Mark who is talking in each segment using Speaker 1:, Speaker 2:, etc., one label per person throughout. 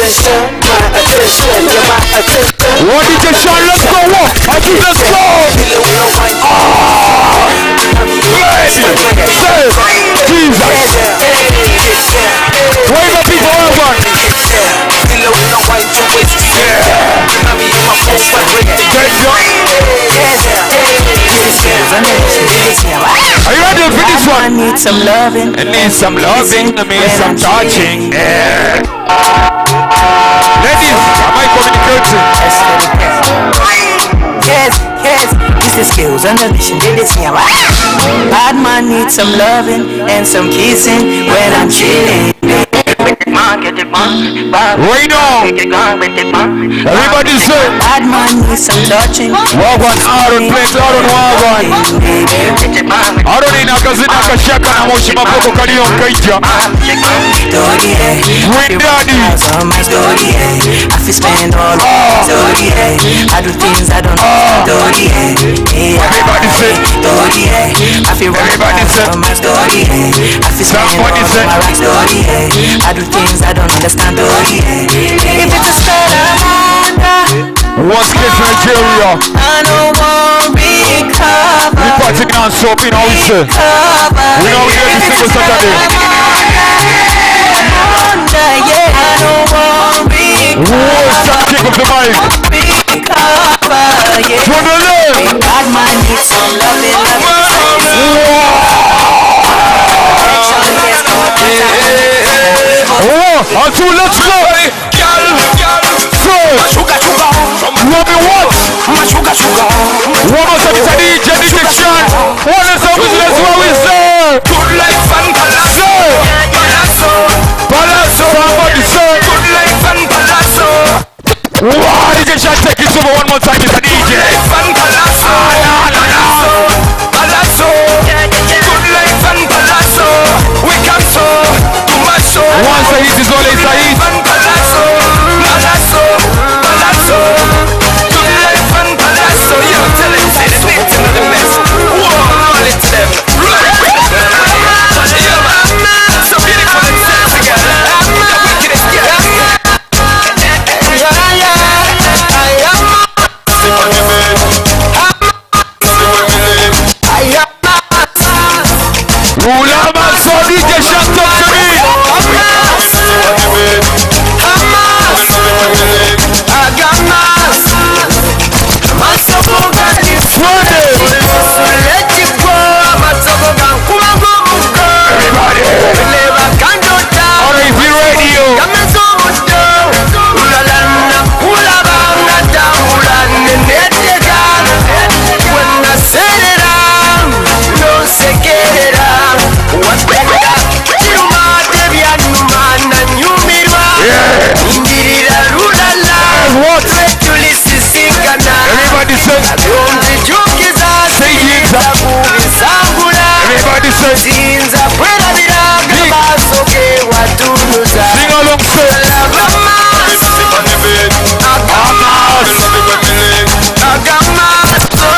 Speaker 1: Attention, my attention, you're my attention.
Speaker 2: One DJ Sean, let's go. One, two, let's go. Ah, baby, say, Jesus. Wave up people, over. Yeah. Thank you. Are you ready for this
Speaker 3: I
Speaker 2: one?
Speaker 3: Need some loving.
Speaker 2: I need some loving, I need some touching. Yeah. Ladies, am I communicating?
Speaker 3: Yes, this is skills on the mission. Did this here. Bad man need some loving and some kissing when I'm chilling.
Speaker 2: Right now, everybody say,
Speaker 3: Bad man needs some touching.
Speaker 2: Wagwan Aaron, plate Aaron Wagwan. Aaron ina akazina akashaka na moshi maboko kaliyo nkaija. Green Daddy.
Speaker 3: On my story, yeah. I feel spend all story, yeah. I do things I don't know. Story, yeah.
Speaker 2: Everybody say,
Speaker 3: Story, yeah. I feel
Speaker 2: Everybody say,
Speaker 3: on my story, yeah. I feel spend
Speaker 2: Somebody
Speaker 3: all
Speaker 2: say,
Speaker 3: my rocks, story, yeah. I do things I don't understand. Story, yeah. If it's a spell I'm under,
Speaker 2: Once case Nigeria.
Speaker 3: I don't want recover.
Speaker 2: We party non-stop in house.
Speaker 3: Recover.
Speaker 2: We know we every
Speaker 3: If it's
Speaker 2: single
Speaker 3: a spell
Speaker 2: Saturday.
Speaker 3: I'm under, yeah, I don't want
Speaker 2: Whoa, stop, kick up the mic.
Speaker 3: Recover, yeah.
Speaker 2: To the left.
Speaker 3: Bad man needs some loving, loving. Yes,
Speaker 2: One, two, let's go. Four. Love me what? One more time, it's a DJ, DJ Sean. One is up, let's go, we say.
Speaker 4: Good life and palazzo.
Speaker 2: Say.
Speaker 4: Palazzo.
Speaker 2: Palazzo. Somebody say.
Speaker 4: Good life and palazzo.
Speaker 2: Wow, DJ Sean, take it over one more time, it's a DJ.
Speaker 4: Life and palazzo.
Speaker 2: Ah, na, na, na.
Speaker 4: Palazzo. Good life and palazzo. We come so too much so.
Speaker 2: Once a hit is always a hit.
Speaker 4: Life and palazzo. Palazzo. Palazzo. Good life and palazzo. You tell him say the beat and the mess. Whoa, roll it to them. Roll it. Yeah, man. So beautiful and sexy, girl. The wickedest girl. Yeah. I am. I am.
Speaker 2: Ulama, so DJ Sean, talk to me. Twenty. Everybody. On AV Radio. Yeah. And what? Everybody say. Say Yinza. Everybody say.
Speaker 4: Sinza kwerabiraga amaaso ge watunuza.
Speaker 2: Sing along, say.
Speaker 4: Amaaso agamaso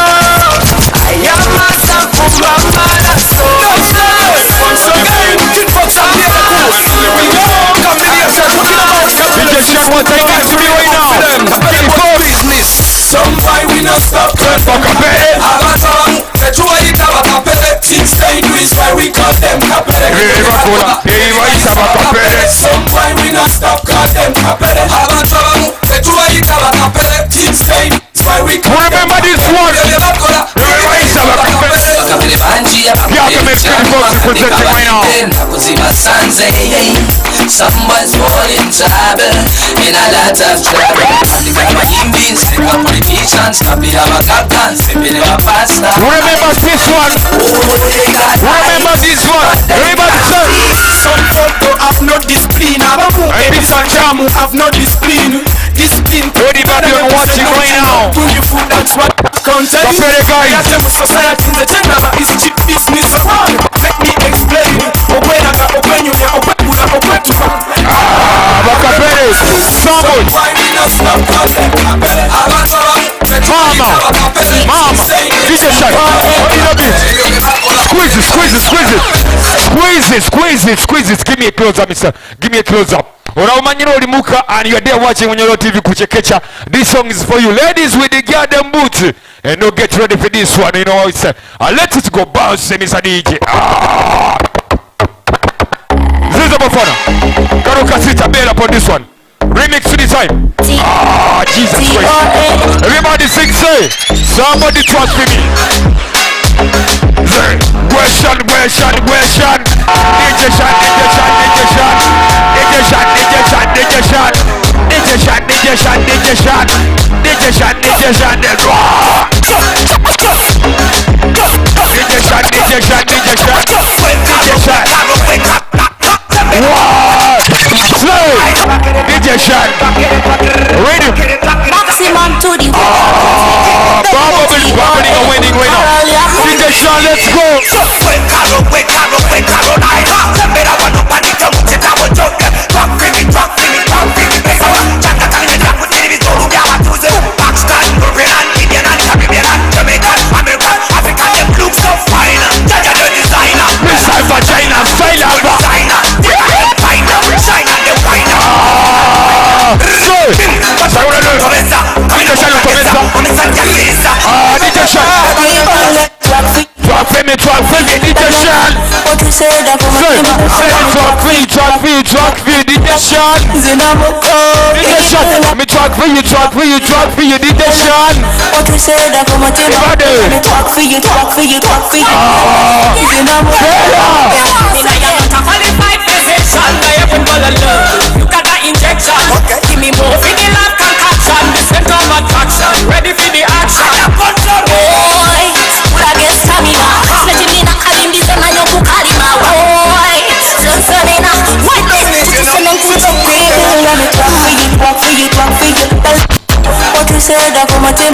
Speaker 4: ayamasafu amalaso.
Speaker 5: Once again, Kid Fox and the other course. Combination, talking about
Speaker 2: DJ Sean, what I need to be right now. Kid Fox.
Speaker 5: Business. Some boy we not stop.
Speaker 2: Bakapere.
Speaker 5: Abantu tetubayita bakapere. Things they do is why we call them kapere.
Speaker 2: Ebakola, ebayita bakapere.
Speaker 5: Some boy we not stop call them kapere. Abantu abamu tetubayita bakapere. Things they do is why we call them.
Speaker 2: Remember this one.
Speaker 5: Bye
Speaker 2: Ebayita bakapere.
Speaker 6: Bakapere bangi.
Speaker 2: Gargamel Kid Fox representing right now.
Speaker 6: Nakuzibasanze. Some boys fall in trouble, in a lot of trouble. Andika abayimbi, nseka politicians, kapira abagagga, nsepere bapasta.
Speaker 2: Remember this one. Remember this one. Everybody say.
Speaker 5: Some folk don't have no discipline. Abamu
Speaker 2: Hey, this one,
Speaker 5: Jamu have no discipline. Discipline.
Speaker 2: Lady Babylon watching right now.
Speaker 5: To you food, that's what content.
Speaker 2: Kapere guys.
Speaker 5: Yate mu society nze kyendaba is cheap business. Let me explain. Okweraga, okwenyumya, okwegula, okwetuka.
Speaker 2: Ah, bakapere. Somebody.
Speaker 5: Why we not stop call them kapere? Abantu abamu
Speaker 2: Mama. Mama. DJ Shaq. In a bit. Squeeze it, squeeze it, squeeze it. Squeeze it, squeeze it, squeeze it. Give me a close up, mister. Give me a close up. Oraumanyira oli muka and you're there watching Munyoro TV kuchekecha. This song is for you ladies with the garden boots. And no, get ready for this one. You know it's let it go bounce, Mr. DJ. Ah. Ziza Bafana. Karuka sita bell upon this one. Remix to the time. Ah, Jesus Christ. Everybody sing, say. Somebody trust me. Say, question, question, question. DJ Shan, DJ Shan, DJ Shan. DJ Shan, DJ Shan, DJ Shan. DJ Shan, DJ Shan, DJ Shan. DJ Shan, DJ Shan, DJ Shan, DJ Shan, DJ Shan. DJ Shan. What? Slay. DJ Shan. Ready?
Speaker 7: Maximum to the
Speaker 2: Baba will be bubbling and winning right now. DJ Shan, let's go. Missile vagina, style alba. DJ Shan, DJ Shan. Drop for me, DJ Shan. Say, drop for you, DJ Shan. DJ Shan, me drop for you, drop for you, drop for you, DJ Shan. Everybody.
Speaker 7: Talk for you, talk for you, talk for you.
Speaker 6: You got that injection. Give me more for the love concoction. The center of attraction, ready for the action.
Speaker 7: Boy, urage stamina. Sinatimina kalimbize manyo kukalima. Boy, sensonina. What this? Let me talk for you, talk for you, talk for you. What you said, I come and let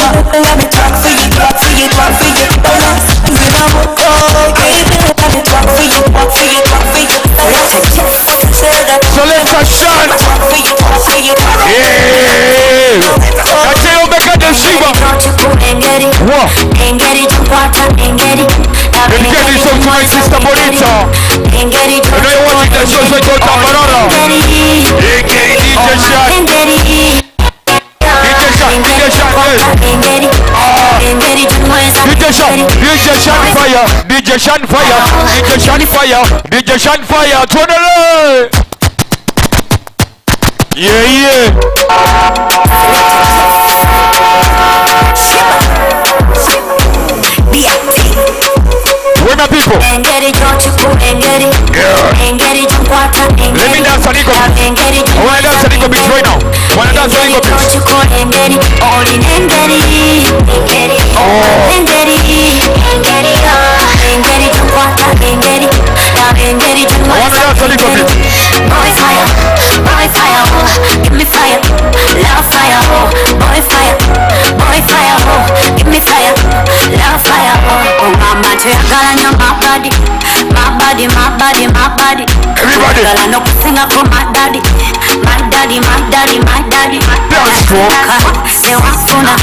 Speaker 7: me talk for you, talk for you, talk for you. Let me talk for you, talk for you, talk for you. What you said, I
Speaker 2: So let's shine.
Speaker 7: talk for you, talk for you.
Speaker 2: Yeah. That's it, the Shiva. What? Dedicate this song to my sister Bonita. I know you're watching the show, so go to Banana. DJ Shan. DJ Shan, DJ Shan, yes. DJ Shan, DJ Shan fire, DJ Shan fire, DJ Shan fire, DJ Shan fire. Tonele. Yeah, yeah. Where my people? Yeah. Let me dance a little bit. I wanna dance a little bit right now. I wanna dance a little bit. Oh. I wanna dance a little bit.
Speaker 7: Boy fire, boy fire, oh, give me fire, love fire, oh, boy fire, oh, give me fire, love fire, oh, oh mama, tuyagala my body, my body, my body, my body.
Speaker 2: Everybody.
Speaker 7: Tuyagala no kusinga ko my daddy, my daddy, my daddy, my daddy.
Speaker 2: Dance floor.
Speaker 7: They want sooner.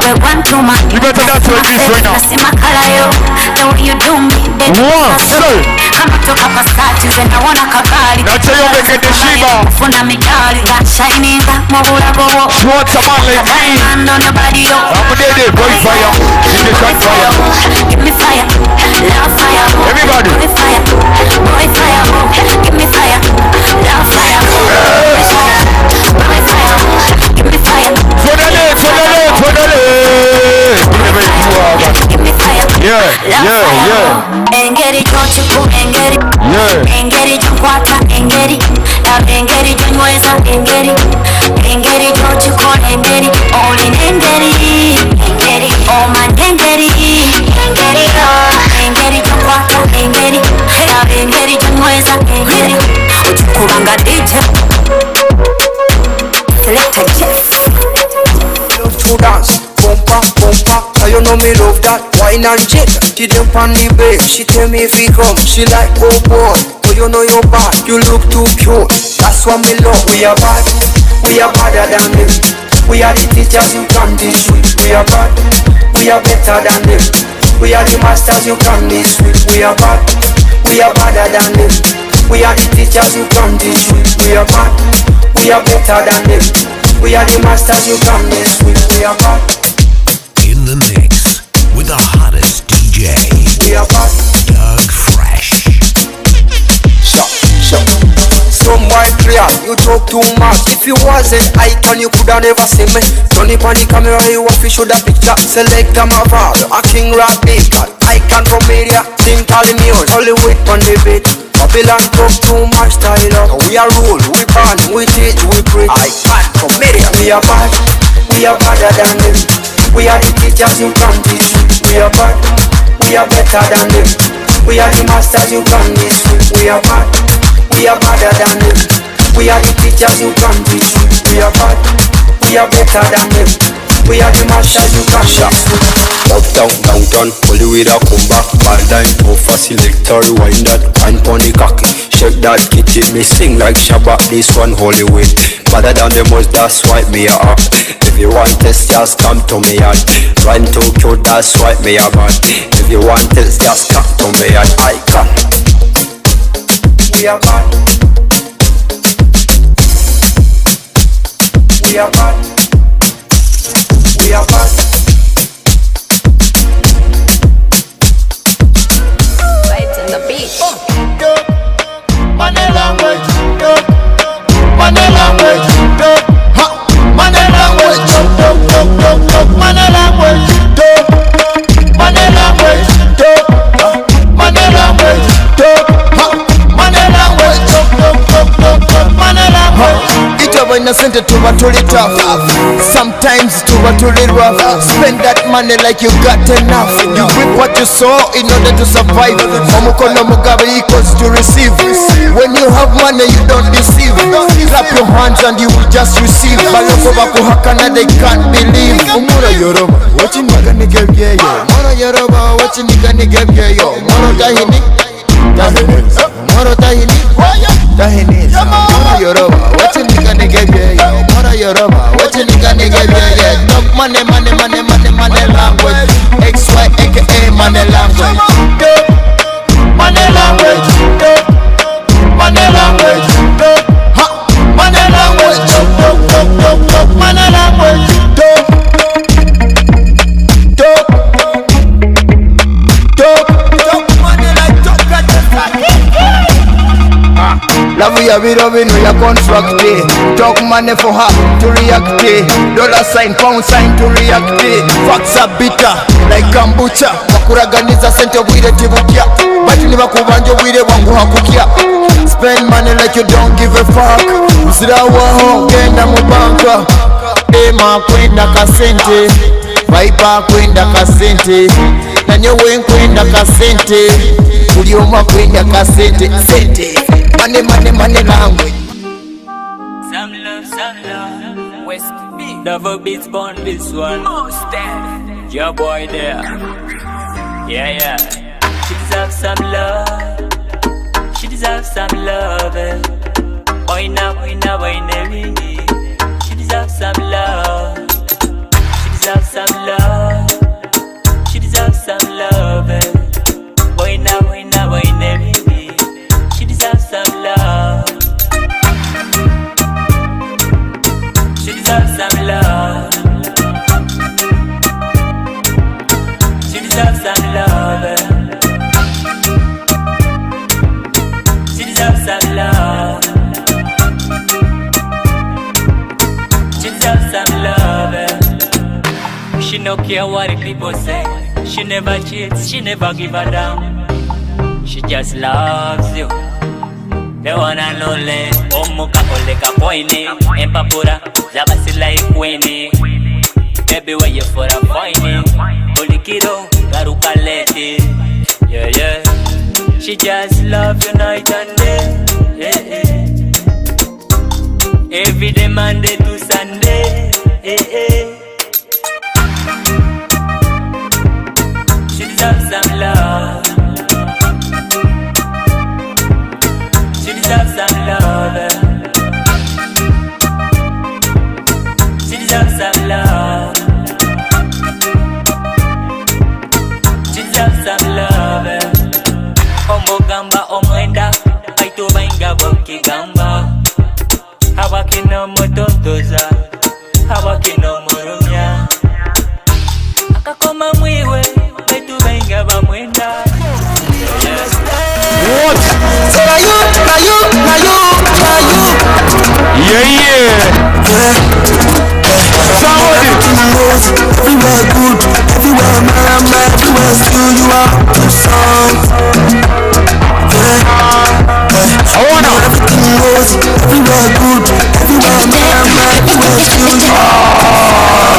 Speaker 7: We want too much.
Speaker 2: You better dance like this right now.
Speaker 7: Simakalayo, the way you do me, baby.
Speaker 2: One, two.
Speaker 7: Kama toka Pasati, naona kabali.
Speaker 2: That's how you make it the Shiva.
Speaker 7: Funa medali, that shining, mobula.
Speaker 2: She wants a man like me.
Speaker 7: Diamond on your body, yo.
Speaker 2: I'm a dead boy fire. DJ Shan fire.
Speaker 7: Give me fire, love fire. Oh.
Speaker 2: Everybody.
Speaker 7: Boy fire, boy fire, oh. Give me fire, love fire. Oh. Boy fire, oh. Give me fire.
Speaker 2: Tonele, tonele, tonele.
Speaker 7: Give me fire.
Speaker 2: Yeah,
Speaker 7: Love
Speaker 2: yeah,
Speaker 7: fire,
Speaker 2: yeah.
Speaker 7: oh. Engeri chochiku engeri.
Speaker 2: Yeah.
Speaker 7: Engeri chokwata engeri. Love engeri chonyweza engeri. Engeri chochikola engeri. All in engeri. Engeri. Oh man engeri. Engeri oh. Engeri chokwata engeri. Love engeri chonyweza engeri. Ochukubanga DJ. Selector Jeff.
Speaker 8: Love to dance, bumper, bumper. Now you know me love that wine and jig. She dem on the bed, she tell me if he come. She like, oh boy, oh you know you're bad. You look too cute, that's what me love. We are bad, we are badder than them. We are the teachers you can teach with. We are bad, we are better than them. We are the masters you can this with. We are bad, we are badder than them. We are the teachers you can't teach with. We are bad, we are better than them. We are the masters you can't mess with. We are bad.
Speaker 9: In the mix with the hottest DJ.
Speaker 8: We are bad.
Speaker 9: Doug Fresh.
Speaker 8: Shut, shut. Some white clear, you talk too much. If you wasn't icon, you coulda never see me. Turn it on the camera, you want to show the picture. Select a my a king rap bacon. Icon from media, think all Hollywood on the beat. Babylon talk too much style up. We are rule, we ban, we teach, we preach. Icon from media. We are bad, we are better than them. We are the teachers you can't teach. We are bad, we are better than them. We are the masters you can't miss. We are bad, we are better than them. We are the teachers you can't teach. We are bad, we are better than them. We are the masters you can't miss.
Speaker 10: Uptown, downtown, Hollywood a come back. Ball dime, tough selector, rewind that. Wine pon the cocky, shake that kitty. Me sing like Shabba, this one Hollywood. Better than the most, that's why me a up. If you want test, just come to me and run too cute, that's why me a bad. If you want test, just come to me and I can.
Speaker 8: We are bad. We are bad. We are bad.
Speaker 11: Vibes in the beat.
Speaker 12: Money language, money language, money language, money language, money language, money language, money language, money language.
Speaker 13: Ita sente tuba tuli tough. Sometimes tuba tuli rough. Spend that money like you got enough. You reap what you sow in order to survive. Omukono mugabe equals to receive. When you have money you don't deceive. Clap your hands and you will just receive. Baloko bakuhakana they can't believe. Omura yoroba, wachiniga nigga byeyo. Moro yoroba, wachiniga nigga byeyo. Moro tahini, tahini. Moro tahini, tahini. Moro yoroba, wachiniga nigga byeyo. Moro yoroba, wachiniga nigga byeyo. Talk money, money, money, money, money language. X Y A K A money language.
Speaker 12: Money language, money language, money language, money language.
Speaker 13: Talk, talk, talk money like talk. Love ya biro bino ya contract. Talk money for her to react. Dollar sign, pound sign to react. Facts are bitter like kombucha. Bakuraganiza sente obwire tibukya. Batu nibakubanja obwire bwanguha kukya. Spend money like you don't give a fuck. Uzirawaho genda mu banka. Ema kwenda kasente, Viper kwenda kasente, nanyowe nkwenda kasente, buli omu akwenda kasente sente. Money, money, money language.
Speaker 14: Some love, some love. West B. Double beats born this one. Most dead. Your boy there. Yeah, yeah. She deserves some love. She deserves some love. Eh. Oina, oina, oina, ringi. She deserves some love. She deserves some love. She deserves some love. Eh. Oina, oina, oina, ringi. She deserves some love. She deserves some love. She deserves some love. She deserves some love. She deserves some love. She no care what the people say. She never cheats, she never give a damn. She just loves you. The one and only. Omuka oleka poini. Empapura zabasila ikwini. Baby where you for a fine. Olikiro garuka leti. Yeah, yeah. She just love you night and day. Yeah, yeah. Every day Monday to Sunday. Yeah, yeah. She deserves some love. She deserves some love. She deserves some love. She deserves some love. Omugamba omwenda baito
Speaker 2: Somebody.
Speaker 15: Everywhere good, everywhere mama, everywhere still you are to some.
Speaker 2: I wanna.
Speaker 15: Everything goes, everywhere good, everywhere mama, everywhere still you are.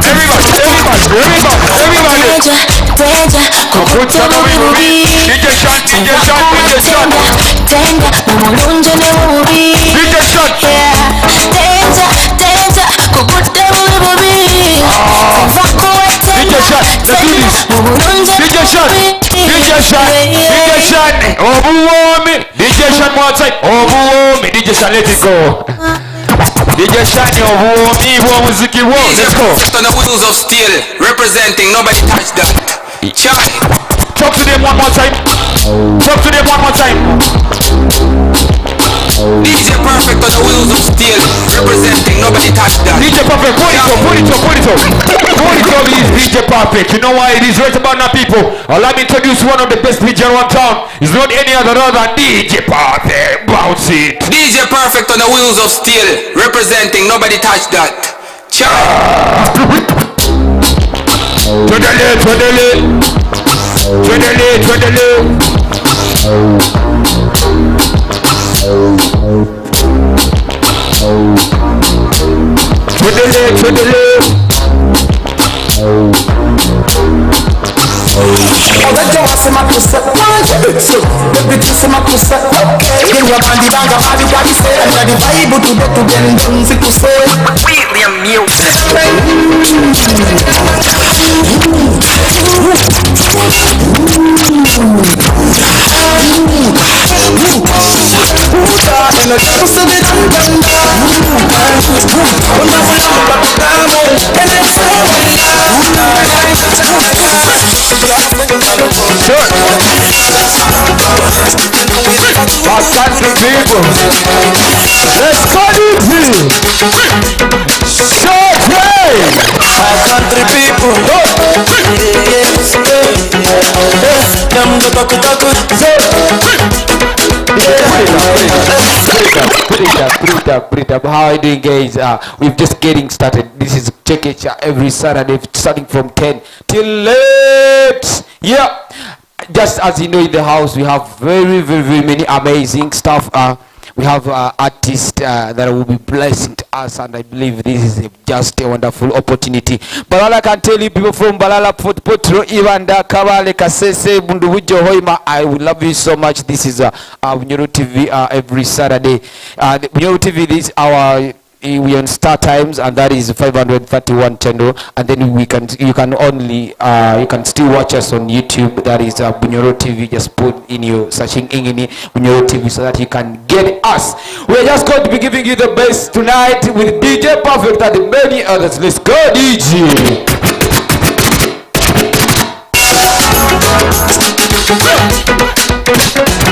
Speaker 2: Everybody, everybody, everybody, everybody.
Speaker 7: Danger, danger,
Speaker 2: Kukuta bubi bubi. DJ Sean, DJ Sean, DJ Sean.
Speaker 7: Danger, mumulunje ne bubi.
Speaker 2: DJ Sean.
Speaker 7: Yeah, danger, danger, kukuta bubi bubi.
Speaker 2: DJ Sean, let's do this. DJ Sean, DJ Sean, DJ Sean. Obuwomi. DJ Sean one time. Obuwomi. DJ Sean, let it go. DJ Sean, obuwomi bw'omuziki bwo. Let's go.
Speaker 4: On the wheels of steel, representing nobody touch that. Charlie.
Speaker 2: Talk to them one more time. Talk to them one more time.
Speaker 4: DJ Perfect on the wheels of steel, representing nobody touch that.
Speaker 2: DJ Perfect, put it up, put it up, put it up. Put it up is DJ Perfect. You know why it is right about now, people. Allow me introduce one of the best DJ around town. It's not any other than DJ Perfect. Bounce it.
Speaker 4: DJ Perfect on the wheels of steel, representing nobody touch that. Charlie.
Speaker 2: To the left, to the left. To the left, to the left. To the left, to the left.
Speaker 4: William Music.
Speaker 2: Sure. My country people. Let's go, DJ. Short.
Speaker 15: My country people. Yes, them go talk talk.
Speaker 2: Put it up. How are you doing, guys? We're just getting started. This is Chekecha every Saturday, starting from 10 till late. Yeah. Just as you know, in the house, we have very, very, very many amazing stuff. We have artists that will be blessing to us, and I believe this is just a wonderful opportunity. But all I can tell you, people from Balala, Fort Potro, Ibanda, Kabale, Kasese, Bundibugyo, Hoima, I would love you so much. This is Bunyoro TV every Saturday. Bunyoro TV, this is our... We on Star Times, and that is 531 channel, and then we can you can only you can still watch us on YouTube. That is Bunyoro TV. Just put in your searching engine Bunyoro TV so that you can get us. We are just going to be giving you the best tonight with DJ Perfect and many others. Let's go, DJ.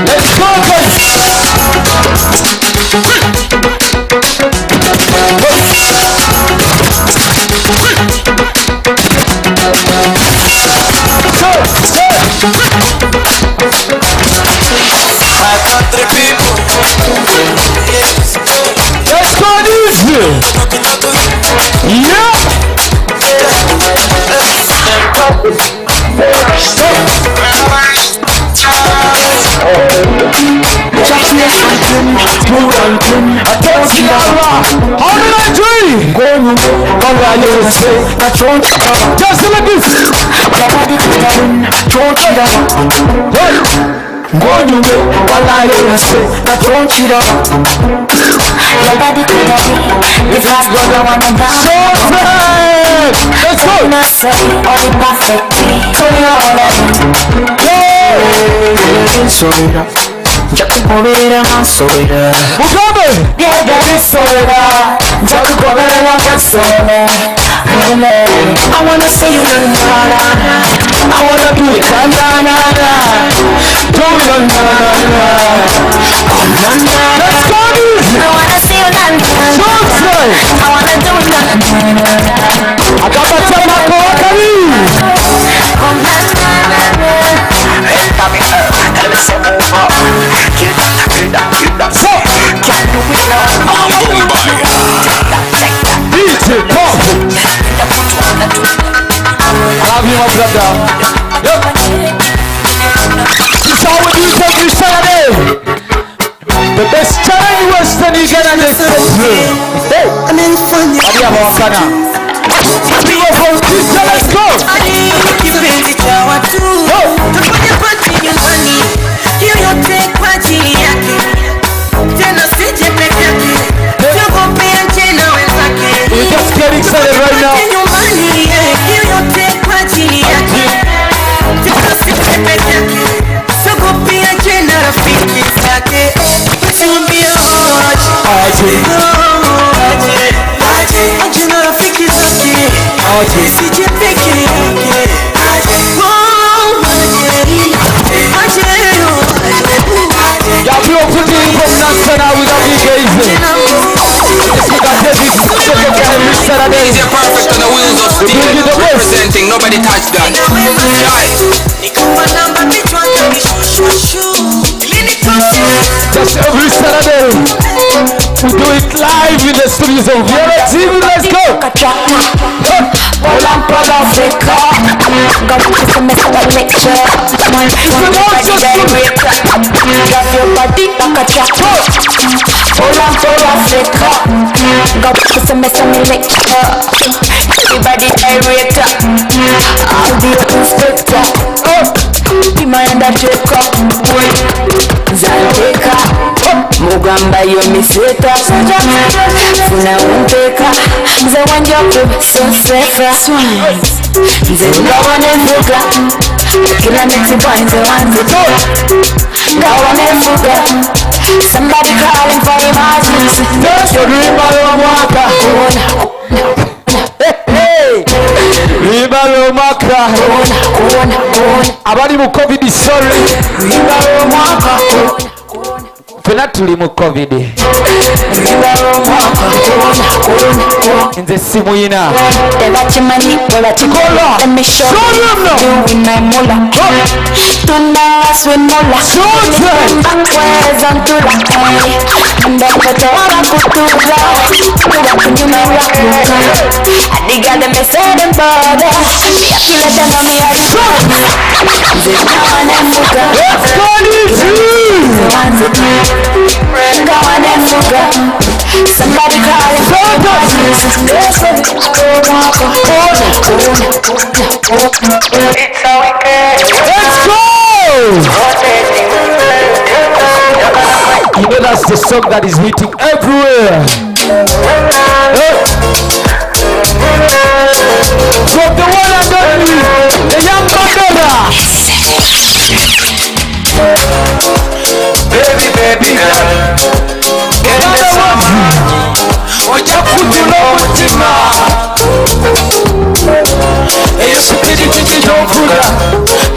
Speaker 2: Let's go, guys.
Speaker 15: My country people.
Speaker 2: Let's go, DJ. Yeah. How did I dream? Just like this. Let's go. Mugabe.
Speaker 3: I wanna see you na na na. I wanna do it na na na na. Do it na na na. Come na na.
Speaker 2: Let's go, DJ.
Speaker 7: I wanna see you na na na. I wanna do it na na na.
Speaker 2: Akapata makawakali.
Speaker 7: Come na na na na.
Speaker 2: So.
Speaker 3: Can't do it now.
Speaker 2: brother. Yep. This is how we do it every Saturday. The best channel in Western Uganda and the Central. Hey, Abia Bawakana. People from Kristo, let's go.
Speaker 16: Kipenzi cha watu tufanye pati nyumbani, yoyote kwa ajili yake, tena sije peke yake, tuogope nje na wenzake.
Speaker 2: We're just getting started right now.
Speaker 16: Tufanye nyumbani, yoyote kwa ajili yake, tena sije peke yake, tuogope nje na rafiki zake. Tuambie aje, aje, aje, aje na rafiki zake, isije peke yake. Oh, aje, aje, aje.
Speaker 2: Yeah, people putting in from Nansana with a big easy. This we got every second every Saturday.
Speaker 4: DJ Perfect on the wheels of
Speaker 2: We
Speaker 4: steel.
Speaker 2: bring you the best.
Speaker 4: Representing, nobody touch that. Jai.
Speaker 16: Nikupa namba kichwa kanishushu ilinitosha.
Speaker 2: Just every Saturday, we do it live in the studios of Viera TV. Let's go.
Speaker 3: Africa. Drop your body like a tractor. Africa. Go to me lecture. Everybody director. I'll be the inspector. Be my undertaker. Zanteka mugamba yomiseta funa umpeka nze wanjoku so sefa nze ngawanefuga kila nexibwa nze wanzito ngawanefuga. Somebody calling for emergency.
Speaker 2: Oluyimba lw'omwaka. Luyimba lw'omwaka. Abali mu COVID, sorry. Luyimba lw'omwaka. Ffenna tuli mu COVID. Nze simuyina.
Speaker 3: Tebakimanyi bwe bakikola. Let me show you doing my mula. Tunaswimula. Bakweza ntula. Ndokota wabakutuza. Kubakunyumirwa. Adiga them say them bother. Me akila tena me nze ngawanefuga.
Speaker 2: Let's go, DJ.
Speaker 3: Ngawanefuga. Somebody call it.
Speaker 2: Let's go! You know that's the song that is hitting everywhere. Hey. From the one and only, the young Mandela.
Speaker 4: Baby, baby girl. Genda sama. Ojja kujula omutima. Eyo supiri kiki gy'ovuga.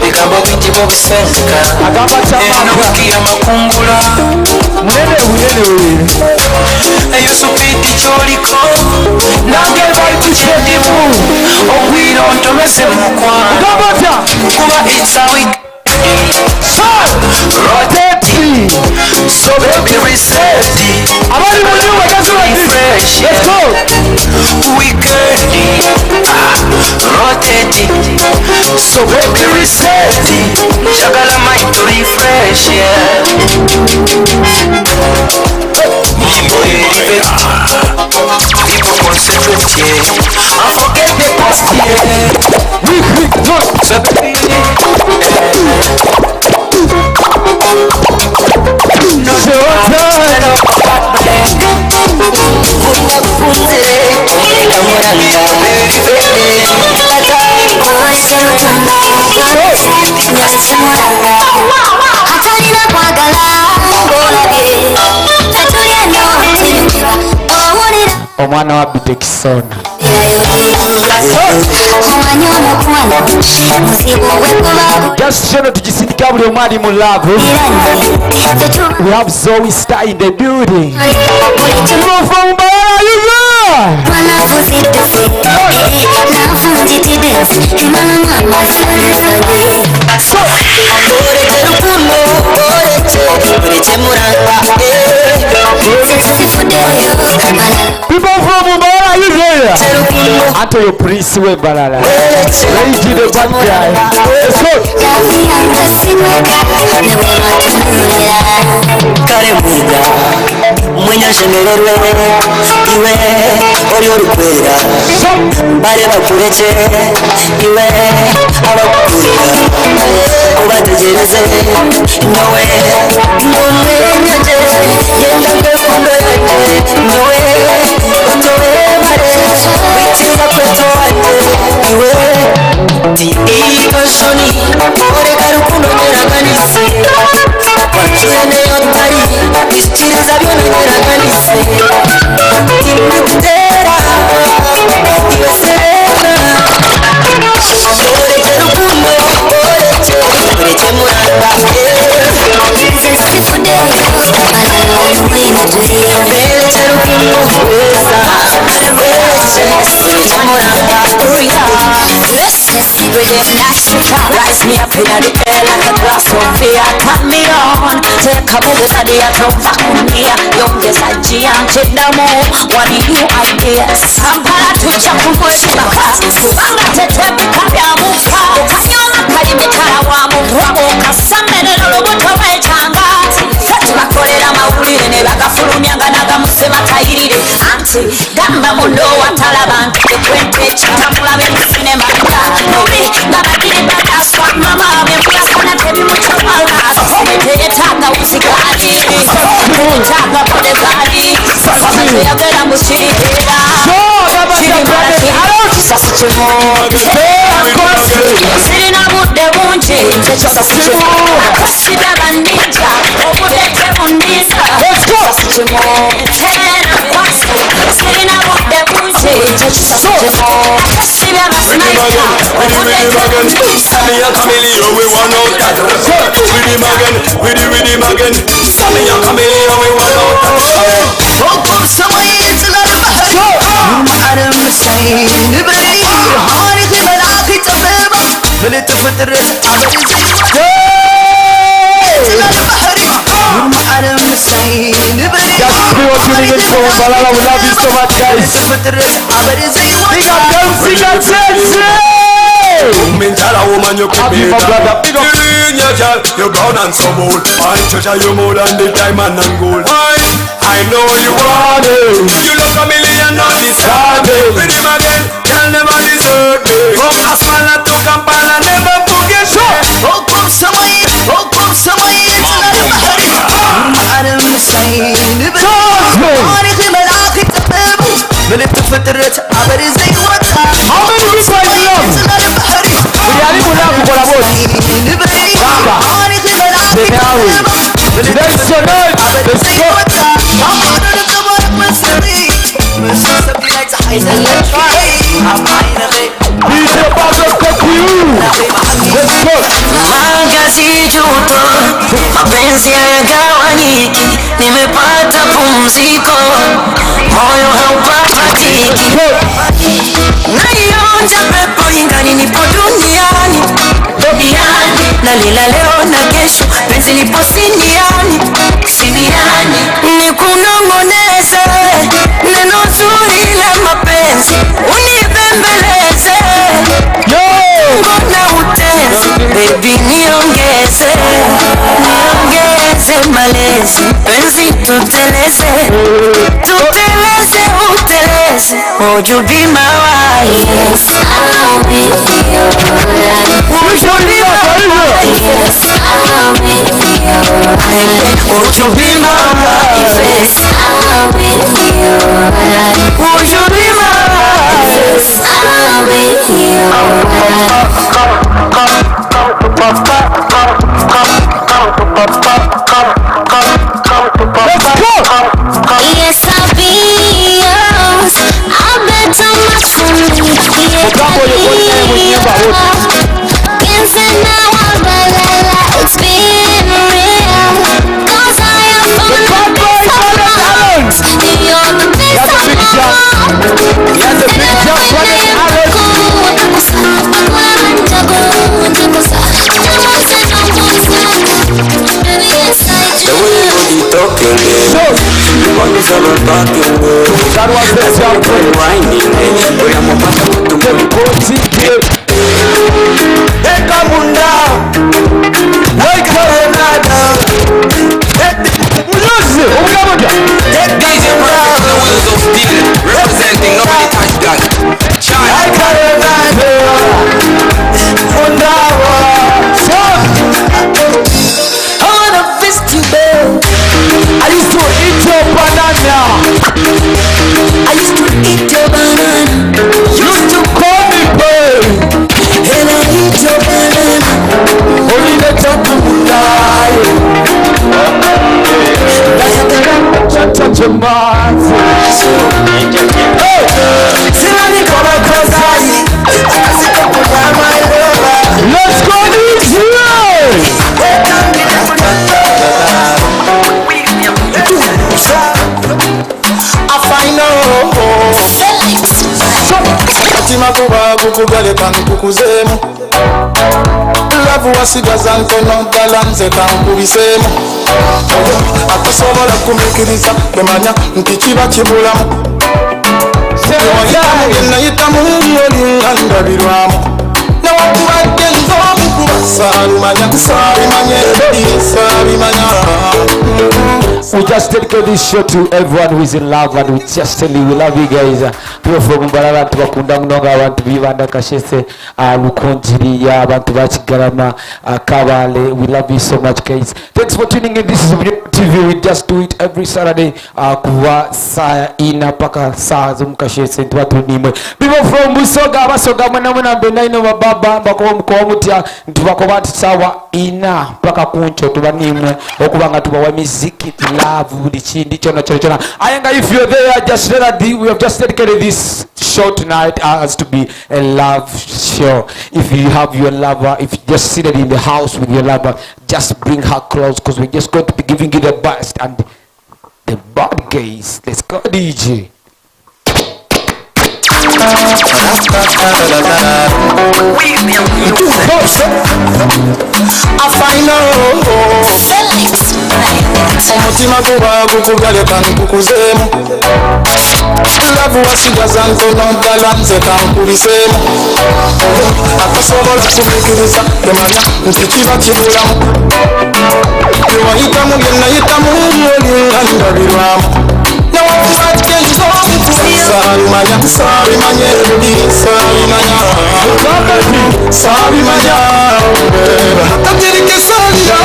Speaker 4: Bigambo bingi bw'obisengeka. Eno wiiki y'amakungula.
Speaker 2: Munene munene we.
Speaker 4: Eyo supidi ky'oliko. Nange vibe kyendimu. Ogwira ontomeze mukwano. Kuba it's a week.
Speaker 2: Rotate.
Speaker 4: So baby reset it.
Speaker 2: Abali mu nyumba just like this.
Speaker 4: Fresh,
Speaker 2: Let's go.
Speaker 4: Weekend. Rotate it. So baby reset it. Njagala mind to refresh, yeah. People elevate. People concentrate, yeah. And forget the past, yeah.
Speaker 2: Week, no.
Speaker 4: So baby,
Speaker 7: Atalina kwagala ng'olabye tetuli eno tunyumirwa owulira
Speaker 2: Omwana wa Bitekson.
Speaker 7: omanyi omukwano muzibu bwe guba.
Speaker 2: Just channel tugisindika buli omu ali mu love. We have Zoe Star in the building. People from Mbarara, you there?
Speaker 16: Oreke rukundo, oreke, oreke muranga, eh.
Speaker 2: People from Mbarara, you there? there. Ate oyo Prince w'Embalala. Lady the bad guy. Let's go.
Speaker 17: Kale mwiga mwenyashemererwe iwe ori orikwera bare bakureke iwe abakukurira ubategereze nyowe mumwenyanje yenda kwekundo yanje nyowe otowebare witiza kweto wanje iwe tiikoshoni oreka rukundo nyeraganise wacure neyo tari ishyikiriza byononeraganise timutera iwe serena oreke rukundo oreke oreke muranga.
Speaker 18: Rise me up in the air like a glass of beer. Turn me on, take a move at the atova kunia. Yongeza njia nchedamu, wani new ideas. Kampala tujja kumwebaka, kubanga tetwebika bya muka. Okanyoma kalimi kalawa mutwa, okasamerera olubuto lw'ekyanga. Ffe tubakolera mawulire ne bagafulumya nga nagamusema tayirire. Anti gamba muno watalaba nti ekwente ekitamulabe mu sinema. Mubi nga bagiri bagaswa mama byemulasana tebimukyomala. Teyetaaga wuzigaali, teyetaaga bodegaali. Teyagera mu kirihera. Kisasi kimu. Sirina budde bungi. Kisasi kimu. Akasibya banninja. Obudde tebunniisa. Kisasi kimu. Tera kwasi. Sirina budde bungi. Kisasi kimu. Akasibya basniper. Obudde tebunniisa.
Speaker 5: Sammy and Camilio, we want out that. With him again, with him again. Sammy and Camilio, we want out that.
Speaker 19: حكم سويت للبحر معرم سين بري هاري ملاخي تبيبا فلت فترة عبد زي للبحر معرم سين بري
Speaker 2: That's what tuning in from Balala. We love you so much, guys.
Speaker 19: فترة عبد زي
Speaker 2: Big up them, big up Chelsea.
Speaker 5: Woman, woman, you could be
Speaker 2: my brother. Big up.
Speaker 5: Girl, you're brown and so bold. I treasure you more than the diamond and gold. I know you want it. You look a million on this Sunday. With him again, you'll never desert me. From Asmala to Kampala, never forget me.
Speaker 19: حكم سويت حكم سويت للبحر معرم سين بري هاري ملاخي تبيبا فلت فترة عبد زي وطا
Speaker 2: How many people in love? Buli ali mu love kola bw'oti. Baba. Zenawi. Today's your night. Let's go. DJ Pablo Kokiu. Let's go.
Speaker 17: Magazi juto, mapenzi hayagawanyiki, nimepata pumziko, moyo haupapatiki. Naionja pepo ingani nipo duniani, duniani, nalila leo na kesho, penzi lipo siniani, siniani, nikunong'oneze neno zuri la mapenzi, unibembeleze mbona utenzi, baby niongeze, niongeze malezi, penzi tuteleze, tuteleze uteleze, would you be my wife?
Speaker 7: Yes, I'll be your wife.
Speaker 17: Would you be my wife?
Speaker 7: Yes, I'll be your wife.
Speaker 17: Would you be my wife?
Speaker 7: Yes, I'll be your wife.
Speaker 17: Would you be my wife?
Speaker 7: Yes, I'll be your wife.
Speaker 2: Let's go.
Speaker 7: Yes, I'll be yours. I bet too much for me. Yeah,
Speaker 2: Mugambo oyo gw'olinaye mu nnyumba woti.
Speaker 7: Can't now I'm it's been real. 'Cause I am
Speaker 2: The bad boy Alex Allen.
Speaker 7: You're the
Speaker 2: He
Speaker 7: best
Speaker 2: has a
Speaker 7: of
Speaker 2: big
Speaker 7: my
Speaker 2: jump.
Speaker 7: heart.
Speaker 2: He has a big jump. Alex Allen.
Speaker 6: The way you body talking, baby.
Speaker 2: That was the
Speaker 4: Representing nobody touch that.
Speaker 16: I wanna fist you, babe.
Speaker 2: I used to eat your banana.
Speaker 16: I used to eat your banana.
Speaker 2: Used to call me babe.
Speaker 16: And I eat your banana.
Speaker 2: Only the top to die. Touch your mind. Let's go, DJ!
Speaker 12: Mutima guba gukugaleka nkukuzeemu lavu wasigaza ntono ddala nze kankubiseemu atasobola kumikiriza bwemanya nti kiba kibulamu nayitamu olinga ndabirwamu newakubadde nz'omukuba saalumanya saalimanya saabimanya.
Speaker 2: We just dedicate this show to everyone who is in love, and we just tell you we love you guys. People from Mbarara, abantu bakunda munonga, abantu bibanda Kashese, Rukungiri, abantu ba Kigarama, Kabale. We love you so much, guys. Thanks for tuning in. This is Bunyoro TV. We just do it every Saturday, kuva saa ina paka saa z'omukashese ntuba tunimwe. People from Busoga, abasoga mwena mwena mbe ino bababa mbakoba mukoba mutya ntubakoba nti sawa ina paka kuncho tuba nimwe okubanga tubawa miziki love buli kindi kyona kyona kyona. Ayenga, if you're there, just let us, we have just dedicated this show tonight as to be a love show. If you have your lover, if you just seated in the house with your lover, just bring her close, because we're just going to be giving you the best and the bad guys. Let's go, DJ.
Speaker 12: Omutima guba gukugaleka nkukuzeemu lavu wasigaza ntono ddala nze kankubiseemu atasobola kumikiriza bwemanya nti kiba kibulamu byewayitamu bye nayitamu olinga ndabirwamu newakubadde nz'omukuba saalimanya saalimanya saabimanya saabimanya tatirikesalira.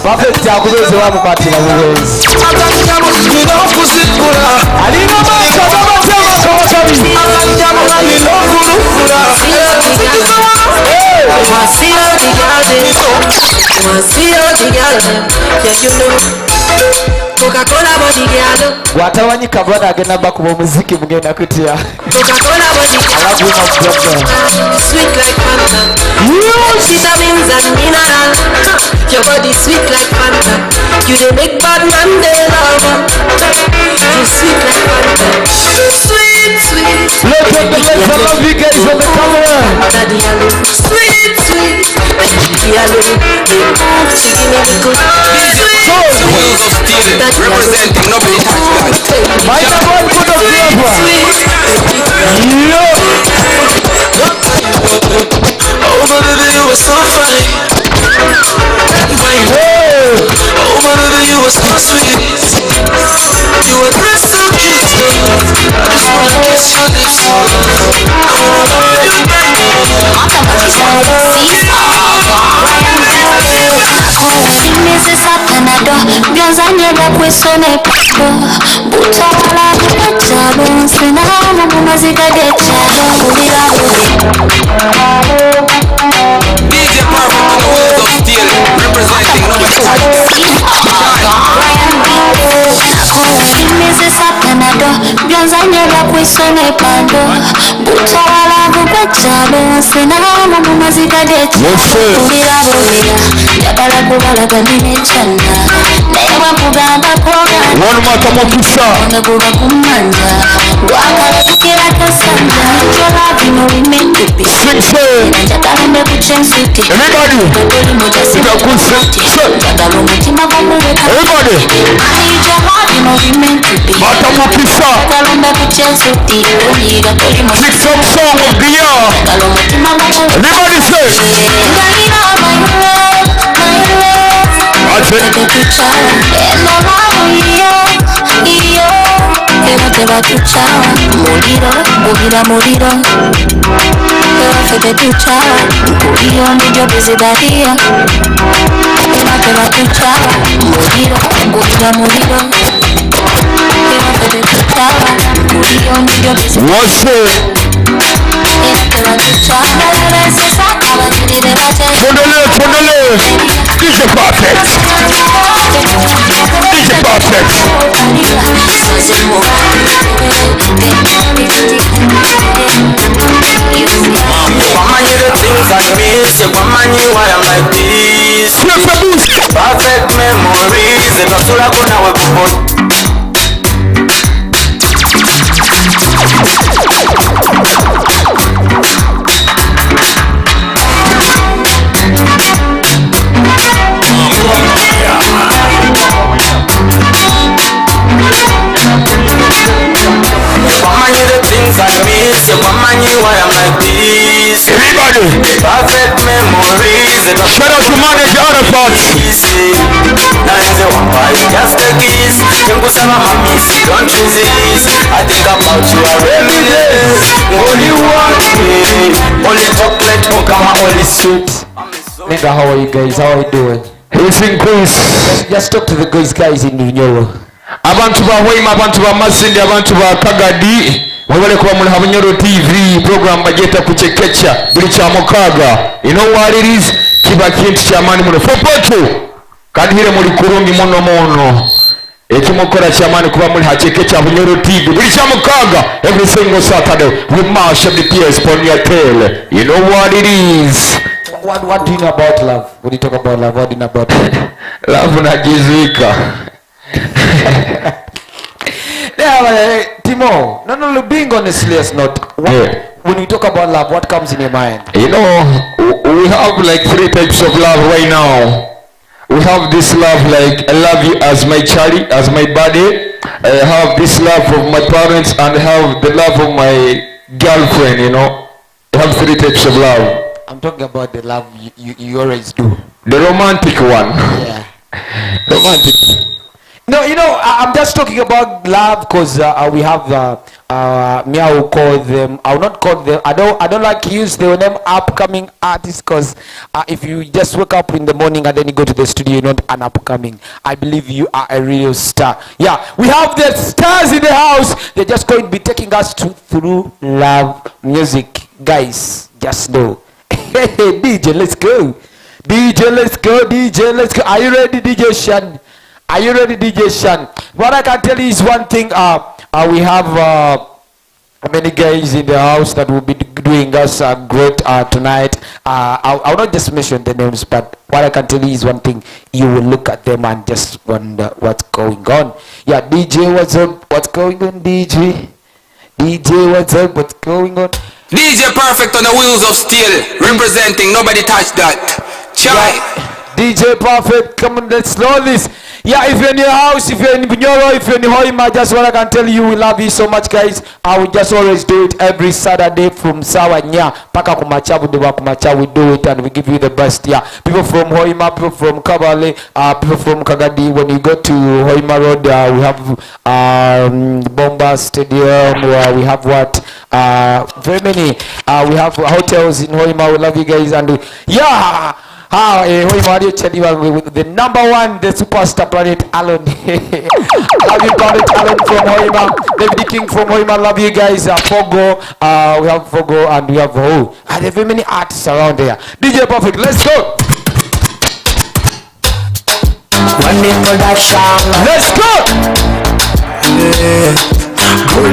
Speaker 2: Perfect akubeze bamukwatira bubenzi.
Speaker 12: Aganjabo nina okuzikula.
Speaker 2: Alina maaso agabatema kabakabi.
Speaker 12: Aganjabo nina okulukula.
Speaker 16: Coca-Cola body girl.
Speaker 2: Bw'atawanyika brother agenda bakuba omuziki mugenda kutya.
Speaker 16: Coca-Cola body
Speaker 2: I love you, my brother.
Speaker 16: Sweet like Fanta.
Speaker 2: Yes.
Speaker 16: Vitamins and mineral. Your body sweet like Fanta. You dey make bad man dey love. You sweet like Fanta. Sweet, sweet.
Speaker 2: Look at the legs, I love you guys on the camera.
Speaker 16: Sweet, sweet. She give me the good.
Speaker 4: The wheels of steel, representing nobody touch that.
Speaker 2: My number one put up Yeah.
Speaker 15: Oh, my baby, you were so fine.
Speaker 2: Hey.
Speaker 15: Oh, my baby, you were so sweet. You were dressed so cute. I just wanna kiss your lips. I wanna hold you back.
Speaker 7: Panado byonzanyega kwisone pado butawala bw'ekyalo nsinamu mu maziga g'ekyalo bulira buli.
Speaker 4: DJ Perfect on the wheels of steel, representing nobody touch that.
Speaker 7: Imizisa panado byonzanyega kwisone pado butawala bw'ekyalo nsinamu mu maziga g'ekyalo bulira bulira njagala kubalaga nekyana naye bwekugamba kogana
Speaker 2: One more time, Mukisa.
Speaker 7: guba kumanja lwakalabikira kasanja kyolabino bimetupi njagala mbe kukyensiti
Speaker 2: Everybody.
Speaker 7: njagala omutima gwomuweka
Speaker 2: Everybody.
Speaker 7: I need your love. know we meant to be.
Speaker 2: Batamukisa.
Speaker 7: Kalonda kuchesuti onyiga toli mu
Speaker 2: TikTok song of the year.
Speaker 7: Kalo mutima gumu.
Speaker 2: Everybody say.
Speaker 7: Ngalina my love, my love.
Speaker 2: That's it.
Speaker 7: Tetuchawa eno love iyo iyo. Era tebatuchawa muliro gubira muliro. Era tetuchawa nkuliro ndijo bizibadia. Era tebatuchawa muliro gubira muliro. Era tetuchawa nkuliro ndijo bizibadia.
Speaker 2: What's it?
Speaker 7: Era tebatuchawa balabesesa abajulire bate.
Speaker 2: Tuendelee, tuendelee. DJ Perfect. DJ Perfect.
Speaker 4: Woman, you the things I miss. You woman, you why I'm like this. Perfect memories. Ebasula kona we kupo. Woman, you the things I miss. You woman, you why I'm like this.
Speaker 2: Everybody.
Speaker 4: Perfect memories.
Speaker 2: Shout out to manager Arafat.
Speaker 4: Nanze wampa just a kiss. Kyenkusaba mamisi, don't resist. I think about you I reminisce. Only one me, only chocolate, mukama only sweet.
Speaker 20: Nigga, how are you guys? How are you doing?
Speaker 2: He's in Greece.
Speaker 20: Just talk to the guys in Bunyoro.
Speaker 2: Abantu ba Hoima, abantu ba Masindi, abantu ba Kagadi mwebale kuba muli Habunyoro TV program bagyeta kuchekecha buli kya mukaaga. You know what it is? Kiba kintu kyamaani muno fopotu kandi hire muli kurungi muno muno ekimukora kyamaani kuba muli hachekecha Bunyoro TV buli kya mukaaga every single Saturday we mash up the PS on your tail. You know what it is?
Speaker 20: What do you know about love? When you talk about love, what do you know about love?
Speaker 2: Love najizika.
Speaker 20: Yeah, but, Timo, no, being on a serious note,
Speaker 2: Yeah.
Speaker 20: when you talk about love, what comes in your mind?
Speaker 2: You know, we have like three types of love right now. We have this love like I love you as my child, as my body. I have this love of my parents and I have the love of my girlfriend, you know. I have three types of love.
Speaker 20: I'm talking about the love you always do.
Speaker 2: The romantic one.
Speaker 20: Yeah.
Speaker 2: Romantic.
Speaker 20: No, you know, I'm just talking about love because we have me, I will call them. I will not call them. I don't like to use the name upcoming artists because if you just wake up in the morning and then you go to the studio, you're not an upcoming. I believe you are a real star. Yeah, we have the stars in the house. They're just going to be taking us through love music, guys. Just know. Hey, DJ, let's go. DJ, let's go. DJ, let's go. Are you ready, DJ Shan? Are you ready, DJ Shan? What I can tell you is one thing. We have many guys in the house that will be doing us great tonight. I will not just mention the names, but what I can tell you is one thing. You will look at them and just wonder what's going on. Yeah, DJ, what's up? What's going on, DJ? DJ, what's up? What's going on?
Speaker 4: DJ Perfect on the wheels of steel, representing nobody touch that. Chai.
Speaker 20: Yeah. DJ Perfect, come on, let's roll this. Yeah, if you're in your house, if you're in Bunyoro, if you're in Hoima, just what I can tell you, we love you so much, guys. I will just always do it every Saturday from Sawanya, Paka Kumacha, Budewa Kumacha, we do it and we give you the best. Yeah, people from Hoima, people from Kabale, people from Kagadi. When you go to Hoima Road, we have Bomba Stadium, where we have what? Very many. We have hotels in Hoima. We love you guys, and yeah. The number one, the superstar Planet Allen. Love you, Planet Allen from Hoima. David King from Hoima. Love you guys. Fogo. We have Fogo and we have Ho. And there are very many artists around there. DJ Perfect, let's go.
Speaker 3: One production.
Speaker 20: Let's go.
Speaker 3: Yeah.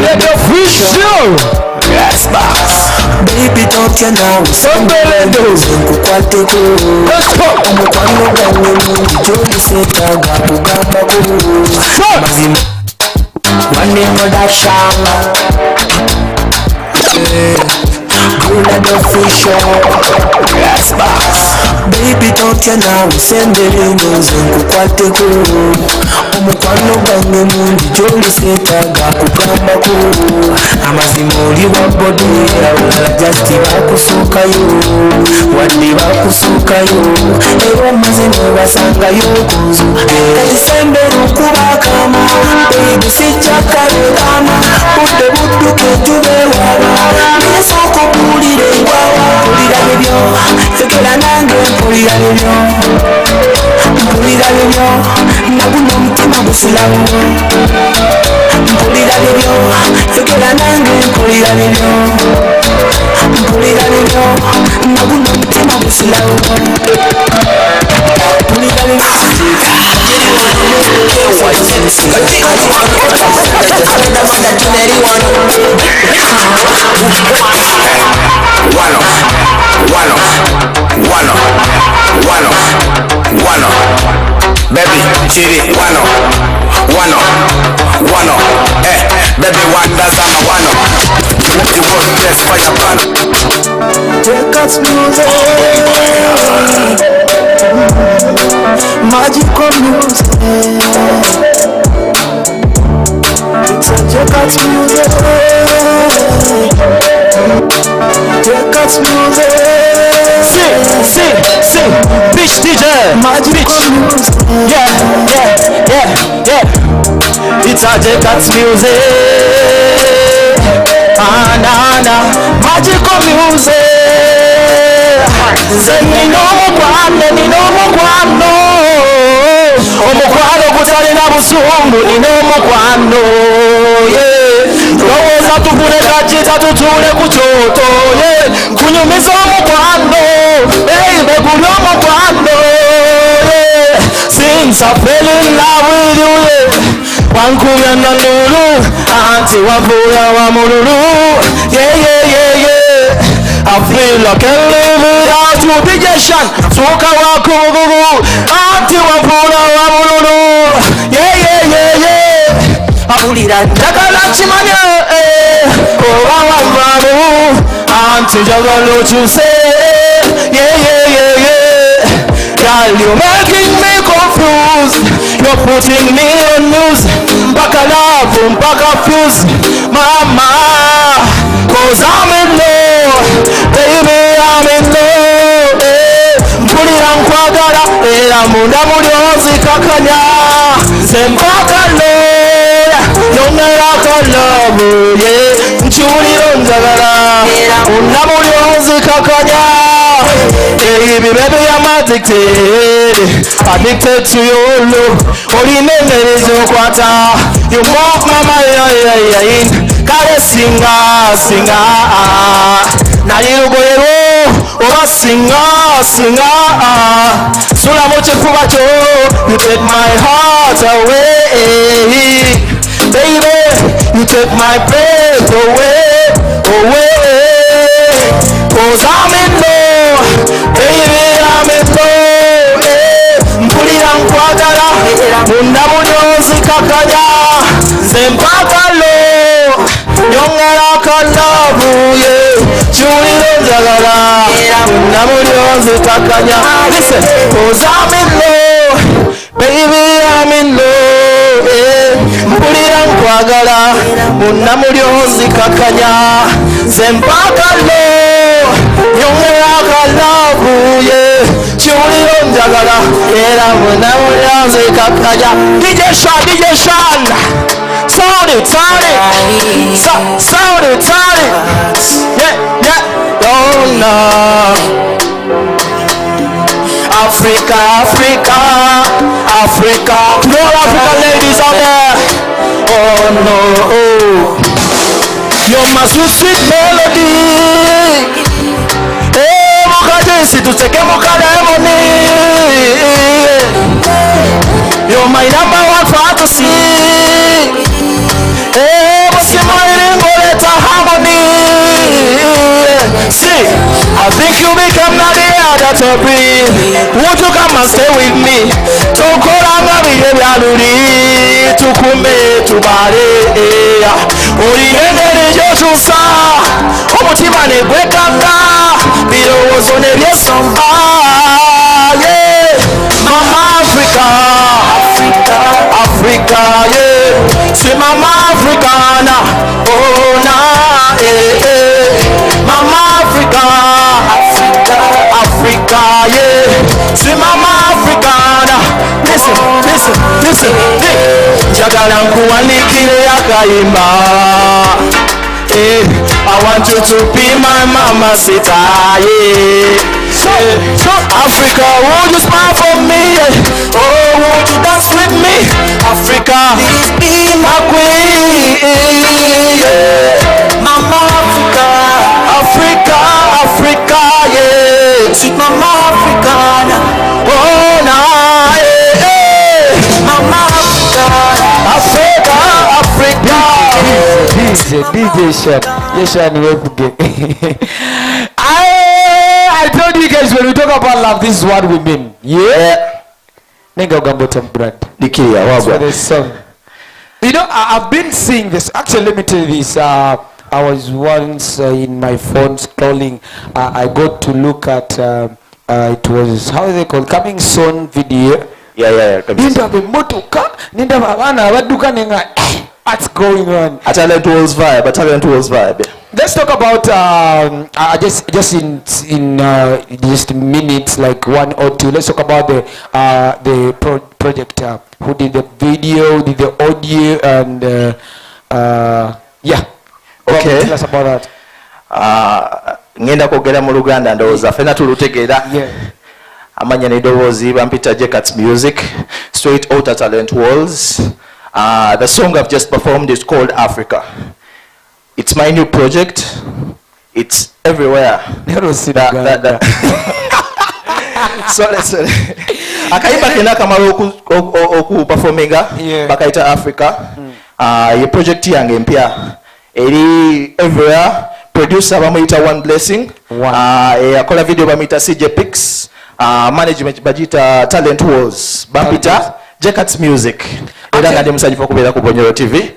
Speaker 20: Let the fish show.
Speaker 3: Yes, boss. Baby, don't you know?
Speaker 20: Let's go.
Speaker 3: One production. Good at the fish show. Yes, boss. Baby totya naawe sembere nze nkukwateko. Omukwano gwange mungi gyoli seetaaga kugambako. Amazima oli wa body, abalala just bakusookayo, wadde bakusookayo, era omaze n'obasangayo ku nzu. Kati sembera okubakama, baby sijja kalekama, budde budduka enjuba ewaba, naye sooka obuulire engwawa. Mpulira bibyo, yogera nange mpulira bibyo, mpulira bibyo, naguno omutima gusulawo. Mpulira bibyo, yogera nange mpulira bibyo, mpulira bibyo, naguno omutima gusulawo. Mpulira bibyo.
Speaker 4: One, one, one, one, one. Baby, chiri, one, one, one. Eh, baby, one does I'm a one. The world best fire pan.
Speaker 3: Take us music, magical music. It's a Jackass music. Jackass music.
Speaker 15: Sing, sing, sing. Bitch DJ, bitch. Yeah, yeah, yeah, yeah. It's a Jackass music. Ah, na, na. Magical music. Nze nina omukwano, nina omukwano. Omukwano gutalina busungu, nina omukwano. Yeah. Lowooza tufune kakita tutuule ku kyoto. Yeah. Nkunyumiza omukwano, baby guli omukwano. Yeah. Since I fell in love with you, yeah. Wankubya na ndulu, anti wavuya wa mululu. Yeah, yeah, yeah, yeah. I feel like I can't live without you. DJ Shan, tuka wakugugu, anti wavuya wa mululu. Yeah, yeah, yeah, yeah. Abulira njagala kimanye, eh, oba wavamu, anti njagala okyuse. Yeah, yeah, yeah, yeah. Girl, you're making me confused. You're putting me on news. Mpaka love, mpaka fuse. Mama, 'cause I'm in love. Baby, I'm in love. Eh, mpulira nkwagala, era munda muli onzikakanya. Nze mpaka love, yongerako love, yeah. Nkiwulira onjagala, munda muli onzikakanya. Baby, baby, I'm addicted, addicted to your love. Olina engeri gy'okwata, you move my mind, yeah, yeah, yeah. Kale singa, singa, nali lugoye lwo, oba singa, singa, sula mu kifuba kyo, you take my heart away. Baby, you take my breath away, away. 'Cause I'm in love, baby, I'm in love. Eh, mpulira nkwagala, munda muli onzikakanya, nze mpaka love, nyongerako love, yeah. Kiwulira onjagala, munda muli onzikakanya. Listen, 'cause I'm in love, baby, I'm in love. Eh, mpulira nkwagala, munda muli onzikakanya, nze mpaka love, nyongerako love, yeah. Kiwulira onjagala, era munda muli onzikakanya. DJ Shan, DJ Shan, sound it, sound it, sound it, sound it. Yeah, yeah, oh no. Africa, Africa, Africa. To all African ladies out there. Oh no, oh. You're my sweet, sweet melody. Hey, mukajesi, tucheke mukalemoni. You're my number one fantasy. Hey, musimo iringoleta harmony. See, I think you become not the air that I breathe. Won't you come and stay with me? Tokolanga biye byaluli, tukume tubale. Olina engeri gy'okyusa, omutima ne gwekanga, birowoozo ne byesomba. Njagala nkuwanikire akayimba. Eh, I want you to be my mamacita, yeah. So, so Africa, would you smile for me? Oh, would you dance with me? Africa,
Speaker 16: please be
Speaker 15: my queen. Yeah.
Speaker 16: Mama Africa,
Speaker 15: Africa, Africa, yeah.
Speaker 16: Sweet Mama Africa,
Speaker 15: oh na, yeah, yeah.
Speaker 16: Mama Africa,
Speaker 15: Africa, Africa.
Speaker 20: DJ, DJ Shan. Yes, Shan, wepuge. I told you guys, when we talk about love, this is what we mean. Yeah. Nenga ugambo Tom Brand.
Speaker 15: Dikiria,
Speaker 20: That's
Speaker 15: wagwa.
Speaker 20: the song. You know, I've been seeing this. Actually, let me tell you this. I was once in my phone scrolling. I got to look at, it was, how is it called? Coming soon video.
Speaker 15: Yeah. Kabisa.
Speaker 20: Nindaba emmotoka, nindaba abaana abadduka nenga, eh, what's going on?
Speaker 15: A Talent Wars vibe, a Talent Wars vibe.
Speaker 20: Let's talk about just in just minutes, like one or two. Let's talk about the project. Who did the video, did the audio, and yeah.
Speaker 15: Okay.
Speaker 20: Tell us about that.
Speaker 15: Ngenda kwogera mu Luganda, ndowooza ffenna tulutegeera. Amanya n'eddoboozi bampita Jekatz Music, straight out of Talent Walls. The song I've just performed is called Africa. It's my new project. It's everywhere. Sorry, sorry. Akayimba kena kamala okuperforminga bakayita Africa. Ye project yange empya eri everywhere. Producer bamuyita One Blessing. Akola video bamuyita CJ Pix. Management bagiyita Talent Wars. Bampita Jekatz Music. Era nga ndi musanyufu okubeera ku Bonyoro TV.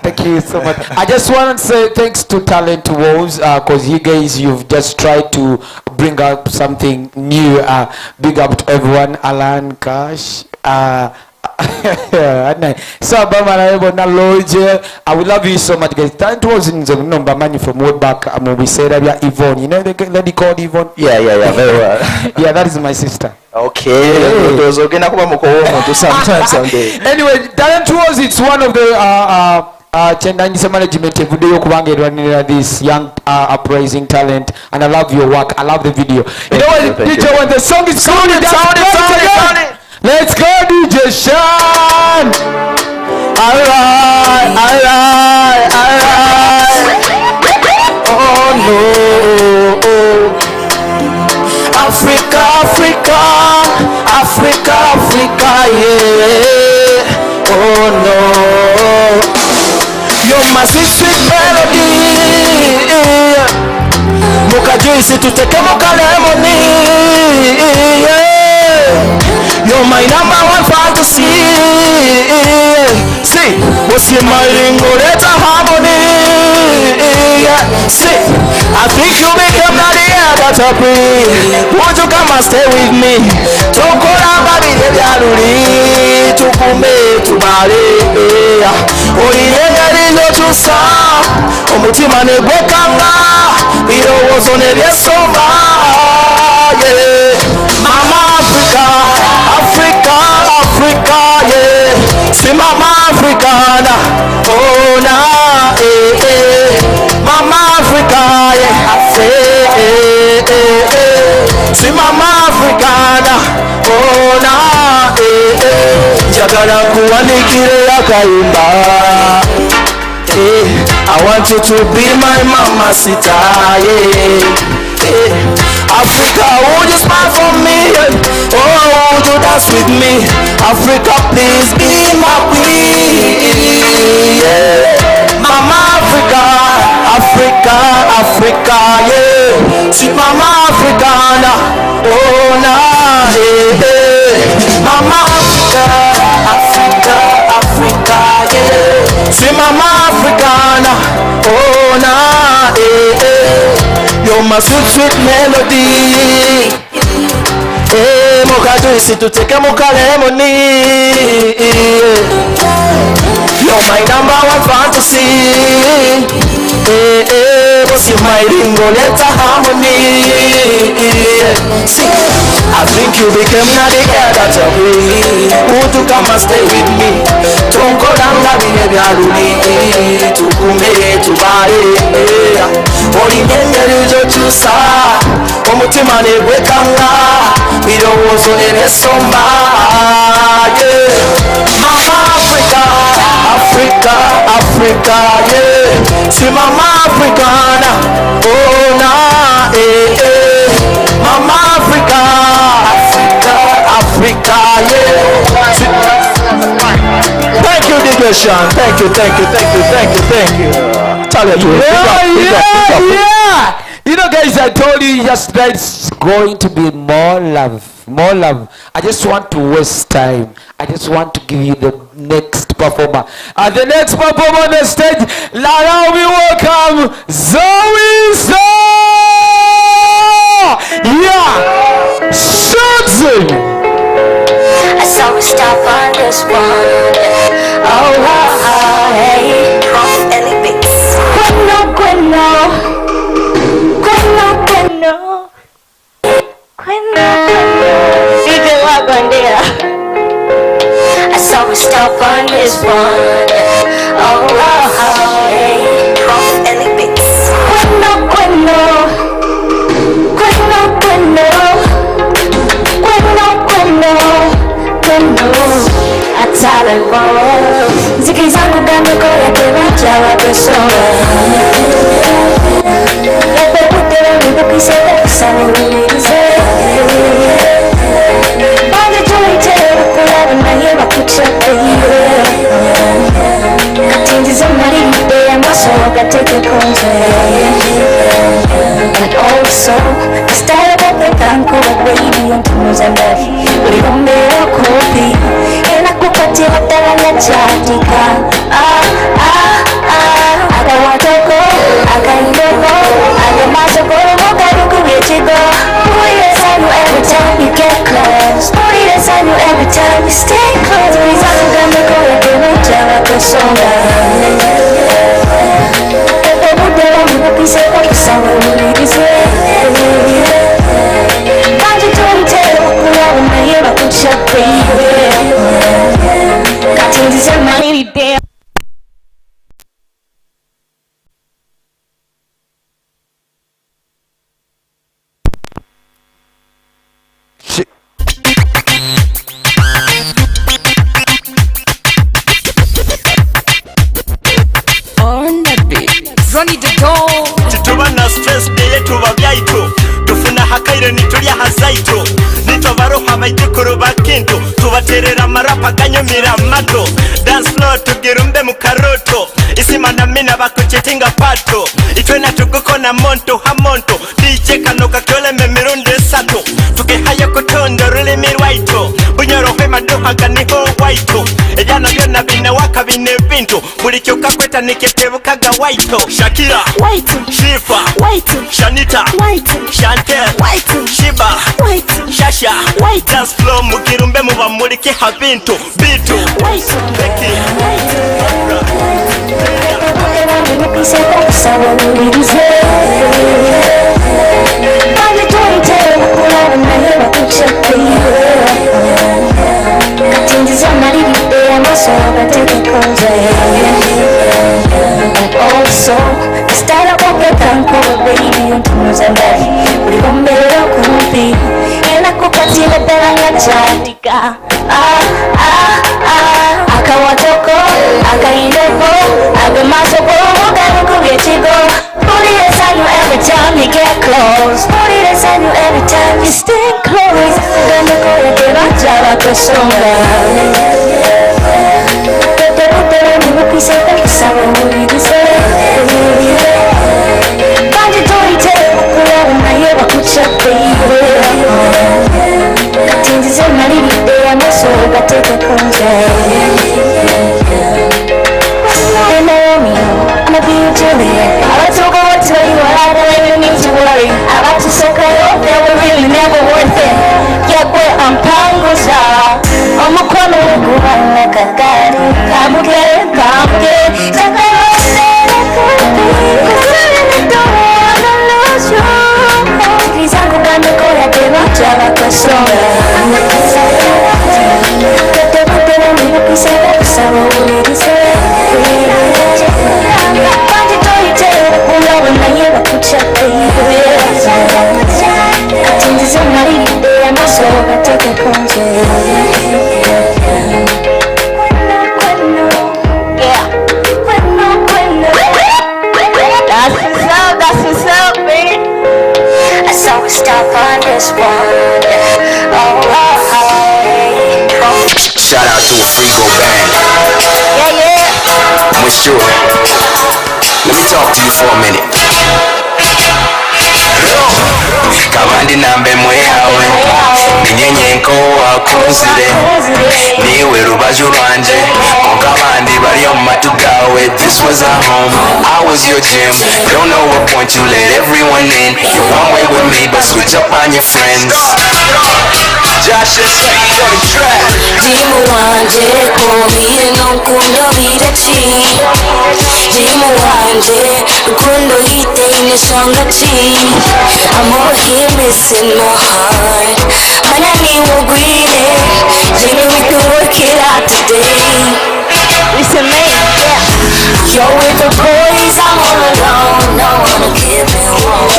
Speaker 20: Thank you so much. I just want to say thanks to Talent Wolves, because you guys, you've just tried to bring up something new. Big up to everyone. Alan Cash. So Bama na Lodge, I would love you so much, guys. Talent Wolves in the number money from way back. We said that Yvonne, you know the lady called Yvonne?
Speaker 15: Yeah, very well.
Speaker 20: Yeah, that is my sister.
Speaker 15: Okay.
Speaker 20: Hey.
Speaker 15: Ndowooza ogenda kuba mukowa omuntu sometime someday.
Speaker 20: Anyway, Talent Wars, it's one of the Chendanyisa management evuddeyo okubanga erwanirira this young uprising talent, and I love your work. I love the video. You know what,
Speaker 15: Thank
Speaker 20: DJ,
Speaker 15: you.
Speaker 20: when the song is
Speaker 15: Sound
Speaker 20: coming,
Speaker 15: it, sound it, sound it, sound it.
Speaker 20: Let's go, DJ Shan.
Speaker 15: All right, all right, all right. Oh no. Africa, Africa, Africa, Africa, yeah. Oh no. You're my sweet, sweet melody. Muka juice tuteke muka lemoni. Yeah. You're my number one fantasy. See, what's in my lingo? That's a harmony. Yeah. See, I think you become not the air that I breathe. Won't you come and stay with me? Tokola babi ebyaluli, tukume tubale. Oliyengeri tusa, omutima ne gwekanga, birowoozo ne byesoma. Yeah. Mama Africa, Africa, Africa, yeah. Si Mama Africana, oh na, eh, eh. Mama Africa, yeah. Eh, eh, eh, eh. Si Mama Africana, oh na, eh, eh. Njagala nkuwanikire akayimba. Eh, I want you to be my mamacita, yeah. Eh, Africa, would you smile for me? Oh, would you dance with me? Africa, please be my queen. Yeah. Mama Africa, Africa, Africa, yeah. Sweet Mama Africana, oh na, eh, eh. Mama Africa, Africa, Africa, yeah. Sweet Mama Africana, oh na, eh, eh. You're my sweet, sweet melody. Eh, moka juice tuteke moka lemoni. You're my number one fantasy. Eh, eh, Smiling, let a harmony. See, I think you became now the air that I breathe. Who to come and stay with me? Tonkolanga bine byaluli, tukume tubale. Olina engeri gy'okyusa omutima ne gwekanga, birowoozo ne byesomba. Yeah. Mama Africa, Africa, Africa, yeah. Si Mama Africana, oh na, eh, eh. Mama Africa, Africa, Africa, yeah. Thank you, DJ Sean. Thank you, thank you, thank you, thank you, thank you. Tell it to me.
Speaker 20: Yeah, yeah. You know, guys, I told you yesterday it's going to be more love, more love. I just want to waste time. I just want to give you the next performer. And the next performer on the stage, allow me welcome Zoe Star! Yeah! Shooting!
Speaker 7: I saw we stop on this one. Oh, oh, oh, hey. Prof. Ellie Beats. Bueno, bueno. Bueno, bueno. Bueno, bueno. DJ Wagwandia. I saw we stop on this one. Oh, oh, oh, hey. Prof. Ellie Beats. Bueno, bueno. Bueno, bueno. Bueno, bueno. Bueno. Atale ziki zangu gameko yakebajawa kwesonga ebebutera bibukisera kusaba owulirize bange tuyitera okulaba naye bakutya baby kati nzize maliridde amaaso gatekeko nze. And also, the style of the nkuba baby ontunuza ndabi buli lumbeera kumpi era kukwatira ddala nga kyatika. Ah, ah, ah. Akawatoko akayindoko agamaaso g'olumu ekigo. Mpulira essanyu every time you get close. Mpulira essanyu every time you stay close. Bizakugambeko yagemujjawa kwesonga ebebudde bamubukiseko kusaba owulirize bangi tuyitera okulaba naye bakutya baby kati nzize maliridde.
Speaker 11: On the beat. Ronnie the dog.
Speaker 21: Tituba na stress naye tuba byaitu tufuna hakaire nitulya hazaitu nitwabaroha baijukuru bakintu tubaterera amarapa ganyumira amato dance floor tugirumbe mu karoto isima na mina bakuchetinga pato itwena tugukona monto hamonto DJ kano kakyoleme emirundi esatu tukihayo kutonda olulimi lwaitu bunyorohwe maduha ganiho waitu ebyana byonna binawaka bina ebintu buli kyokka kweta nikyetebukaga waito Shakira Shifa Shanita Chantel Shiba Shasha dance floor mugirumbe muba mulike habintu bitu Becky.
Speaker 7: Bamubukiseko kusaba owulirize bangi tuyitera okulaba naye bakutya baby kati nzize maliridde amaaso gatekeko nze. And also, the style of the nkuba baby ontunuza ndabi buli lwombeera kumpi era kukwatira ddala nga kyatika. Ah, ah, ah. Akawatoko akayindoko agamaaso g'omugaluku ekigo. Mpulira essanyu every time you get close. Mpulira essanyu every time you stay close. Gambeko yake bakwesonga tetebutera bibukiseko kusaba owulirize bangi tuyitera okulaba naye bakutya baby kati nzize maliridde amaaso gatekeko nze. Naomi, I'ma be your Juliet. I took her to tell you I don't even need to worry. I got to so close that we're really never worth it. Yeah, boy, I'm Pangusa. I'm a corner, like a god. I'm getting, I'm getting. this one. Oh, oh, oh.
Speaker 4: Shout out to a Frigo band.
Speaker 7: Yeah.
Speaker 4: Monsieur, let me talk to you for a minute. Kabandi nambe mwehawe ninyenye wakunzire niwe rubaju rwanje konka abandi bari omu matu gawe. This was our home, I was your gym. Don't know what point you let everyone in. You're one way with me, but switch up on your friends. Josh is on the track.
Speaker 7: Jimu wanje komire nonkundobire ki, Jimu wanje rukundo yiteine shonga ki. I'm over here missing my heart. Mana niwugwire Jimmy, we can work it out today.
Speaker 18: Listen me, yeah.
Speaker 7: You're with the boys, I'm all alone. No one to keep me warm.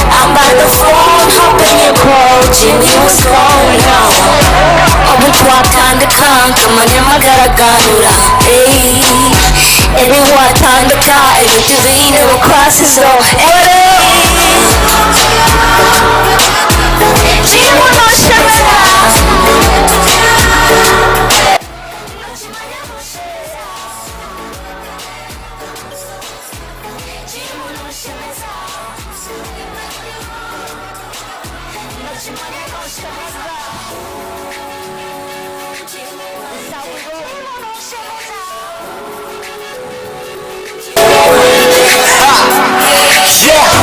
Speaker 7: I'm by the phone, hoping you call. Jimmy, what's going on? Ubu twatandika nkamanya amagaraganura. Hey, ebi watandika ebintu biine bukwasizo. Jimmy, noshemera.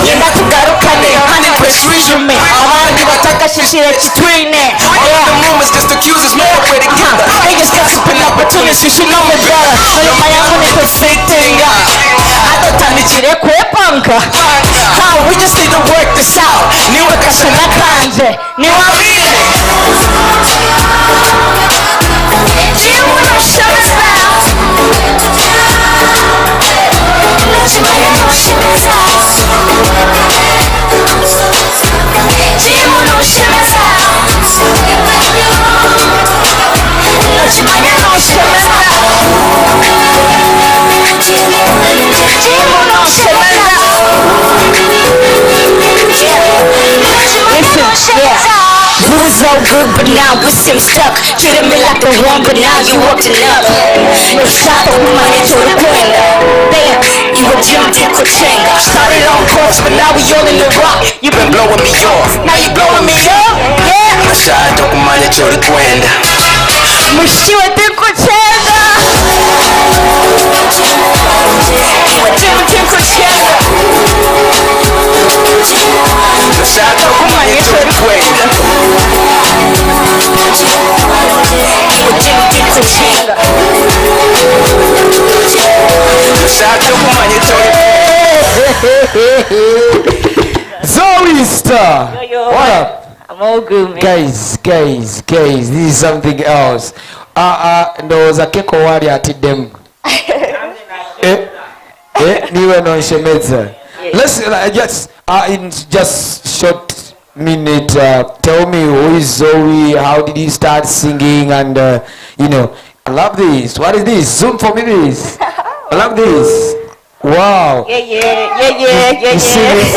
Speaker 3: Yenda tugarukane honey press resume abandi batakashishire kitwine.
Speaker 4: All of the rumors just accusers man, we're together.
Speaker 3: Niggas gossiping opportunities, you should know me better. Nyuma yangu nikufitinga atatandikire kwepanka. How we just need to work this out. Niwe kashana kanje niwabire.
Speaker 7: Listen, yeah. We was all good, but now we seem stuck. Treated me like the one, but now you acting up. No shot, but money to the window. Damn, you a gym dick or chenga.
Speaker 3: Started on course, but now we all in the rock.
Speaker 4: You been blowing me off.
Speaker 3: Now you blowing me up, yeah.
Speaker 4: Nashaka kumanya chori kwenda.
Speaker 3: Mushiwe tikuchenga. Iwe gym tikuchenga.
Speaker 4: Nashaka kumanya chori kwenda.
Speaker 7: Iwe gym tikuchenga.
Speaker 4: Nashaka kumanya chori.
Speaker 20: Zoe Star.
Speaker 1: Yo, yo.
Speaker 20: What up?
Speaker 1: I'm all good, man.
Speaker 20: Guys, guys, guys, this is something else. Ndowooza Keko wali atiddemu. Eh, eh, niwe nonshemeza. Let's just in just short minute, tell me who is Zoe, how did he start singing, and you know, I love this. What is this? Zoom for me this. I love this. Wow.
Speaker 1: Yeah.
Speaker 20: You see this?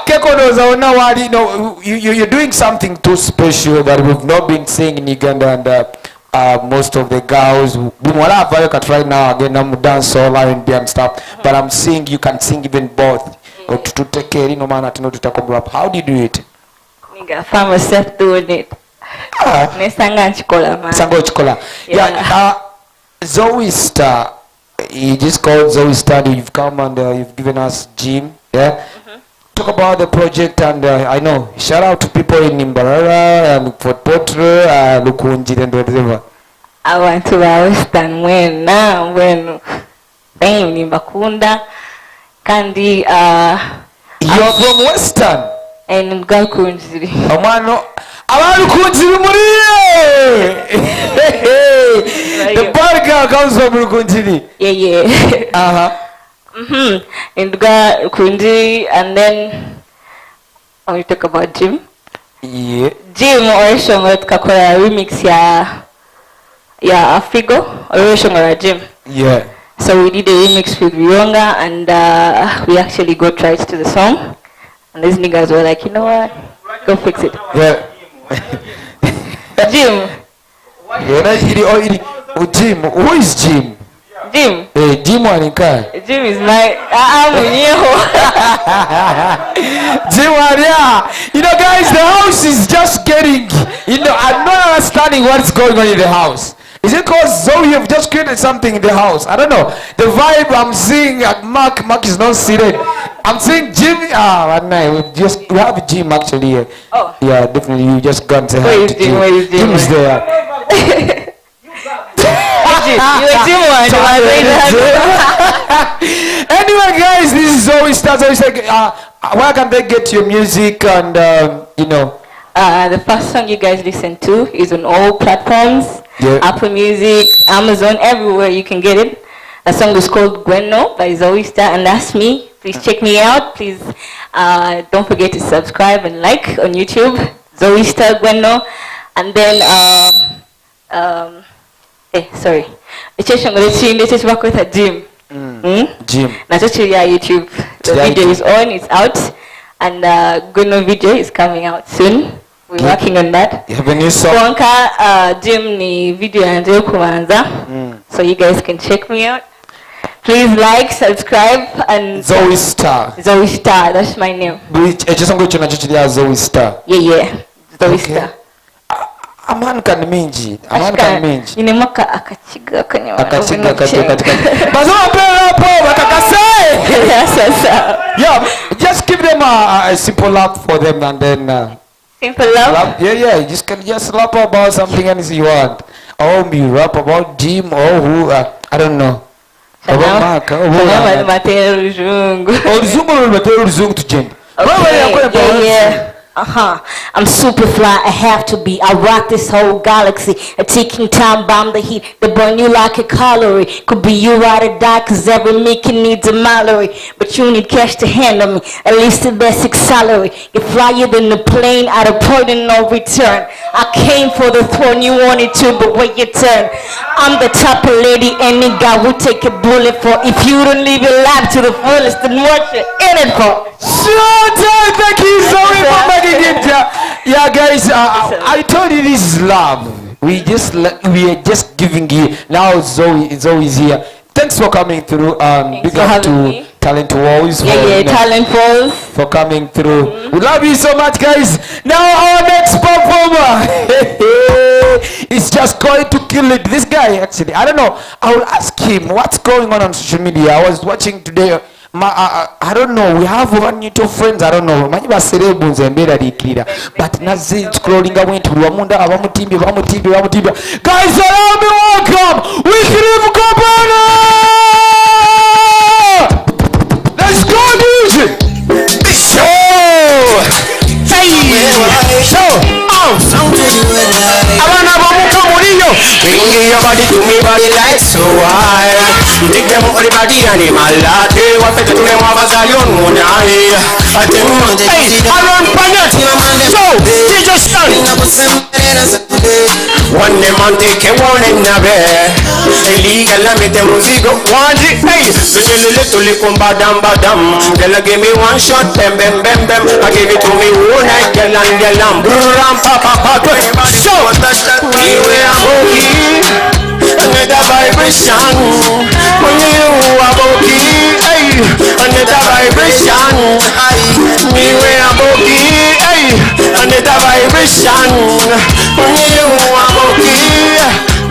Speaker 20: Keko ndowooza wonna wali, no, you're doing something too special that we've not been seeing in Uganda, and most of the girls muwala avayo kati right now agenda mu dance hall, R&B and stuff, but I'm seeing you can sing even both. Tututeke eri no maana tino tutako rap. How do you do it?
Speaker 1: Nigga, I found myself doing it. Nesanga nkikola, man.
Speaker 20: Sanga okikola.
Speaker 1: Yeah.
Speaker 20: Yeah, Zoe Star, you just called Zoe Star, you've come and you've given us gym. Yeah. Talk about the project, and I know, shout out to people in Mbarara and Fort Portal, Lukunji and whatever.
Speaker 1: Abantu ba Western mwena mbwenu damn nimbakunda kandi
Speaker 20: You're from Western?
Speaker 1: And Rwakunjiri.
Speaker 20: Omwana abalukunjiri muriye. The bad girl comes from Lukunjiri.
Speaker 1: Yeah. In Rwakunjiri, and then I will talk about gym.
Speaker 20: Yeah.
Speaker 1: Gym orishongora tukakora remix ya Afrigo orishongora gym.
Speaker 20: Yeah.
Speaker 1: So we did a remix with Rionga, and we actually got rights to the song. And these niggas were like, you know what? Go fix it.
Speaker 20: Yeah.
Speaker 1: Jim.
Speaker 20: Yeah, oh, Jim. Who is Jim?
Speaker 1: Jim.
Speaker 20: Hey, Jim Wanika.
Speaker 1: Jim is my munyeho.
Speaker 20: Jim Waria. You know, guys, the house is just getting, you know, I'm not understanding what's going on in the house. Is it because Zoe, you've just created something in the house? I don't know. The vibe I'm seeing at Mark, Mark is not seated. I'm seeing Jim. We have Jim actually here.
Speaker 1: Oh.
Speaker 20: Yeah, definitely. You just got to
Speaker 1: Where is Jim? Where is Jim?
Speaker 20: Jim is there.
Speaker 1: You were Jim one.
Speaker 20: Anyway, guys, this is Zoe Star. Zoe Star. Where can they get your music and, you know?
Speaker 1: The first song you guys listen to is on all platforms.
Speaker 20: Yeah.
Speaker 1: Apple Music, Amazon, everywhere you can get it. The song is called Gweno by Zoe Star, and that's me. Please check me out. Please don't forget to subscribe and like on YouTube, Zoe Star Gweno. And then, sorry. Jim.
Speaker 20: Jim.
Speaker 1: Nakyo kiri ya YouTube. The video is on, it's out. And Gweno video is coming out soon. We're working on that.
Speaker 20: You have a new song?
Speaker 1: Konka Jim ni video yanze kubanza. So you guys can check me out. Please like, subscribe, and
Speaker 20: Zoe Star.
Speaker 1: Zoe Star, that's my name.
Speaker 20: Ekisongo kyo nakyo kiri Zoe Star.
Speaker 1: Yeah, yeah. Zoe Star.
Speaker 20: Amani kan mingi. Amani kan mingi.
Speaker 1: Ninemaka akachiga kanywa.
Speaker 20: Akachiga katika. Bazoma play hapo bakakase.
Speaker 1: Yes, sir.
Speaker 20: Yeah, just give them a simple lap for them and then
Speaker 1: simple love?
Speaker 20: Yeah, yeah. You just can just rap about something else you want. Or me rap about Jim or who I don't know. About Mark. Oluzungu to Jim.
Speaker 1: Okay, yeah.
Speaker 18: I'm super fly, I have to be. I rock this whole galaxy. A ticking time bomb, the heat that burn you like a calorie. Could be you ride or die, cause every Mickey needs a Mallory. But you need cash to handle me, at least the basic salary. You flyer than the plane at a point of no return. I came for the throne, you wanted to, but wait your turn. I'm the type of lady any guy would take a bullet for. If you don't live your life to the fullest, then what you in it for?
Speaker 20: Sure, thank you Zoe for making it. Yeah, guys, I told you this is love. We are just giving you now. Zoe is here. Thanks for coming through. Big up to Talent Walls.
Speaker 1: Yeah, Talent Walls
Speaker 20: for coming through. We love you so much, guys. Now our next performer is just going to kill it. This guy, actually, I don't know. I will ask him what's going on social media. I was watching today. I don't know. We have one new two friends. I don't know. Manyi baserebu nze mbeera liikirira. But naze scrolling went wamunda abamutimbye bamutimbye bamutimbye. Guys, allow me welcome Wycliffe Kabana. Let's go, DJ.
Speaker 4: Show. Hey. Show. Oh. Abana bamuka muliyo. Bring your body to me, body like so high. Take them all the body animal. They want to them hey, I don't planet. So, DJ Stan. One them on take a one in a bear. Illegal let them music one hey, little little little badam badam. Girl give me one shot, bam bam bam bam. I give it to me all night, girl and girl and brum pa pa pa. So, we were another vibration. When you are okay, hey, another vibration. Me we are okay, hey, another vibration. When you are okay.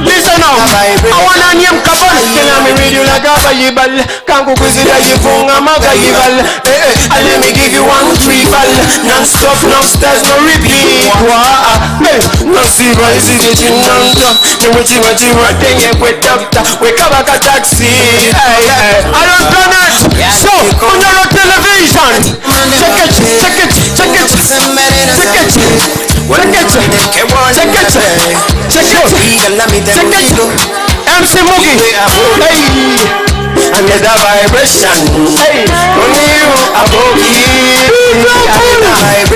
Speaker 4: Listen now, I wanna name Kabal. Tell me read you like a Bible. Can't go consider you phone, I'm a Bible. Eh, let me give you 1 3 ball. Non-stop, no stars, no repeat. No see why is it you non-stop. No what you want, you want, then you wait doctor. Wake up like a taxi. Hey, hey, I don't plan it. So, on your television. Check it, check it, check it. Check it. Check it, check it, check it, check it. MC Mugi, hey, another vibration. Hey, only you aboki.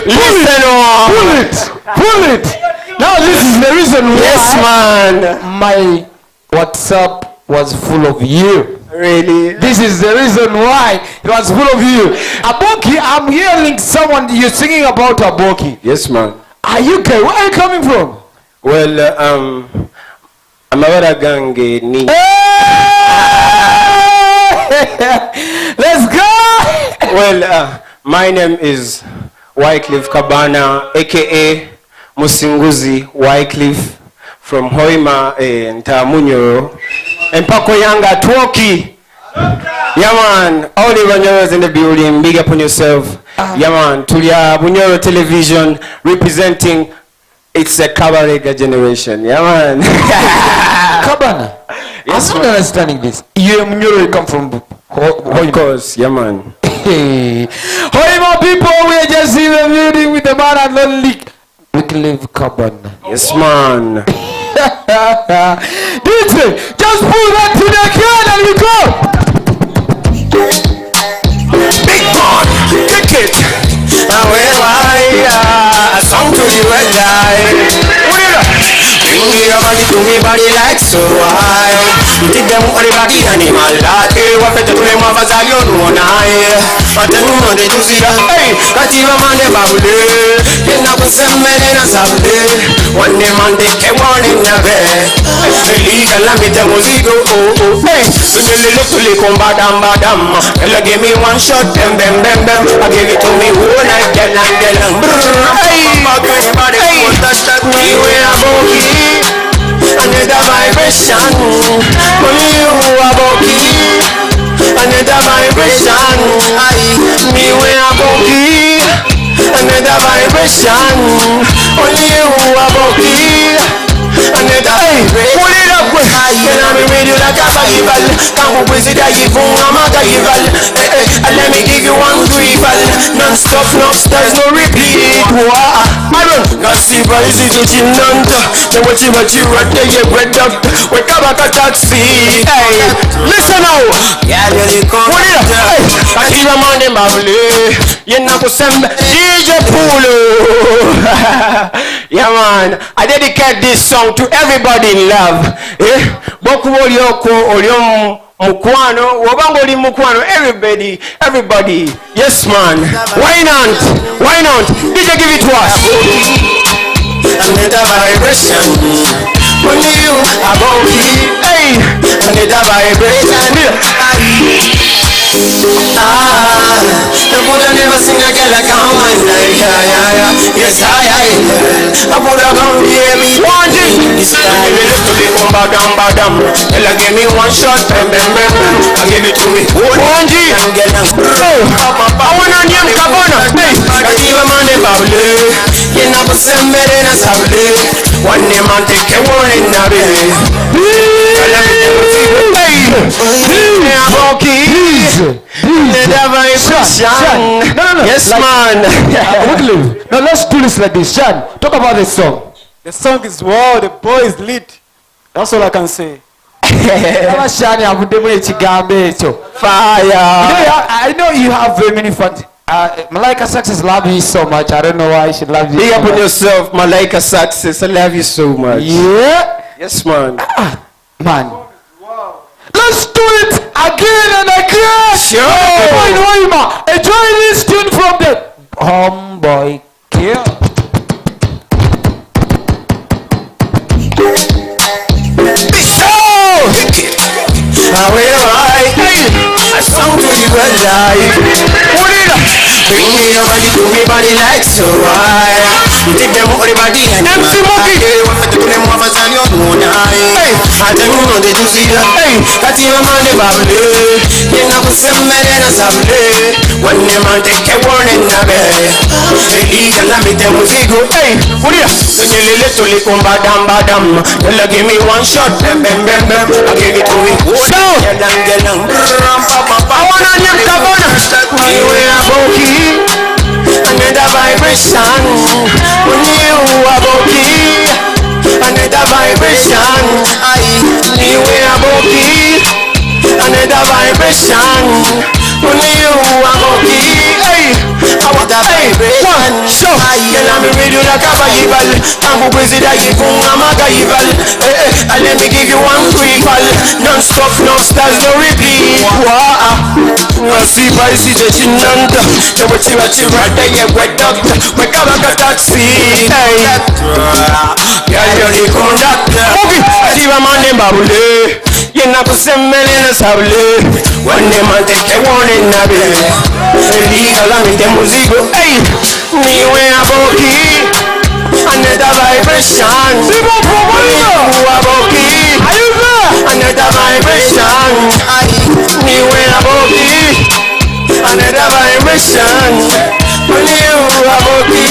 Speaker 4: Listen,
Speaker 20: pull it, pull it. Now this is the reason why.
Speaker 4: Yes, man.
Speaker 20: My WhatsApp was full of you.
Speaker 9: Really?
Speaker 20: This is the reason why it was full of you. Aboki, I'm hearing someone, you're singing about Aboki.
Speaker 9: Yes, man.
Speaker 20: Are you gay? Where are you coming from?
Speaker 9: Well, amabara gange ni
Speaker 20: Let's go!
Speaker 9: Well, my name is Wycliffe Kabana, aka Musinguzi Wycliffe from Hoima, Ntamunyoro. Empako Yanga Twoki. Yeah man, all the Bunyoros in the building, big up on yourself. Yeah man, Tulia Bunyoro Television representing, it's a Kabarega generation. Yeah man.
Speaker 20: Kabana,
Speaker 9: Yes,
Speaker 20: I'm not
Speaker 9: man.
Speaker 20: understanding this. You Munyoro, you come from Hoima.
Speaker 9: Of course, yeah man.
Speaker 20: Hey. Hoima people, we are just in the building with the man and lonely Wycliffe Kabana.
Speaker 9: Yes man.
Speaker 20: DJ, just pull that to the can and we go.
Speaker 4: Big man, kick it. A song to the red light. Bring your body to me body like so high. Take them all the body animal that wafete tule mwafazali onuonaye atenu nde tuzira hey katiba mande babule yena kusemele na sabule one man take one in the bed illegal la mite muzigo oh oh hey tunelele tule komba dam badam ella give me one shot bem bem bem bem I give it to me whole night then and then hey hey you aboki another vibration money you aboki another vibration I me we aboki another vibration only you aboki another vibration pull it up can I be with you like a Bible can't go with it I'm a rival let me give you one grieval non-stop no there's no repeat I run Nasiba is it chinanta Now what you what you right there you bread up Wake up like a taxi hey listen now
Speaker 17: Yeah, you
Speaker 4: pull it up hey Akira man mbabule Yena kusembe DJ Pulu Yeah man, I dedicate this song to everybody in love. Eh? Boku olioko olio mukwano, wobanga oli mukwano, everybody, everybody. Yes man. Why not? Why not? DJ give it to us.
Speaker 9: Another vibration. Only you aboki.
Speaker 4: Hey,
Speaker 9: another vibration. Ah, I would have never seen a girl like a man like yeah, yeah, yeah. Yes, I would have gone hear me.
Speaker 4: One thing.
Speaker 9: This time
Speaker 4: you look to the bomba dam ba dam. Ella give me one shot, bam bam bam bam. I give it to me. One G. I wanna name Kabana. Hey,
Speaker 9: Katiba man de babule. You never send me na sabule. One name and take a one in a bay.
Speaker 4: Hey,
Speaker 20: Shan, no.
Speaker 9: Yes,
Speaker 20: like,
Speaker 9: man.
Speaker 20: Wycliffe, no, let's do this like this. Shan, talk about this song.
Speaker 22: The song is wow, the boy is lit. That's all I can say.
Speaker 20: Shani avuddemu ekigambo ekyo.
Speaker 9: Fire.
Speaker 20: You know, I know you have very many fans. Malaika Success love you so much. I don't know why she loves you.
Speaker 9: Big
Speaker 20: so
Speaker 9: up on
Speaker 20: much.
Speaker 9: yourself, Malaika Success. I love you so much.
Speaker 20: Yeah.
Speaker 9: Yes, man.
Speaker 20: Man. Let's do it again and again.
Speaker 9: Sure.
Speaker 20: People in Hoima, enjoy this tune from the Homeboy Kill.
Speaker 9: I song to you alive.
Speaker 4: Put it up.
Speaker 9: Bring me your body to me body like so high. Take them all the body and
Speaker 4: MC Monkey.
Speaker 9: Hey, I tell you no they do see that. Hey, kati man de babule. Yena kusemele na sabule. One man take a one in a bed. Illegal na mite muzigo.
Speaker 4: Hey, put it up.
Speaker 9: Tunyelele tulikumba dam badam. Ella give me one shot. Bem bem bem bem. I give it to me.
Speaker 4: So,
Speaker 9: Gelang gelang.
Speaker 4: I wanna name Kabana.
Speaker 9: You aboki. Another vibration. When you aboki. Another vibration. I you aboki. Another vibration. When you aboki.
Speaker 4: Hey, I want that. Hey,
Speaker 12: vibration.
Speaker 2: One, so.
Speaker 12: Girl, I'm read you like a Bible. Tangu kwizira yikunga magaival. Eh, eh, and let me give you one quick call. Non-stop, no stars, no repeat. Wa, nasiba isije chinanta. Ewe chiba chirada ye we doctor. We kabaka taxi. Hey, girl, you're the conductor.
Speaker 2: Okay.
Speaker 9: Siba mande mbabule. Yena kusemele na sabule. Wane mante ke wone nabe. Eliga la mite muzigo. Hey, niwe aboki. Another vibration.
Speaker 2: Sibo Promoter.
Speaker 9: Niwe aboki.
Speaker 2: Are you there?
Speaker 9: Another vibration. Niwe aboki. Another vibration. When you aboki.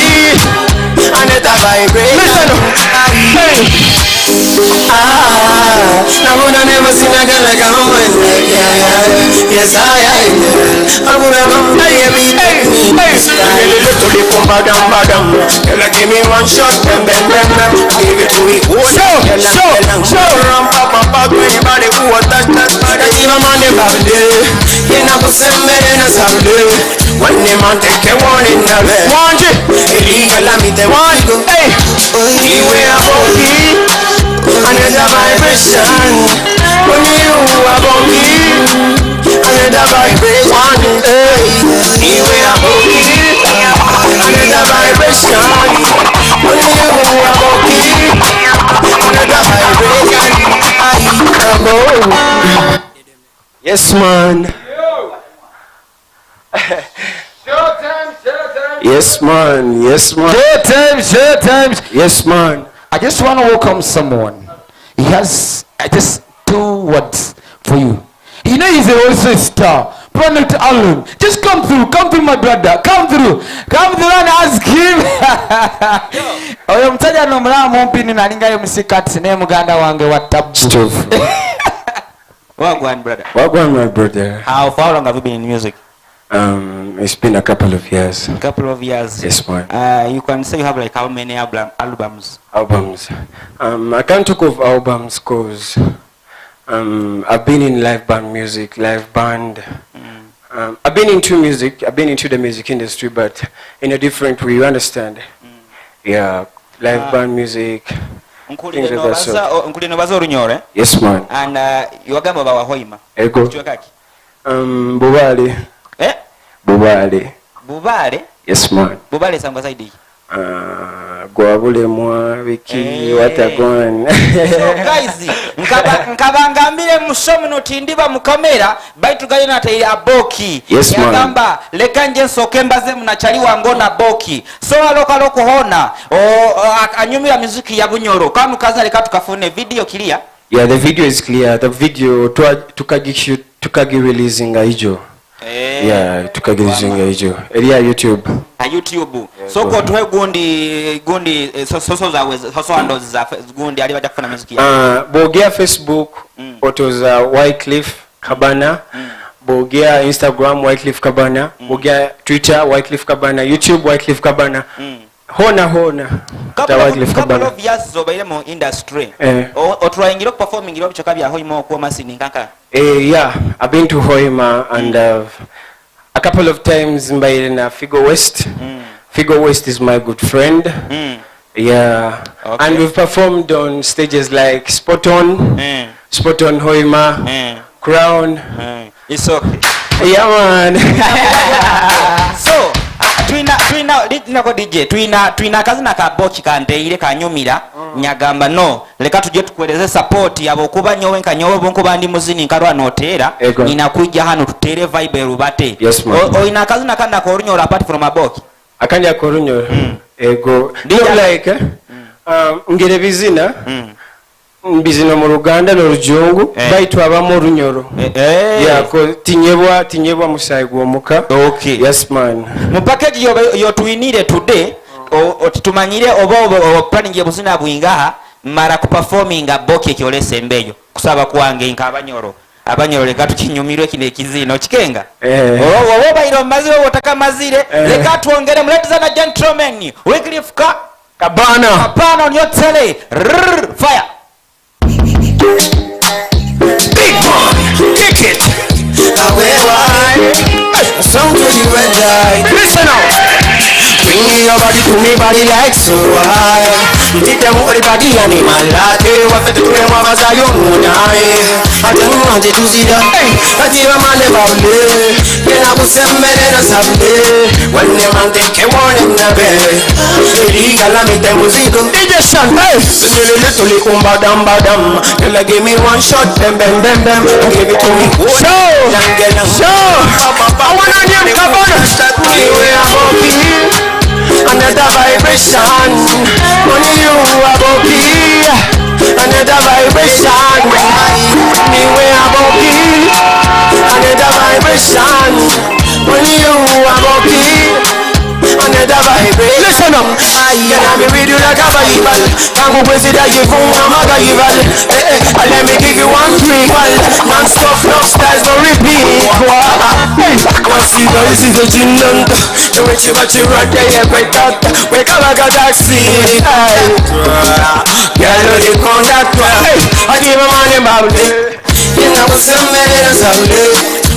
Speaker 9: Another vibration.
Speaker 2: Listen. Hey.
Speaker 9: Ah, I woulda never seen a girl like a woman. Yeah, yeah. Yes, I am. I woulda never
Speaker 2: Hey, hey, hey.
Speaker 9: To the pump, badam, badam. Girl, give me one shot, bam, bam, bam, bam. Give it to me.
Speaker 2: So, so, so.
Speaker 9: Ram, pa, pa, pa. Anybody who a touch that body, give a man the body. You know, send me in a sable. When the man take a one in the bed.
Speaker 2: One, two.
Speaker 9: Illegal, I meet the
Speaker 2: One. Hey.
Speaker 9: Iwe aboki, another vibration. When you aboki, another vibration.
Speaker 2: Hey.
Speaker 9: Iwe aboki, another vibration. When you aboki, another vibration. Yes, man. Yes, man. Yes, man.
Speaker 20: Share times, share times.
Speaker 9: Yes, man.
Speaker 20: I just want to welcome someone. He has just two words for you. You know he's also a star. Planet Allen. Just come through, my brother. Come through. Come through and ask him. Oyo musajja no omulaba mumpi nalingayo musikati naye muganda wange wa tabu.
Speaker 9: Stove.
Speaker 8: Wagwan, brother.
Speaker 9: Wagwan, my brother.
Speaker 8: How long have you been in music?
Speaker 9: It's been a couple of years.
Speaker 8: Couple of years.
Speaker 9: Yes, man.
Speaker 8: You can say you have like how many albums?
Speaker 9: Albums. I can't talk of albums because I've been in live band music, live band. I've been into music. I've been into the music industry, but in a different way. You understand? Yeah, live band music. Things of that sort.
Speaker 8: Nkulire nobaza orunyoro, eh?
Speaker 9: Yes, man.
Speaker 8: And yogamba bawa Hoima.
Speaker 9: Ego.
Speaker 8: Kichweka ki?
Speaker 9: Bubale.
Speaker 8: Eh?
Speaker 9: Bubale.
Speaker 8: Bubale?
Speaker 9: Yes, man.
Speaker 8: Bubale sangwa zaidi.
Speaker 9: Gwabule biki watagon.
Speaker 8: So guys, nkabangambire musomo notindiba mu kamera baitu gayo nataire aboki.
Speaker 9: Yes, man.
Speaker 8: Yagamba leka nje nsoke mbaze munachali wango na boki. So aloka loko hona anyumira muziki ya Bunyoro. Kama kaza leka tukafune video clear.
Speaker 9: Yeah, the video is clear. The video tukagi tukagi releasing ijo. Yeah, tukagi releasing ijo. Eria YouTube.
Speaker 8: Na YouTube. Yeah, so ko tuwe gundi soso za soso andozi za gundi ali bajja kufuna muziki.
Speaker 9: Bogea Facebook otoza Wycliffe Kabana. Bogea Instagram Wycliffe Kabana. Bogea Twitter Wycliffe Kabana, YouTube Wycliffe Kabana. Hona.
Speaker 8: Couple of years zobaire mu industry. Otwayingira performing iro bichoka bya Hoima okuwa masini nkanka.
Speaker 9: Yeah, I've been to Hoima and a couple of times mbaire na Figo West. Figo West is my good friend. Yeah.
Speaker 8: Okay.
Speaker 9: And we've performed on stages like Spot On, Spot On Hoima, Crown.
Speaker 8: It's okay.
Speaker 9: Yeah, man.
Speaker 8: So, twina ko DJ twina kazina ka boki kandeire kanyumira nyagamba no leka tuje tukueleze support yabo kuba nyowe nkanyowe bonko bandi muzini nkarwa notera nina kujja hano tutere vibe rubate.
Speaker 9: Yes, man.
Speaker 8: Oina kazina kanda ko runyora apart from a boki
Speaker 9: akanja ko runyora ego mm. Like ngere bizina mbizina mu Ruganda no rujungu baitu abamu runyoro. Yeah, ko tinyebwa musayi gwomuka.
Speaker 8: Okay.
Speaker 9: Yes, man.
Speaker 8: Mu package yo tuinire today otumanyire oba planning ya buzina bwingaha mara ku performinga boki ekyolese embeyo kusaba kwange nka abanyoro leka tukinyumirwe kino ekizino kikenga. Oba bairo mazire otaka mazire leka tuongere. Ladies and gentlemen, Wycliffe Kabana on your tele. Fire.
Speaker 12: Big man, kick it. Listen out. Me body like so high. Ntitemu olibadi animal ate waffe tutulemu abazayo munaye ate nanje tuzira ati bamane bable yena kusemberera sabule wanne manteke wone nabe erigala mite muzigo DJ Shan hey little badam badam. Girl, give me one shot, bam bam bam bam. Give it to me.
Speaker 2: Show, show. I wanna name Kabana.
Speaker 12: Another vibration. Only you aboki. Another vibration. Me way aboki. Another vibration. Only you aboki. Another vibration.
Speaker 2: Listen up.
Speaker 12: Can I be with you like a Bible? Kangu kwezi da yifunga magaival. Eh eh, let me give you one triple. Non-stop, no styles, no repeat. Hey, this is a chinant. The way she watch you right there, every dot. Wake up like a taxi. Hey, girl, you the conductor. Hey, I give a man a bubble. You know some men are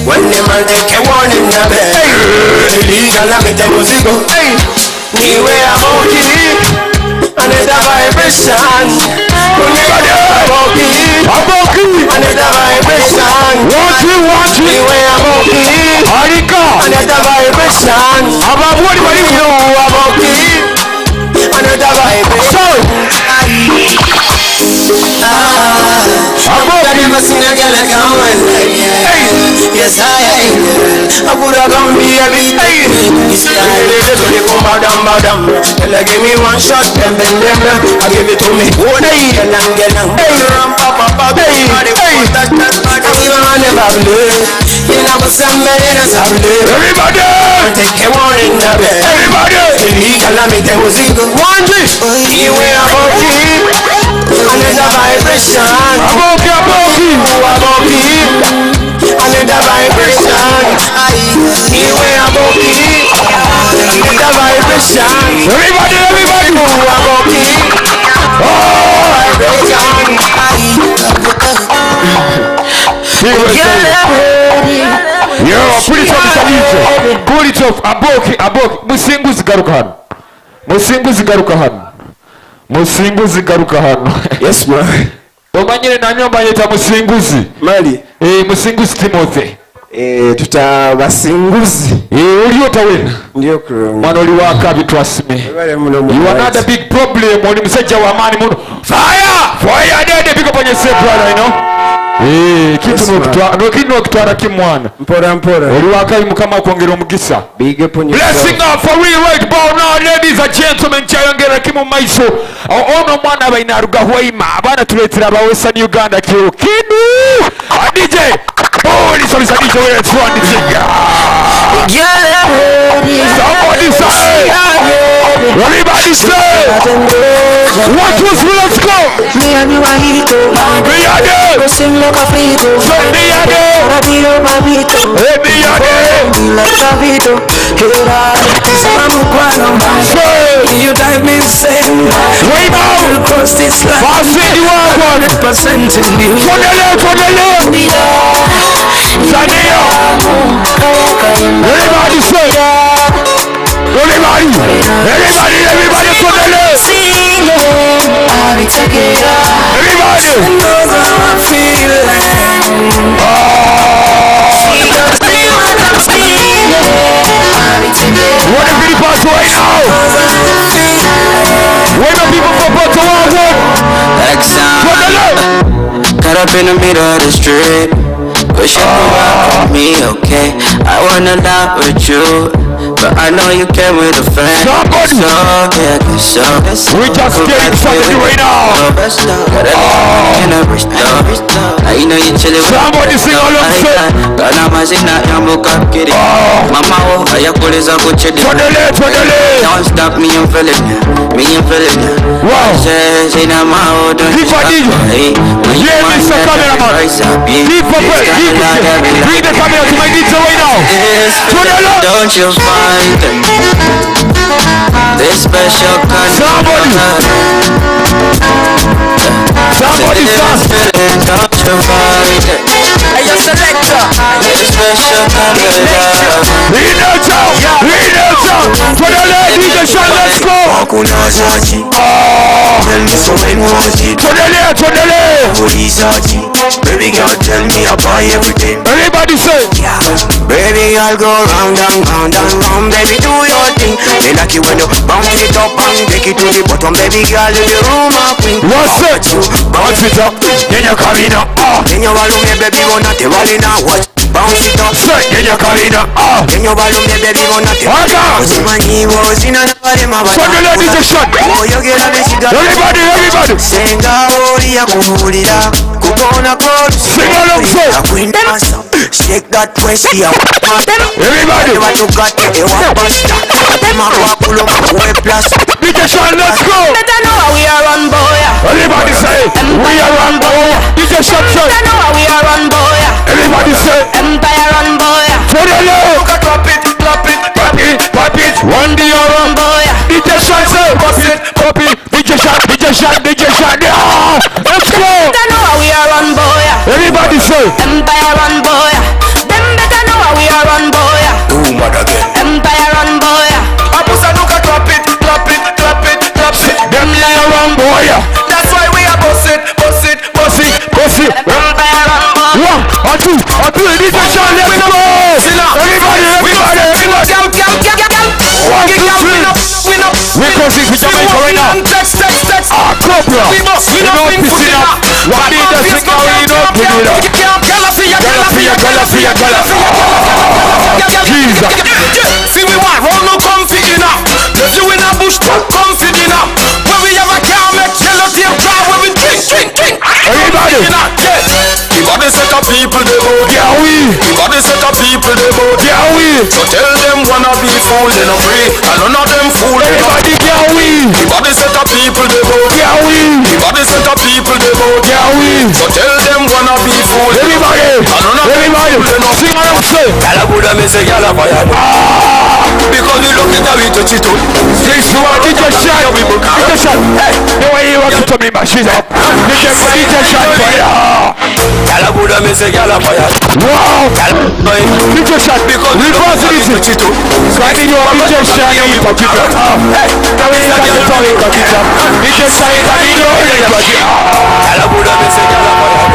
Speaker 12: when the man take a warning, hey, illegal, I'm a musical. Hey, me way I'm okay. Another vibration. Another vibration.
Speaker 2: 1 2 1 2.
Speaker 12: Me way I'm okay.
Speaker 2: Arika.
Speaker 12: Another vibration.
Speaker 2: Ababuli bali
Speaker 12: you I'm okay. Another vibration. I've never seen a girl like I. Yes, I am. I would have gone be a bit. Girl, give me one shot, bam, bam, bam, bam. I give it to me. Hey, hey, hey, hey.
Speaker 2: Everybody!
Speaker 12: Take a one in the bed.
Speaker 2: Everybody!
Speaker 12: One, two. Another vibration.
Speaker 2: Aboki, aboki.
Speaker 12: Aboki. Another vibration. Iwe aboki. Another vibration.
Speaker 2: Everybody, everybody.
Speaker 12: Aboki. Oh, vibration.
Speaker 2: Yo, put it off, Mr. DJ. Put it off. Aboki, aboki. Musinguzi garuka hano. Musinguzi garuka hano. Musinguzi garuka hano.
Speaker 9: Yes, ma.
Speaker 2: Omanyire nanyomba yeta Musinguzi.
Speaker 9: Mali.
Speaker 2: Eh, Musinguzi Timothy.
Speaker 9: Eh, tutabasinguzi.
Speaker 2: Eh, oli otawena.
Speaker 9: Ndio kurungi.
Speaker 2: Mwana oli wakabi trust me. You are not a big problem. Oli musajja wa amani muno. Fire! Fire dede big up on yourself brother, you know. Eh, kitu no kitwara kimwana.
Speaker 9: Mpora mpora.
Speaker 2: Oli wakabi mukama kwongera omugisa.
Speaker 9: Big up on yourself.
Speaker 2: Blessing up for real right about now, ladies and gentlemen. Kyayongera kimu maiso. Ono mwana abaina aruga Hoima. Abaana tuletera aba Western Uganda kiro kinu. DJ. Holy sorry, DJ, we're trying to Somebody say, everybody say, 1 2 3, let's go.
Speaker 16: Me and you are hito.
Speaker 2: Me and you.
Speaker 16: Go sing like a frito.
Speaker 2: Me and you. Hey, me and you.
Speaker 16: Like a Vito. You drive me insane.
Speaker 2: Way now.
Speaker 16: Cross this line.
Speaker 2: Pass it, you are one.
Speaker 16: 100% in you.
Speaker 2: To the left, to the left. Sanio. Everybody say. Everybody. Everybody, everybody to the left. Everybody. What a beauty pass right now. Where the people from Porto are. To the left.
Speaker 6: Caught up in the middle of the street. Wish you could rock with me, okay? I wanna lie with you, but I know you came with a friend.
Speaker 2: Somebody.
Speaker 6: So, yeah, so,
Speaker 2: we just getting started right now.
Speaker 6: I know you chillin' with
Speaker 2: somebody sing along, say.
Speaker 6: Mama, ayakuliza kuchidi.
Speaker 2: To the left, to the left.
Speaker 6: Don't stop me, I'm feeling ya. Me, I'm feeling ya.
Speaker 2: Wow. Deeper, DJ. Yeah, Mr. Cameraman. Deeper, deeper. Bring the camera to my DJ right now. To the left.
Speaker 6: Don't you find this special kind
Speaker 2: Somebody.
Speaker 6: Of
Speaker 2: Somebody fast.
Speaker 6: Don't you find it?
Speaker 4: Hey, yo, selector.
Speaker 6: This special kind of love.
Speaker 2: In the town. In the town. To the left. DJ Sean, let's go.
Speaker 12: Tell me so when was it?
Speaker 2: Tuendelee, tuendelee.
Speaker 12: Ulizaji. Baby girl, tell me I buy everything.
Speaker 2: Everybody say.
Speaker 12: Yeah. Baby girl, go round and round and round. Baby, do your thing. Me like you when you bounce it up and take it to the bottom. Baby girl, in the room a queen.
Speaker 2: What's it? Bounce it up. Nyenya Karina.
Speaker 12: Nyenya walume, baby, wanna te walina. What? Bounce it up.
Speaker 2: Say, nyenya Karina.
Speaker 12: Nyenya walume, baby, wanna te.
Speaker 2: Waka.
Speaker 12: Ozimanyi wozina na balema bata.
Speaker 2: Tuendelee, DJ Sean.
Speaker 12: Oyogera n'ekigambo.
Speaker 2: Everybody, everybody.
Speaker 12: Senga oli yakubuulira kukona
Speaker 2: Sing along, say.
Speaker 12: Queen dancer, shake that waist, yeah.
Speaker 2: Everybody.
Speaker 12: What you got, eh, what basta? Makwakulu, we plus.
Speaker 2: DJ Sean, let's go.
Speaker 3: Better know how we are on boy.
Speaker 2: Everybody say, we are on boy. DJ Sean, say.
Speaker 3: Better know how we are on boy.
Speaker 2: Everybody say,
Speaker 3: Empire on boy.
Speaker 2: Tuendelee.
Speaker 4: Clap it, clap it,
Speaker 2: Pop it, pop it. One day you're on
Speaker 3: boy.
Speaker 2: DJ Sean, say, pop it, pop it. DJ Sean, DJ Sean, DJ Sean. Yeah. Let's go.
Speaker 3: Better know how we are on boy.
Speaker 2: Everybody say,
Speaker 3: Empire on boy. Them better know how we are on boy.
Speaker 12: Ooh, mother girl.
Speaker 3: Empire on boy.
Speaker 4: Abusanuka, clap it, clap it, clap it, clap it.
Speaker 2: Them lay around boy.
Speaker 4: That's why we are boss it, boss it,
Speaker 2: boss it, boss it.
Speaker 3: Empire on boy.
Speaker 2: 1, 2, 3, DJ Sean, let's go. Everybody, everybody, everybody. 1, 2, 3. We're crossing to Jamaica right now.
Speaker 4: Text, text, text.
Speaker 2: Ah, Cobra.
Speaker 4: We must, we
Speaker 2: You
Speaker 4: not
Speaker 2: know,
Speaker 4: been
Speaker 2: pissing
Speaker 4: putting
Speaker 2: up.
Speaker 4: up.
Speaker 2: What did the signal? You know, put it up.
Speaker 4: Galaxy,
Speaker 2: Galaxy, Galaxy, Galaxy. Jesus.
Speaker 4: See we want round no comfy enough. If you in a bush, don't comfy enough. When we have a car, make yellow tape drive. When we drink, drink, drink.
Speaker 2: Everybody.
Speaker 4: Yeah. The body set of people they vote.
Speaker 2: Yeah, we.
Speaker 4: The body set of people they vote.
Speaker 2: Yeah, we.
Speaker 4: So tell them wanna be fool, they no free. And none of them fool. They no
Speaker 2: Everybody, yeah, we.
Speaker 4: The body set of people they vote.
Speaker 2: Yeah, we.
Speaker 4: The body set of people they vote.
Speaker 2: Yeah, we.
Speaker 4: So tell them wanna be fool.
Speaker 2: Everybody.
Speaker 4: And none of them
Speaker 2: Everybody.
Speaker 4: fool, they no
Speaker 2: Sing along, say.
Speaker 4: Gala Buddha me say gala fire. Because we look at we touch it up.
Speaker 2: This one, DJ Sean. DJ Sean. The way you want to me, my she's up. DJ, DJ Sean, fire.
Speaker 4: Gala Buddha me say gala fire.
Speaker 2: Wow. DJ Sean.
Speaker 4: Because we look
Speaker 2: Reverse
Speaker 4: at we
Speaker 2: it.
Speaker 4: touch it up.
Speaker 2: Kwani ni wa DJ Sean, you touch it up. The way you want to touch it up. DJ Sean, you know you touch it up.
Speaker 4: Gala Buddha me say gala fire.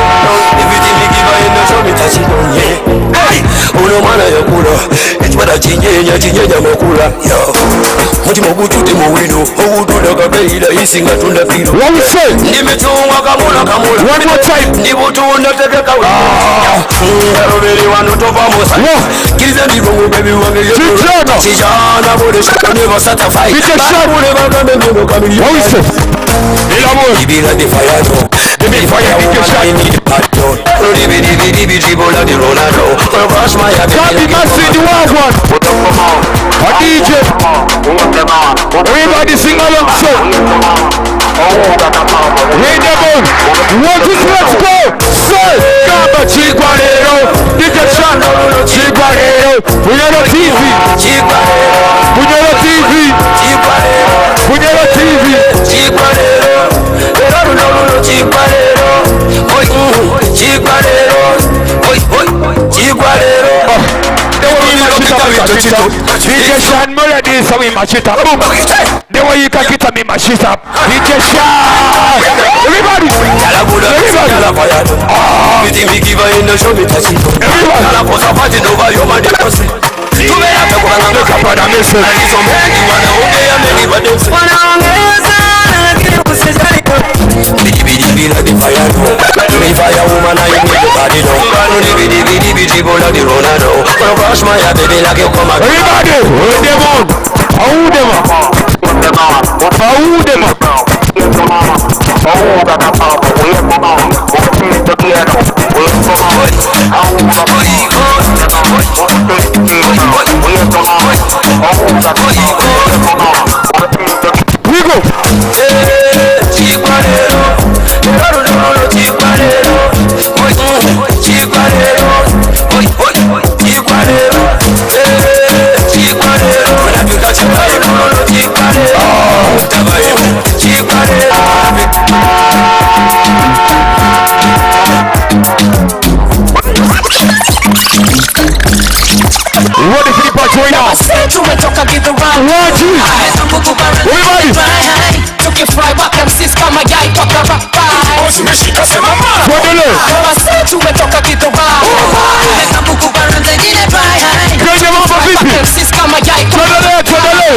Speaker 4: Everything we give her, you know show me touch it down, yeah. Hey, uno mwana yokula, ekibala kinyenya kinyenya makula, yo. Mutima ogujjudde mu wino, ogutunda kabeera isinga tunda piro.
Speaker 2: What we say?
Speaker 4: Ndi michungwa kamula kamula.
Speaker 2: One more time.
Speaker 4: Ndi butunda tegeka Ngalobere wano tova musa. Kkiriza ndi baby wange
Speaker 2: Kijana.
Speaker 4: Kijana bule never satisfied.
Speaker 2: DJ Sean.
Speaker 4: Bule bagambe mino kamili.
Speaker 2: What we say? Ilamu.
Speaker 4: Ibira the fire no.
Speaker 2: The big fire, DJ Sean. Kabi Masi, the wild one. A DJ. Everybody sing along, say. Read the book. 1, 2, 3, let's go. Say, Gamba Chiguarero. DJ Sean. Chiguarero. Bunyoro TV. Bunyoro TV. Bunyoro TV. DJ Sean Melody, so we match it up. Boom. The way you can get me mash it up. DJ Sean. Everybody. Everybody. Everybody, hold them on. Hold them up. Hold them up. We go. Ready for the party right now.
Speaker 3: tumetoka Githurai.
Speaker 2: Everybody.
Speaker 3: Tukifry waka MCs kama yai kwa karabai.
Speaker 2: Tuendelee.
Speaker 3: Kama sisi tumetoka Githurai.
Speaker 2: Kenya mambo vipi?
Speaker 3: MCs kama yai kwa
Speaker 2: Tuendelee, tuendelee.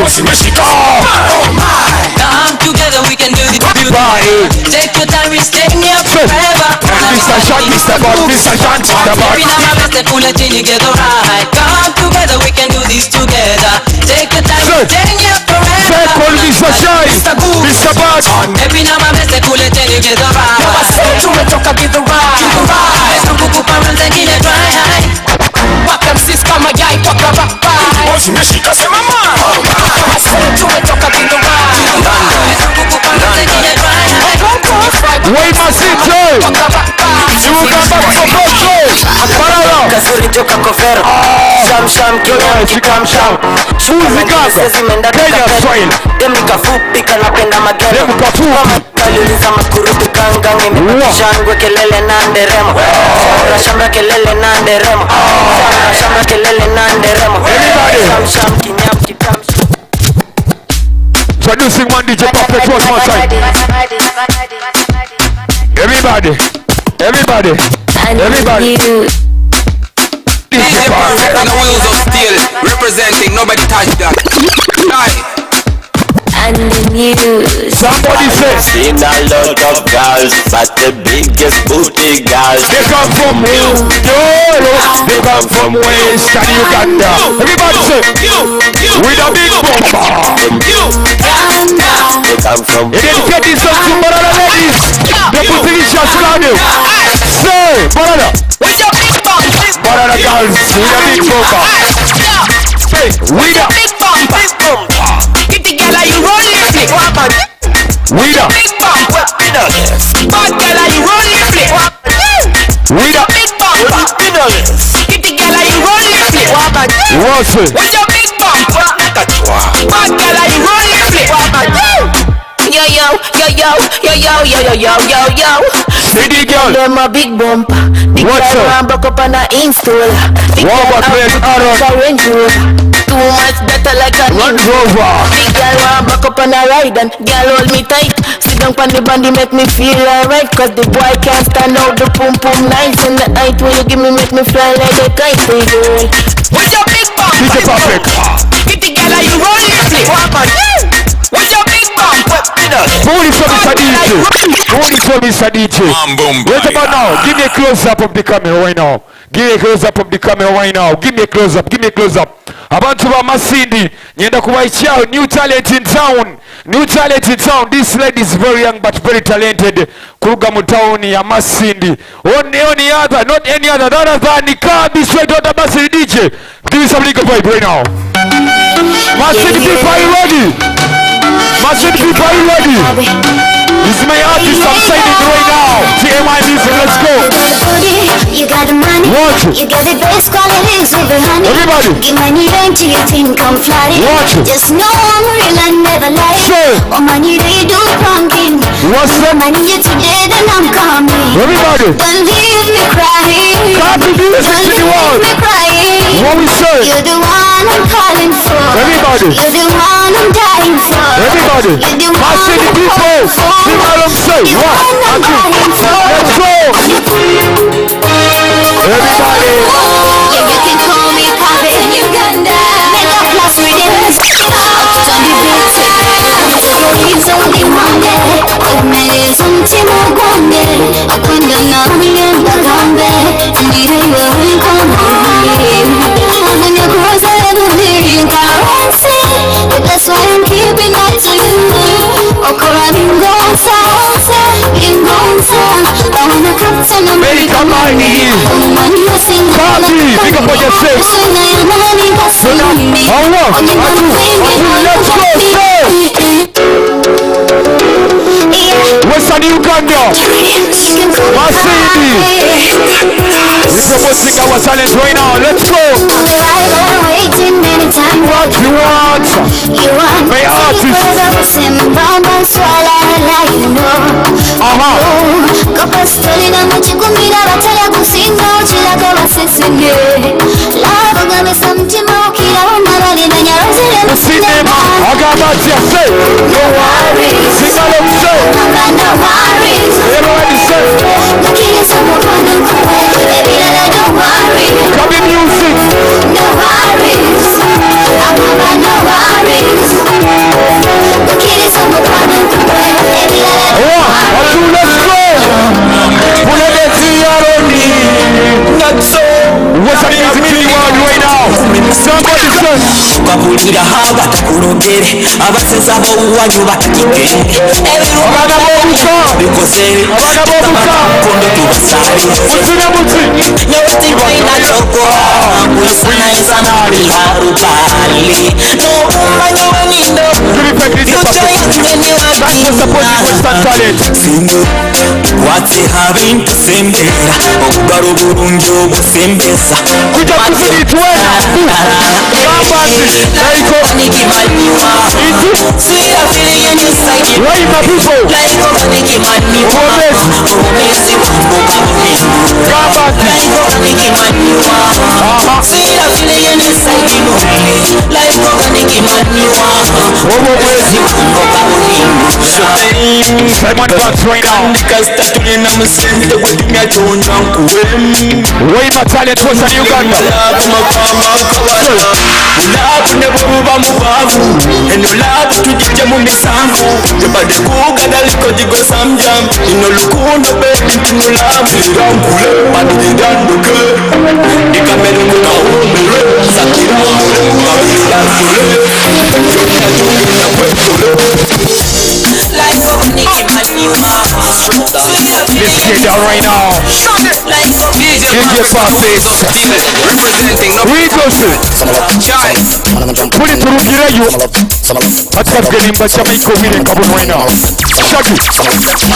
Speaker 6: Come together, we can do this.
Speaker 2: Bye.
Speaker 6: Take your time, we stay here forever.
Speaker 2: Mr. Shan, Mr. Bad, Mr. Shan, Mr. Bad.
Speaker 6: Baby, now my best, pull a chin, you get alright. Come together, we can do this together. Take your time, we stay here forever.
Speaker 2: Say, call Mr. Shine, Mr. Bad.
Speaker 6: Baby, now my best, pull a chin, you get alright.
Speaker 3: Kama sisi tumetoka Githurai.
Speaker 6: Kukupa rhymes zingine dry.
Speaker 3: Waka MCs kama yai kwa karabai. Kama sisi tumetoka Githurai.
Speaker 2: Wema City. You come back for Bosco.
Speaker 17: Kazuri joka kovero Sham sham kinyam kikam sham
Speaker 2: Muzikanga Kenya Swahili
Speaker 17: Dem nikafupi kanapenda magero
Speaker 2: Dem kafupi.
Speaker 17: Kaliuliza makurutu kangang imebakishangwe kelele na nderemo Shamra shamra kelele na nderemo Shamra shamra kelele na nderemo
Speaker 2: Everybody.
Speaker 17: Sham sham kinyam kikam sham
Speaker 2: Introducing one DJ Puppet one more time. Everybody, everybody, everybody.
Speaker 4: DJ Perfect on the wheels of steel, representing nobody touch that. Aye.
Speaker 7: And the news.
Speaker 2: Somebody say
Speaker 10: Seen a lot of girls, but the biggest booty girls.
Speaker 2: They come from Yolo, they come from Western Uganda. Everybody say with a big bumper.
Speaker 10: They come from
Speaker 2: You dedicate this song to Barada ladies. The Putilicious Lanu. Say Barada.
Speaker 3: With your big bumper.
Speaker 2: Barada girls with a big bumper. Say with a
Speaker 3: Big bumper. Get the girl you roll it flick.
Speaker 2: with a
Speaker 3: Big bumper. Bad girl you roll it flick.
Speaker 2: with a
Speaker 3: Big bumper. Get the girl you roll it flick.
Speaker 2: What's it?
Speaker 3: With your big bumper. Bad girl you roll it flick.
Speaker 13: Yo yo yo yo yo yo yo yo yo yo yo.
Speaker 2: City girl.
Speaker 13: Them a big bumper. Big
Speaker 2: What's
Speaker 13: girl
Speaker 2: up?
Speaker 13: want buck up and a install. Big
Speaker 2: What
Speaker 13: girl
Speaker 2: about
Speaker 13: want
Speaker 2: Prince Aaron?
Speaker 13: a Range Rover. Too much better like a
Speaker 2: Range Rover.
Speaker 13: Big girl want buck up and a ride and girl hold me tight. Sit down pon the bandy make me feel alright. 'Cause the boy can't stand out the pum pum nice and the height when you give me make me fly like a kite, hey girl.
Speaker 3: With your big bumper.
Speaker 2: DJ Perfect.
Speaker 3: Get the girl you roll it flick. With your big bumper.
Speaker 2: Hold it for Mr. DJ. Hold it for Mr. DJ. Wait about now. Give me a close up of the camera right now. Give me a close up of the camera right now. Give me a close up. Give me a close up. Abantu ba Masindi nyenda kubaikyaho new talent in town. New talent in town. This lady is very young but very talented. Kuruga mu town ya Masindi. Only any other, not any other other than Nikabi straight out of Masindi DJ. Give me some little vibe right now. Masindi people, are you ready? Masindi people, are you ready? This is my artist I'm signing right now. TMI music, let's go.
Speaker 7: You got the money,
Speaker 2: Watch it.
Speaker 7: you got the best qualities with the honey.
Speaker 2: Everybody.
Speaker 7: Give money rent to your team, come flooding.
Speaker 2: Watch it.
Speaker 7: Just know I'm real and never lie.
Speaker 2: Say.
Speaker 7: Oh, money they do pumpkin.
Speaker 2: What's up?
Speaker 7: Money you today, then I'm coming.
Speaker 2: Everybody.
Speaker 7: Don't leave me crying.
Speaker 2: Copy music
Speaker 7: Don't
Speaker 2: to the
Speaker 7: leave
Speaker 2: world.
Speaker 7: me crying.
Speaker 2: What we say?
Speaker 7: You're the one I'm calling for.
Speaker 2: Everybody.
Speaker 7: You're the one I'm dying for.
Speaker 2: Everybody.
Speaker 7: You're the one
Speaker 2: Masindi
Speaker 7: I'm
Speaker 2: people.
Speaker 7: calling for.
Speaker 2: See what I'm saying?
Speaker 7: You're the
Speaker 2: One
Speaker 7: one I'm
Speaker 2: and two.
Speaker 7: dying for.
Speaker 2: Let's go. Everybody.
Speaker 7: Yeah, you can call me Kabe in Uganda. Make a plus with it. Up to the beat. It's only Monday. Omeleza umutima gwange. Akunda nawe bagambe. Ndirewe nkomaye. Currency, but that's why I'm keeping it to you. Okora bingonsa, bingonsa. I wanna captain
Speaker 2: Make a money. Copy. Pick up on yourself. One, two, let's go, say. Western Uganda. Masindi. We promoting our talent right now. Let's go. What you want? My artist.
Speaker 7: Kopastolina muchigumira batala gusinga okirako basesenye labugamisa mutima okirawo nabalina nyarozere
Speaker 2: Ku cinema agamba atya say
Speaker 7: No worries.
Speaker 2: Singalo say
Speaker 7: Agamba no worries.
Speaker 2: Everybody say
Speaker 7: Nakkiriza mukwano nkuwe ebirala no worries.
Speaker 2: Kabi music.
Speaker 7: No worries. Agamba no worries. Nakkiriza mukwano nkuwe ebirala no
Speaker 2: One, two, let's go. What's up, music in the world right now? Somebody say.
Speaker 6: Babulira batakulogere abaseza b'owanyu batakigende
Speaker 2: Abaana b'obuka
Speaker 6: bikoze
Speaker 2: Abaana b'obuka
Speaker 6: kondo tubasale
Speaker 2: Mutine muti
Speaker 6: nyotibaina kyoko kuisanaisanaaliharubali n'obumanya wenindo kwate habintu sembera obugaro bulungi obusembeza
Speaker 2: Kuja kuzidi tuwena Bambazi Naiko Itu Why my people Ubomezi Bambazi Simon Banks right now.
Speaker 4: Tulina musente gwetumya kyonywa nkuwe
Speaker 2: Wayma talent was in Uganda.
Speaker 4: Laavu ne bwe buba mubaavu eno laavu tugijje mu misanvu tebadde kugadaliko gigosamjam ino lukundo bebi ntino laavu irankule badigiranduke ikamerungukawombere sakirambule kabiranzule yonna tugenda kwekole.
Speaker 2: Let's get down right now. DJ Perfect. Wigose. Kuli turugireyo. Katika tugelimba cha Michael Willie Kabun right now. Shaggy.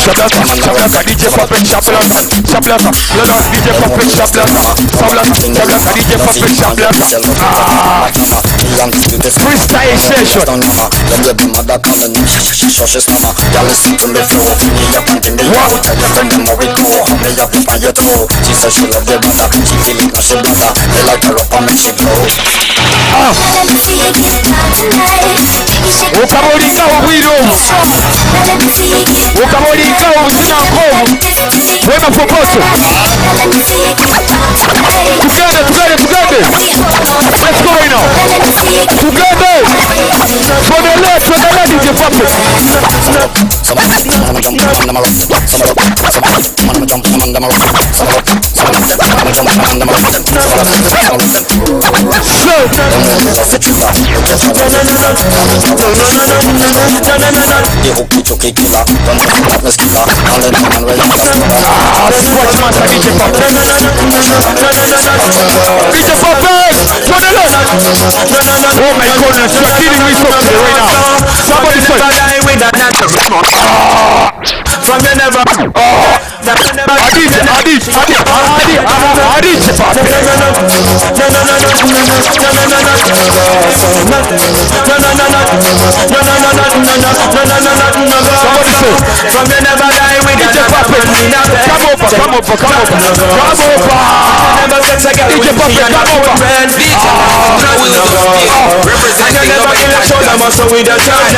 Speaker 2: Shablaka, Shablaka, DJ Perfect, Shablaka, Shablaka, Lala, DJ Perfect, Shablaka, Shablaka, Shablaka, DJ Perfect, Shablaka. Ah. Freestyle session. Ukaba olinga obwire obwo ukaba olinga obuzina nk'obwo wema fokoso tugende tugende tugende, let's go right now, tugende tuendelee tuendelee. DJ Perfect. Scratch master DJ Perfect. DJ Perfect, tuendelee. Oh my goodness, you are killing me softly right now. Somebody say
Speaker 4: From your never
Speaker 2: Adij, Adij, Adij, Adij, Adij, Somebody say
Speaker 4: From your never die with
Speaker 2: DJ Perfect. Come over, come over, come over, come over. DJ Perfect, come over.
Speaker 4: And you never kill a shoulder muscle with a turn.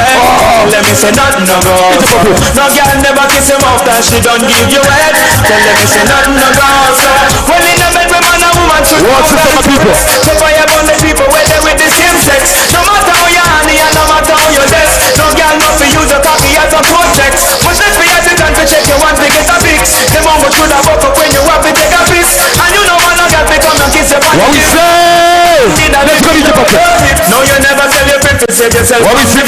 Speaker 4: Let me say nothing no go. No girl never kiss him off that she don't give you head. Tell them me say nothing no go. So when in a bed with man and woman should
Speaker 2: What's up, my people?
Speaker 4: So fire burn the people where they with the same sex. No matter how you honey and no matter how you dress. No girl no fi use a cocky as a project. But if you have the time to check you want to get a fix. Them on go through the buck up when you have to take a piss. And you know man no girl fi come and kiss you.
Speaker 2: What we say? Let's go, DJ Perfect.
Speaker 4: No, you never tell your people save yourself.
Speaker 2: What we say?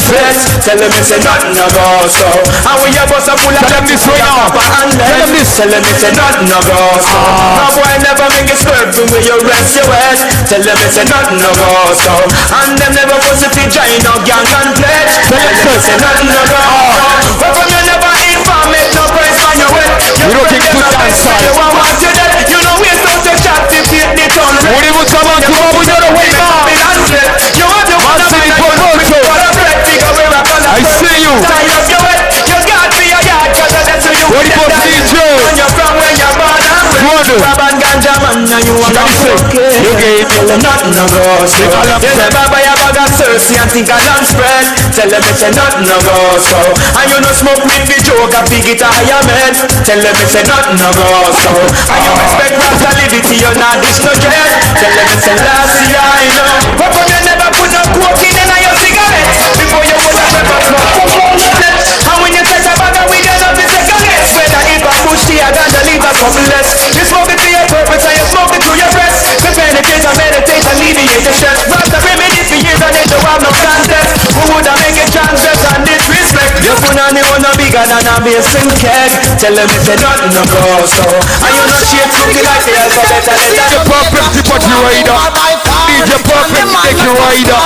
Speaker 4: Tell them it's a nothing no go so. And we a bust a full of
Speaker 2: Tell them this right now. Tell them this.
Speaker 4: Tell them it's a nothing no go so. No boy never make it swerve when you rest your head. Tell them it's a nothing no go so. And them never push it to join no gang and pledge. Tell them it's a nothing no go so. But from you never inform it, no price on your head. You
Speaker 2: We don't think
Speaker 4: friend
Speaker 2: good
Speaker 4: them a
Speaker 2: dance
Speaker 4: best friend, You want what you dead. You know waste out your chat if you hit the town red.
Speaker 2: Uri mutsabantu babunyoro wema.
Speaker 4: You have your one
Speaker 2: Martin Popoto. I see you. What about DJ? Tuone. You gave me.
Speaker 12: it's a nothing no go so. You say Baba ya bag of Cersei and think a lamb spread. Tell them it's a nothing no go so. And you no smoke with the joke, I fig it a higher man. Tell them it's a nothing no go so. And you respect Rasta liberty, you not dish no dread. Tell them it's a last year, I know. But from you never put no coke in your cigarette. Before you put a pepper smoke, and when you touch a bag of weed, you know it's a cigarette. Whether if a bushy, I got to leave a couple less. You smoke it to your purpose and you smoke it to your breast. To penetrate and meditate, alleviate the stress. Rasta remedy for years and they don't have no contest. Who woulda make it transgress and disrespect? You put on the one no bigger than a basin keg. Tell them it's a nothing no go so. And you no shape looking like the alphabet and letter.
Speaker 2: DJ Perfect, the party rider. DJ Perfect, take your rider.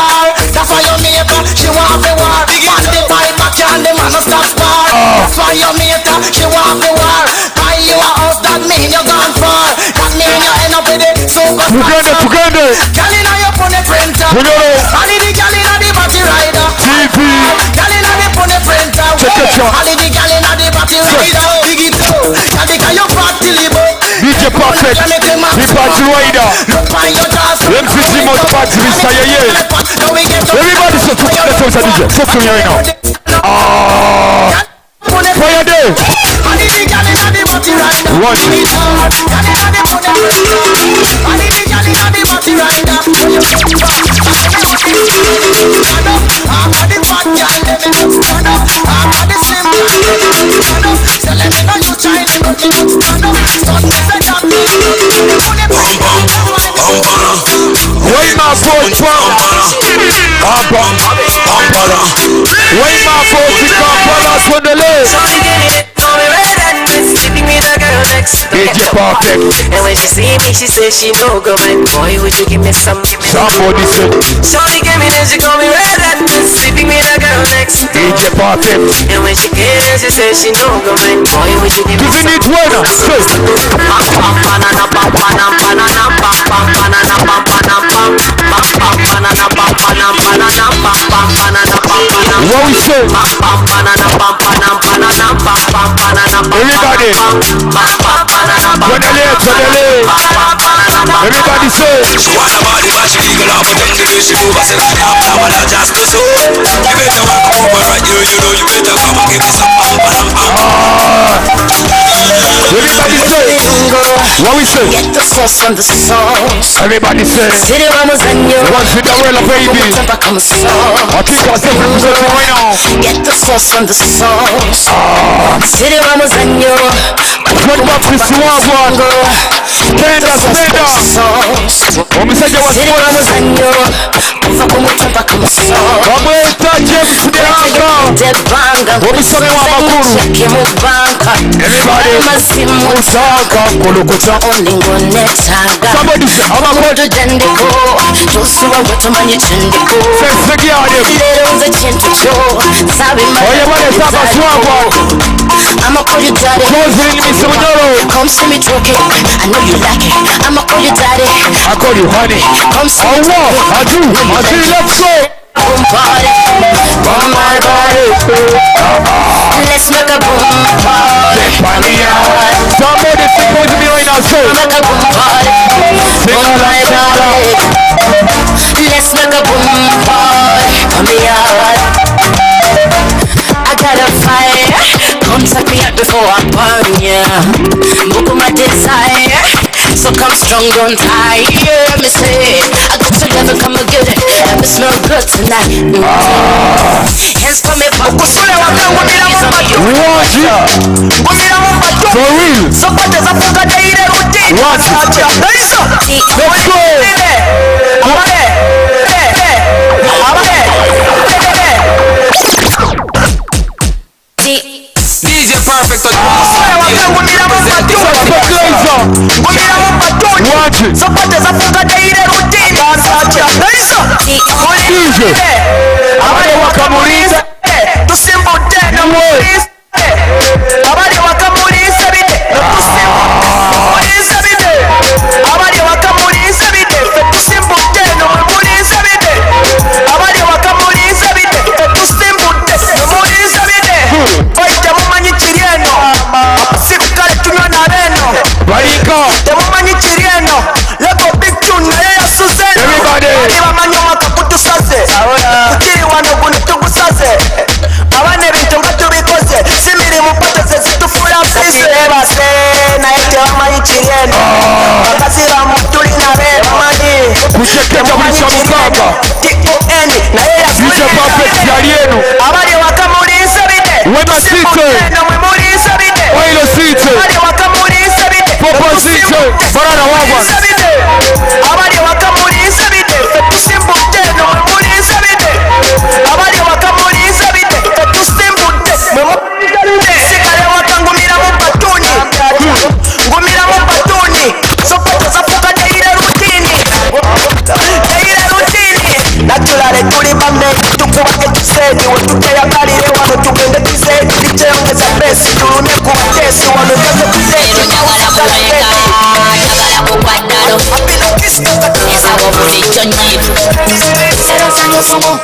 Speaker 5: That's why you mate, she want the war. Man the pipe back and the man no stop spar. That's why you mate, she want the war. Buy you a house, that mean you gone far. That mean you end up with the superstar.
Speaker 2: Tugende, tugende.
Speaker 5: Girl inna your pony printer.
Speaker 2: Munyoro.
Speaker 5: And the girl inna the body rider.
Speaker 2: TV.
Speaker 5: Girl inna the pony printer.
Speaker 2: Check it out.
Speaker 5: And the girl inna the body rider. Big it up. Girl because you fat till you broke.
Speaker 2: DJ Perfect, the party rider. MCG Mouth Party, Mr. Yeye. Everybody, so let's go, DJ. Talk to me right now. Ah, fire day. One. Wait my boy, Wait my boy, Kampala, Swindle. DJ Perfect.
Speaker 14: And when she see me, she says she no go man. Boy, would you give me some?
Speaker 2: Somebody said.
Speaker 14: Shorty came in and she called me red and sleeping with a girl next.
Speaker 2: DJ Perfect.
Speaker 14: And when she came in, she says she no go man. Boy, would you give me some?
Speaker 2: Tuzinit wena. What we say? Everybody. Twenele, twenele. Everybody say.
Speaker 6: She want a body, but she legal up, but then the way she move, I say like that, blah, blah, just to so. You better walk over right here, you know, you better come and give me some pam, pam, pam.
Speaker 2: Everybody say. What we say?
Speaker 5: Get the sauce on the sauce.
Speaker 2: Everybody say. One Cinderella baby. I think I said representing right now.
Speaker 5: Get the sauce on the sauce.
Speaker 2: What about this one? Spenda, spenda. Omusajja wa Bamweta James Dehanga. Omusome w'amakulu. Everybody. Musaka kulukuta. Somebody say amakulu. Oye bale saba swagwa.
Speaker 5: I'ma call you daddy.
Speaker 2: Jocelyn Miss Munyoro.
Speaker 5: Come see me talking. I know you like it. I'ma call you daddy.
Speaker 2: I call you honey.
Speaker 5: Come see me
Speaker 2: talking. I do. I do. Let's go.
Speaker 5: Boom party.
Speaker 2: Boom my body.
Speaker 5: Let's make a boom party.
Speaker 2: Somebody sing with me right now. Say.
Speaker 5: Make a boom party.
Speaker 2: Sing
Speaker 5: Boom my body. Let's make a boom party. On the yard. I got a fire. Come take me out before I burn ya. Book my desire. So come strong, don't tire. Me say, I got to love and come and get it. Let me smell good tonight. Hands for me,
Speaker 4: Ukusule wakangumira mu matu. Ngumira mu matu.
Speaker 2: For real.
Speaker 4: Sokote zafuka daire routine.
Speaker 2: What?
Speaker 4: Let's
Speaker 2: go.
Speaker 4: Abale. Abale.
Speaker 6: DJ Perfect on
Speaker 4: Ngumira mu matu. Ngumira mu matu. Sokote zafuka daire routine.
Speaker 2: DJ. Abale wakamuliza.
Speaker 4: Tusimbute na mulisa. Abale wakamulisa bide. Tusimbute bide. Abale wakamulisa bide. Tusimbute no mulisa bide. Abale wakamulisa bide. Tusimbute no mulisa bide. Boy temumanyi kiri eno. Abasikale tunywa na beno.
Speaker 2: Barika.
Speaker 4: Temumanyi kiri eno. Lego big tune naye yasuze.
Speaker 2: DJ Keja buli kyamukaaga.
Speaker 14: T-O-N, naye
Speaker 2: DJ Perfect yali eno.
Speaker 14: Abali ewaka muli nsabidde.
Speaker 2: Wema City.
Speaker 14: Eno mwe muli nsabidde.
Speaker 2: Oilo City.
Speaker 14: Abali ewaka muli nsabidde.
Speaker 2: Popo City. Banana Wagwan.
Speaker 14: Nsabidde. Abali ewaka muli nsabidde. Ffe tusimbudde eno mwe muli nsabidde. Abali ewaka muli nsabidde. Ffe tusimbudde mwe muli nsabidde. Sigala ewaka ngumiramu batuni. Ngumiramu batuni. Sokoto zafuuka daily routine. Daily routine. Naturally tuli bame tukubage tusedi wetuteyagalire wano tugende tuzedi likyeyongeza besi tulune ku batesi wano jaze tuzedi.
Speaker 5: Njagala kuwenga, njagala kugwa ddalo. Ensawo bulijjo nnyiivu. Serosanyufumu.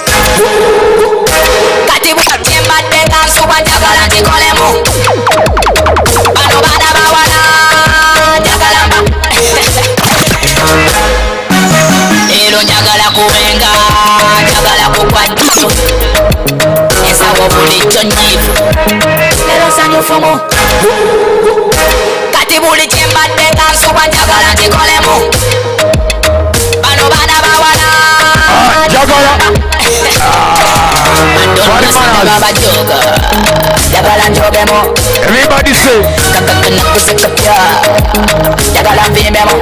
Speaker 5: Kati bwe mbadde nga nsubwa njagala nkikolemu. Bano baana bawala njagala mba. Leero njagala kuwenga, njagala kugwa ddalo. Ensawo bulijjo nnyiivu. Serosanyufumu. Kati buli kye mbadde nga nsubwa njagala nkikolemu. Bano baana bawala
Speaker 2: njagala
Speaker 5: babajoga njagala njogemu.
Speaker 2: Everybody say
Speaker 5: kakakanakusekapya njagala nvimbemu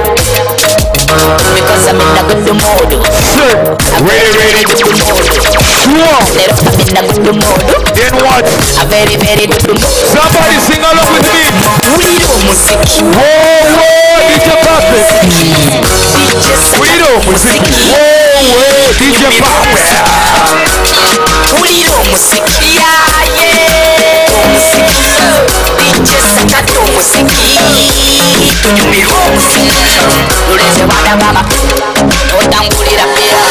Speaker 5: because I'm in a good mood.
Speaker 2: Ready, ready. Sure.
Speaker 5: I'm in a good mood.
Speaker 2: Then what?
Speaker 5: A very, very good mood.
Speaker 2: Somebody sing along with me.
Speaker 5: Wulira omuziki.
Speaker 2: Whoa, whoa, DJ Perfect. Wulira omuziki. Whoa, whoa, DJ Perfect.
Speaker 5: Wulira omuziki. Yeah, yeah. Omuziki. DJ Sakata omuziki. Tunyumirwe omuziki. Luleze wana mama. Otangulira pera.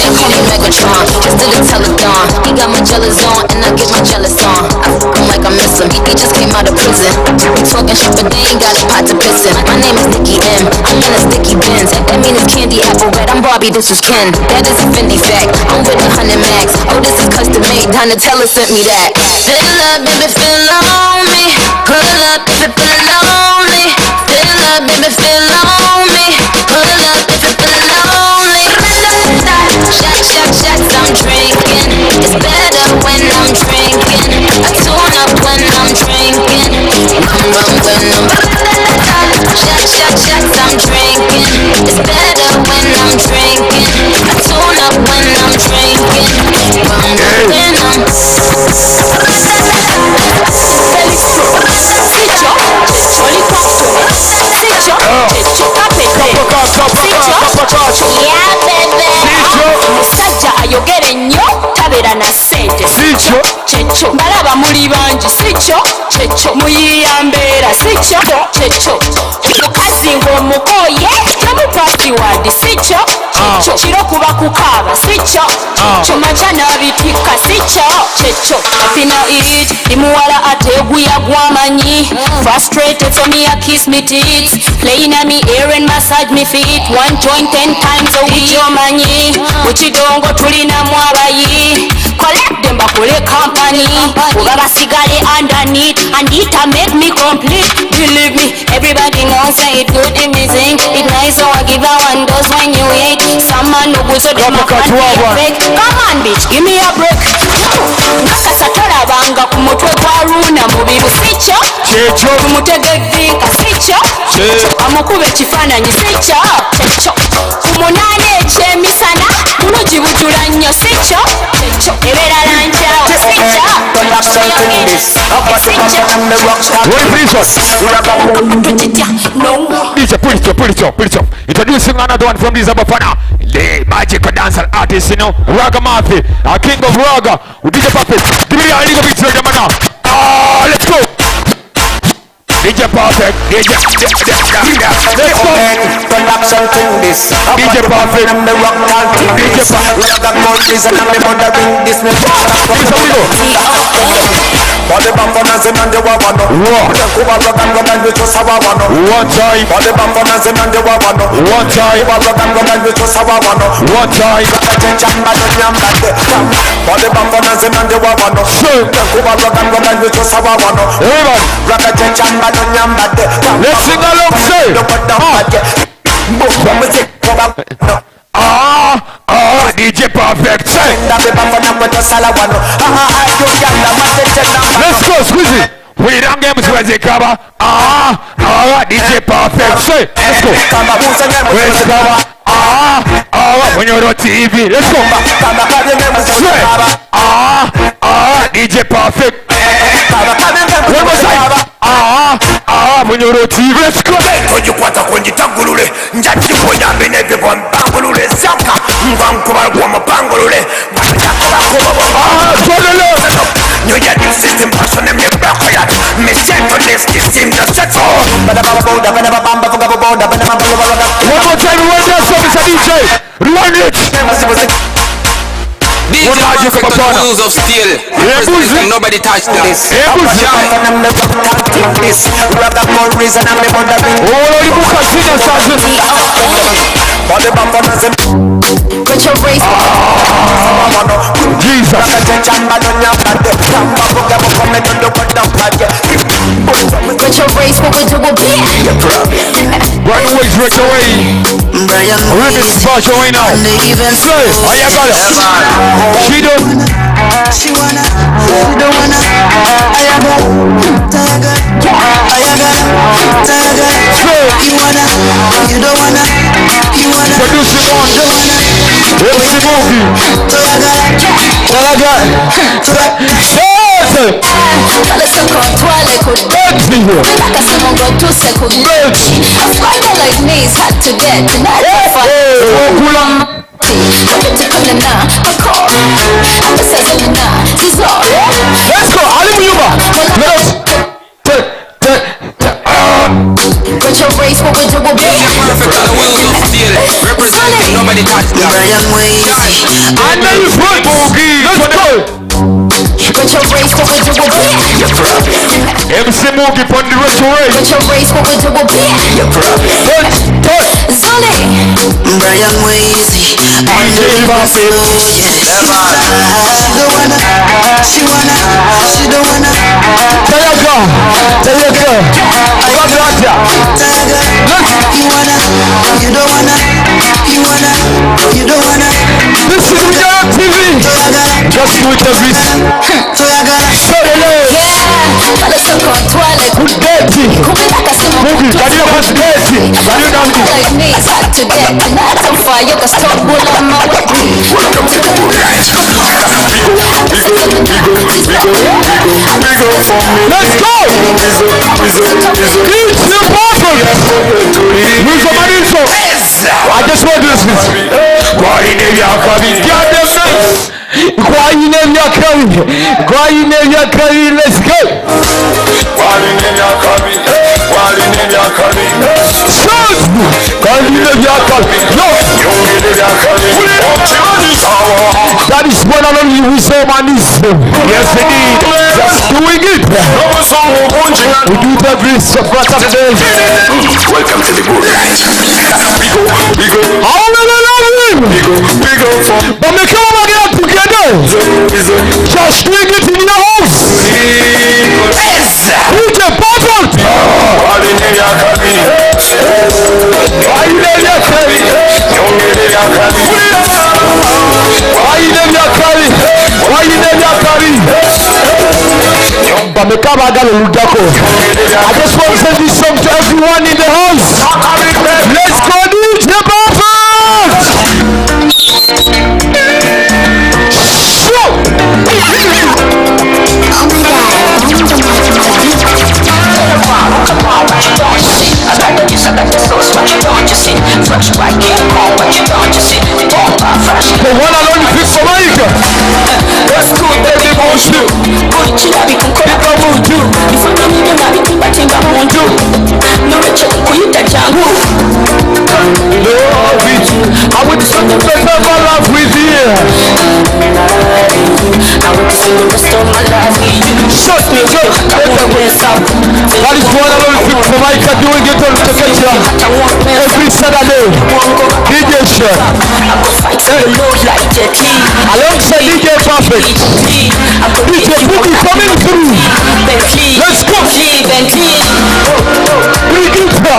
Speaker 15: They call me Megatron, just did a telethon. He got my jealous on, and I get my jealous on. I f him like I miss him. He just came out of prison. Talking shit, but they ain't got a pot to piss in. My name is Nikki M. I'm in a sticky Benz. That mean it's candy apple red. I'm Barbie, this is Ken. That is a Fendi fact. I'm with 100 max. Oh, this is custom made. Donatella sent me that. Fill up, baby, fill on me. Pull up if you feel lonely. Fill up, baby, fill on me. Pull up if you feel lonely. Shot, shot, shots, I'm drinking. It's better when I'm drinking. I tune up when I'm drinking. Rum, rum when I'm shot, shot, shots, I'm drinking. It's better when I'm drinking. I tune up when I'm drinking. Rum, rum when I'm
Speaker 3: Sikyo, oli kwakusoma. Sikyo, kyekyo kapete. Sikyo, yeah baby. Omusajja ayogera ennyo tabeera na ssente.
Speaker 2: Sikyo,
Speaker 3: kyekyo. Mbalaba muli bangi. Sikyo, kyekyo. Muyiiya mbeera. Sikyo, kyekyo. Omukazi ng'omukooye temu password. Sikyo, kyekyo. Kiro kuba kukaaba. Sikyo, kyekyo. Makya n'abitikka. Sikyo, kyekyo. Afina it, ndi muwala ateeguya gw'amanyi. Frustrated so me a kiss me tits. Playing at me ear and massage me feet. One joint 10 times a week. Omanyi, mu kidongo tulinamu abayi. Collect them bakole company. Oba basigale underneath and it a make me complete. Believe me, everybody knows say it good in me sing. It nice so I give a one dose when you eat. Some man no good so them a can't be a fake. Come on bitch, give me a break. Nakasa tolabanga ku mutwe gwa Runa mubiru sikyo?
Speaker 2: Kyekyo.
Speaker 3: Tumutege vinka sikyo? Amukuba ekifaananyi sikyo? Kyekyo. Ku munaana ekyemisana bulungi bujula nnyo sikyo? Kyekyo. Ebeera lankyawo sikyo?
Speaker 2: Wait for this one. DJ, put it up, put it up, put it up. Introducing another one from this Abafana, the magical dancer artist, you know, Raga Murphy, a king of Raga. With DJ Perfect, give me a little bit of them now. Ah, let's go. DJ Perfect, DJ, let's go. DJ Perfect, DJ Perfect. One time, one time, one time. Everybody, let's sing along, say. Ah, DJ Perfect. Say. Let's go, squeeze it. We don't get cover. Ah, ah, DJ Perfect. Say, let's go. Where's cover? Ah, ah, when you're on TV. Let's go. Say, ah, ah, DJ Perfect. One more time. Ah, ah, when you're on TV. Let's go.
Speaker 11: Ogikwata kungitagulule njakikoyambe nebyo mpangulule saka ngwankubalwa mupangulule
Speaker 2: One more time, run that song, Mr. DJ. Run it.
Speaker 4: DJ Perfect on the wheels of steel. Representing nobody touched them.
Speaker 2: Brian Wiggs right away. Remix version right now. Say, I got it. She do.
Speaker 16: She wanna, she don't wanna. I got, I got, I got. You wanna, you don't wanna, you wanna.
Speaker 2: Producing on. MC Movie.
Speaker 15: A like me is hard to get. Tonight,
Speaker 2: Let's go, Ali Muyumba. Let's
Speaker 4: Perfect on the wheels of steel. Representing nobody touched them.
Speaker 2: And then you put Boogie. Let's go. MC Moogie on the retro.
Speaker 16: Brian Wazy on the She don't wanna, she wanna, she don't wanna.
Speaker 2: Tayaga, Tayaga,
Speaker 16: Tayaga, you wanna, you don't wanna, you wanna, you don't wanna.
Speaker 2: This is Ujana TV. Just do it every. Good dirty. Moogie, can you good dirty? Can you down Let's go! DJ Perfect! Who's the man so? I just want to listen. Get them nice! Let's go! That is one and only Wisdom and Wisdom. Yes, indeed. Just doing it. We do it every Saturday.
Speaker 11: Welcome to the good life. We go, we go.
Speaker 2: How many love him?
Speaker 11: We go for.
Speaker 2: But make come again together. Just doing it in the house. DJ Perfect. I just want to send this song to everyone in the house. Let's go, DJ Perfect! The one and only Vic Mike.
Speaker 3: Let's go, baby, bonjour.
Speaker 2: Love it. I would forever love with you.
Speaker 3: I want to spend the rest of my life with you.
Speaker 2: Shut me up. That is one and only Vic Mike doing it on Tekecha every Saturday. DJ Chef. Alongside DJ Perfect. DJ Boogie coming through. Let's go. Brigitta.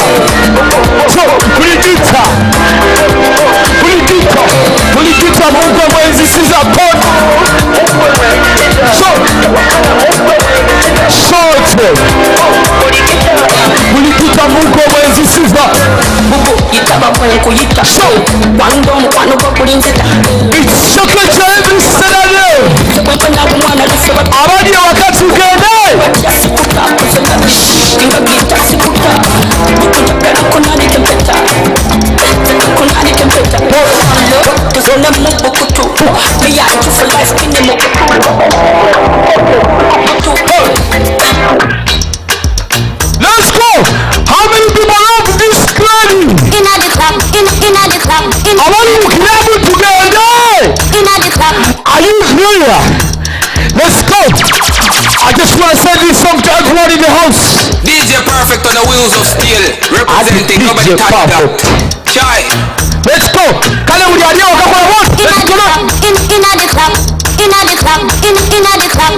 Speaker 2: So, Brigitta. Brigitta. It's Chocolate every Saturday. Abali ewaka tugende. Let's go! How many people love this lady?
Speaker 7: Inna the club, inna the club, in
Speaker 2: Abali mu kilabu tugende.
Speaker 7: inna the club.
Speaker 2: Are you here? Let's go! I just want to send this song to everyone in the house.
Speaker 4: DJ Perfect on the wheels of steel, representing nobody
Speaker 2: DJ
Speaker 4: touch that.
Speaker 2: Perfect.
Speaker 4: Chai.
Speaker 2: Let's go! Kale buli ali ewaka kola bwoti.
Speaker 7: Inna
Speaker 2: Let's
Speaker 7: the
Speaker 2: go!
Speaker 7: club, inna the club, inna the club, inna the club,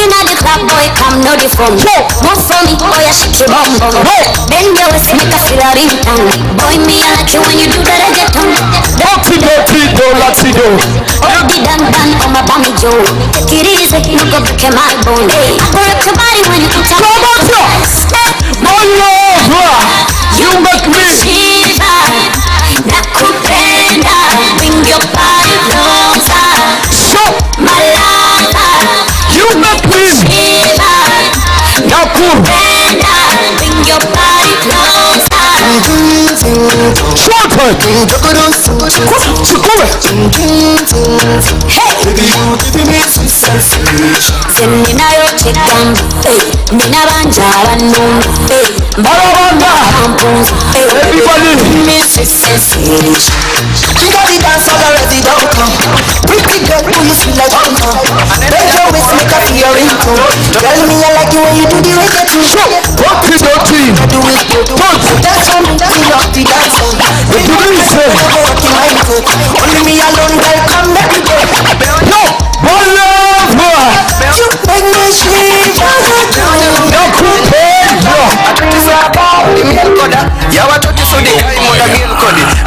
Speaker 7: inna the club, boy, come know the form. Move for me, boy, I shake your bum bum. Bend your waist, make a feel a ringtone. Boy, me I like it when you do that reggaeton.
Speaker 2: Dirty, dirty, do, latido.
Speaker 7: Already done, done, on my bummy Joe. Take it easy, you go break my bone. Hey, I work your body when you enter.
Speaker 2: Come on, sir. My love, you make me.
Speaker 7: Shiva, nakupenda. Bring your body closer.
Speaker 2: So,
Speaker 7: My lover.
Speaker 2: you make me.
Speaker 7: Shiva,
Speaker 2: Nakupenda.
Speaker 7: bring your body closer.
Speaker 2: Short time. Chukue.
Speaker 7: Hey. Nze ninayo kyeggamba, nina bangi abannumba,
Speaker 2: Balabanga.
Speaker 7: bampunza,
Speaker 2: Everybody.
Speaker 14: King of the dance hall already don't come. Pretty girl, who you feel like come come. Bend your waist, make a feel your ringtone. Tell me I like it when you do the reggaeton.
Speaker 2: Dirty, dirty.
Speaker 14: Do it, do it. Dance for me, me love the dance hall.
Speaker 2: Listen.
Speaker 14: Only me alone, girl, come let me go.
Speaker 2: No. My love.
Speaker 14: You make me shiver.
Speaker 2: Nakupenda.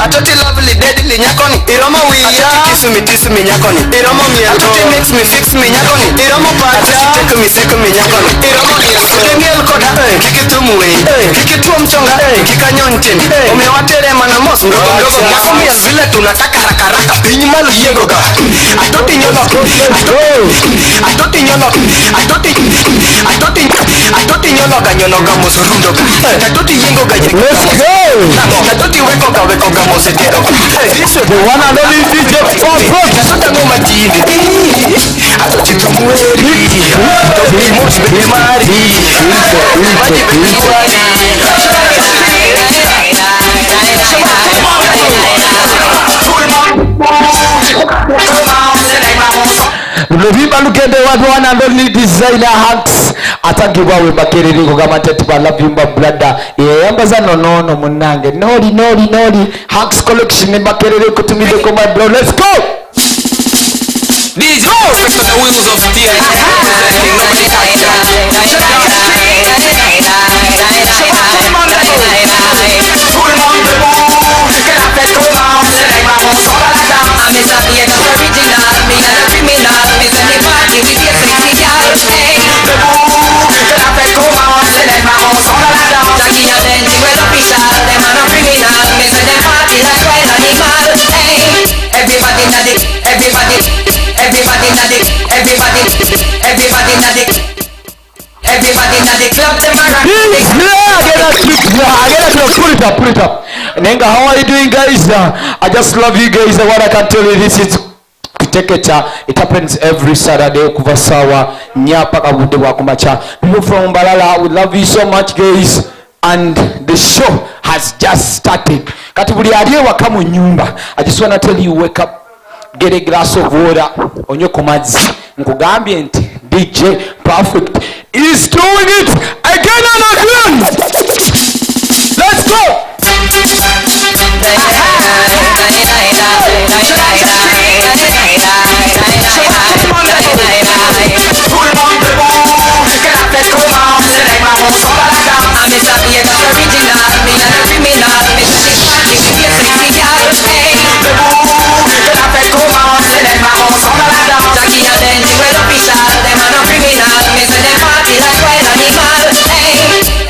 Speaker 4: Atoti lovely deadly nyakoni iromo wiya atoti kiss me kiss me nyakoni iromo miel atoti mix me fix me nyakoni iromo pacha atoti take me take me nyakoni iromo miel atoti miel koda kik ithum wei kik ituom chonga kik anyon tiendi omiyo watere mana mos mdogo mdogo nyako miel vile tunataka haraka haraka piny malo yiengo ga atoti nyono atoti nyono atoti atoti atoti nyono ga nyono ga mos rundo ga atoti yiengo ga yiengo
Speaker 2: Let's go.
Speaker 4: atoti weko ga weko ga mos etero
Speaker 2: The one and only DJ Perfect.
Speaker 4: atoti ang'o matinde atoti tumweri atoti mos bende mari maji bende dwari.
Speaker 2: Luvimba lugende wa the one and only designer Hanks atangibwa we makerere kugamba nti ati love you my brother yeyambaza nonono munange noli noli noli Hanks collection makerere kutumideko my bro. Let's go.
Speaker 4: DJ Perfect on the wheels of steel, representing nobody touch that.
Speaker 6: Everybody na the, everybody, everybody na the, everybody, everybody na the, everybody na the club, them a rock.
Speaker 2: Yeah, get that clip. Yeah, get that clip. Put it up, put it up. Nenga, how are you doing, guys? I just love you guys. What I can tell you, this is Kutekecha. It happens every Saturday kuva sawa nnya paka budde bwa kumakya. People from Mbarara, we love you so much, guys. And the show has just started. Kati buli ali ewaka mu nnyumba, I just wanna tell you, wake up, get a glass of water, onywe ku mazzi. Nkugambye nti DJ Perfect is doing it again and again. Let's go.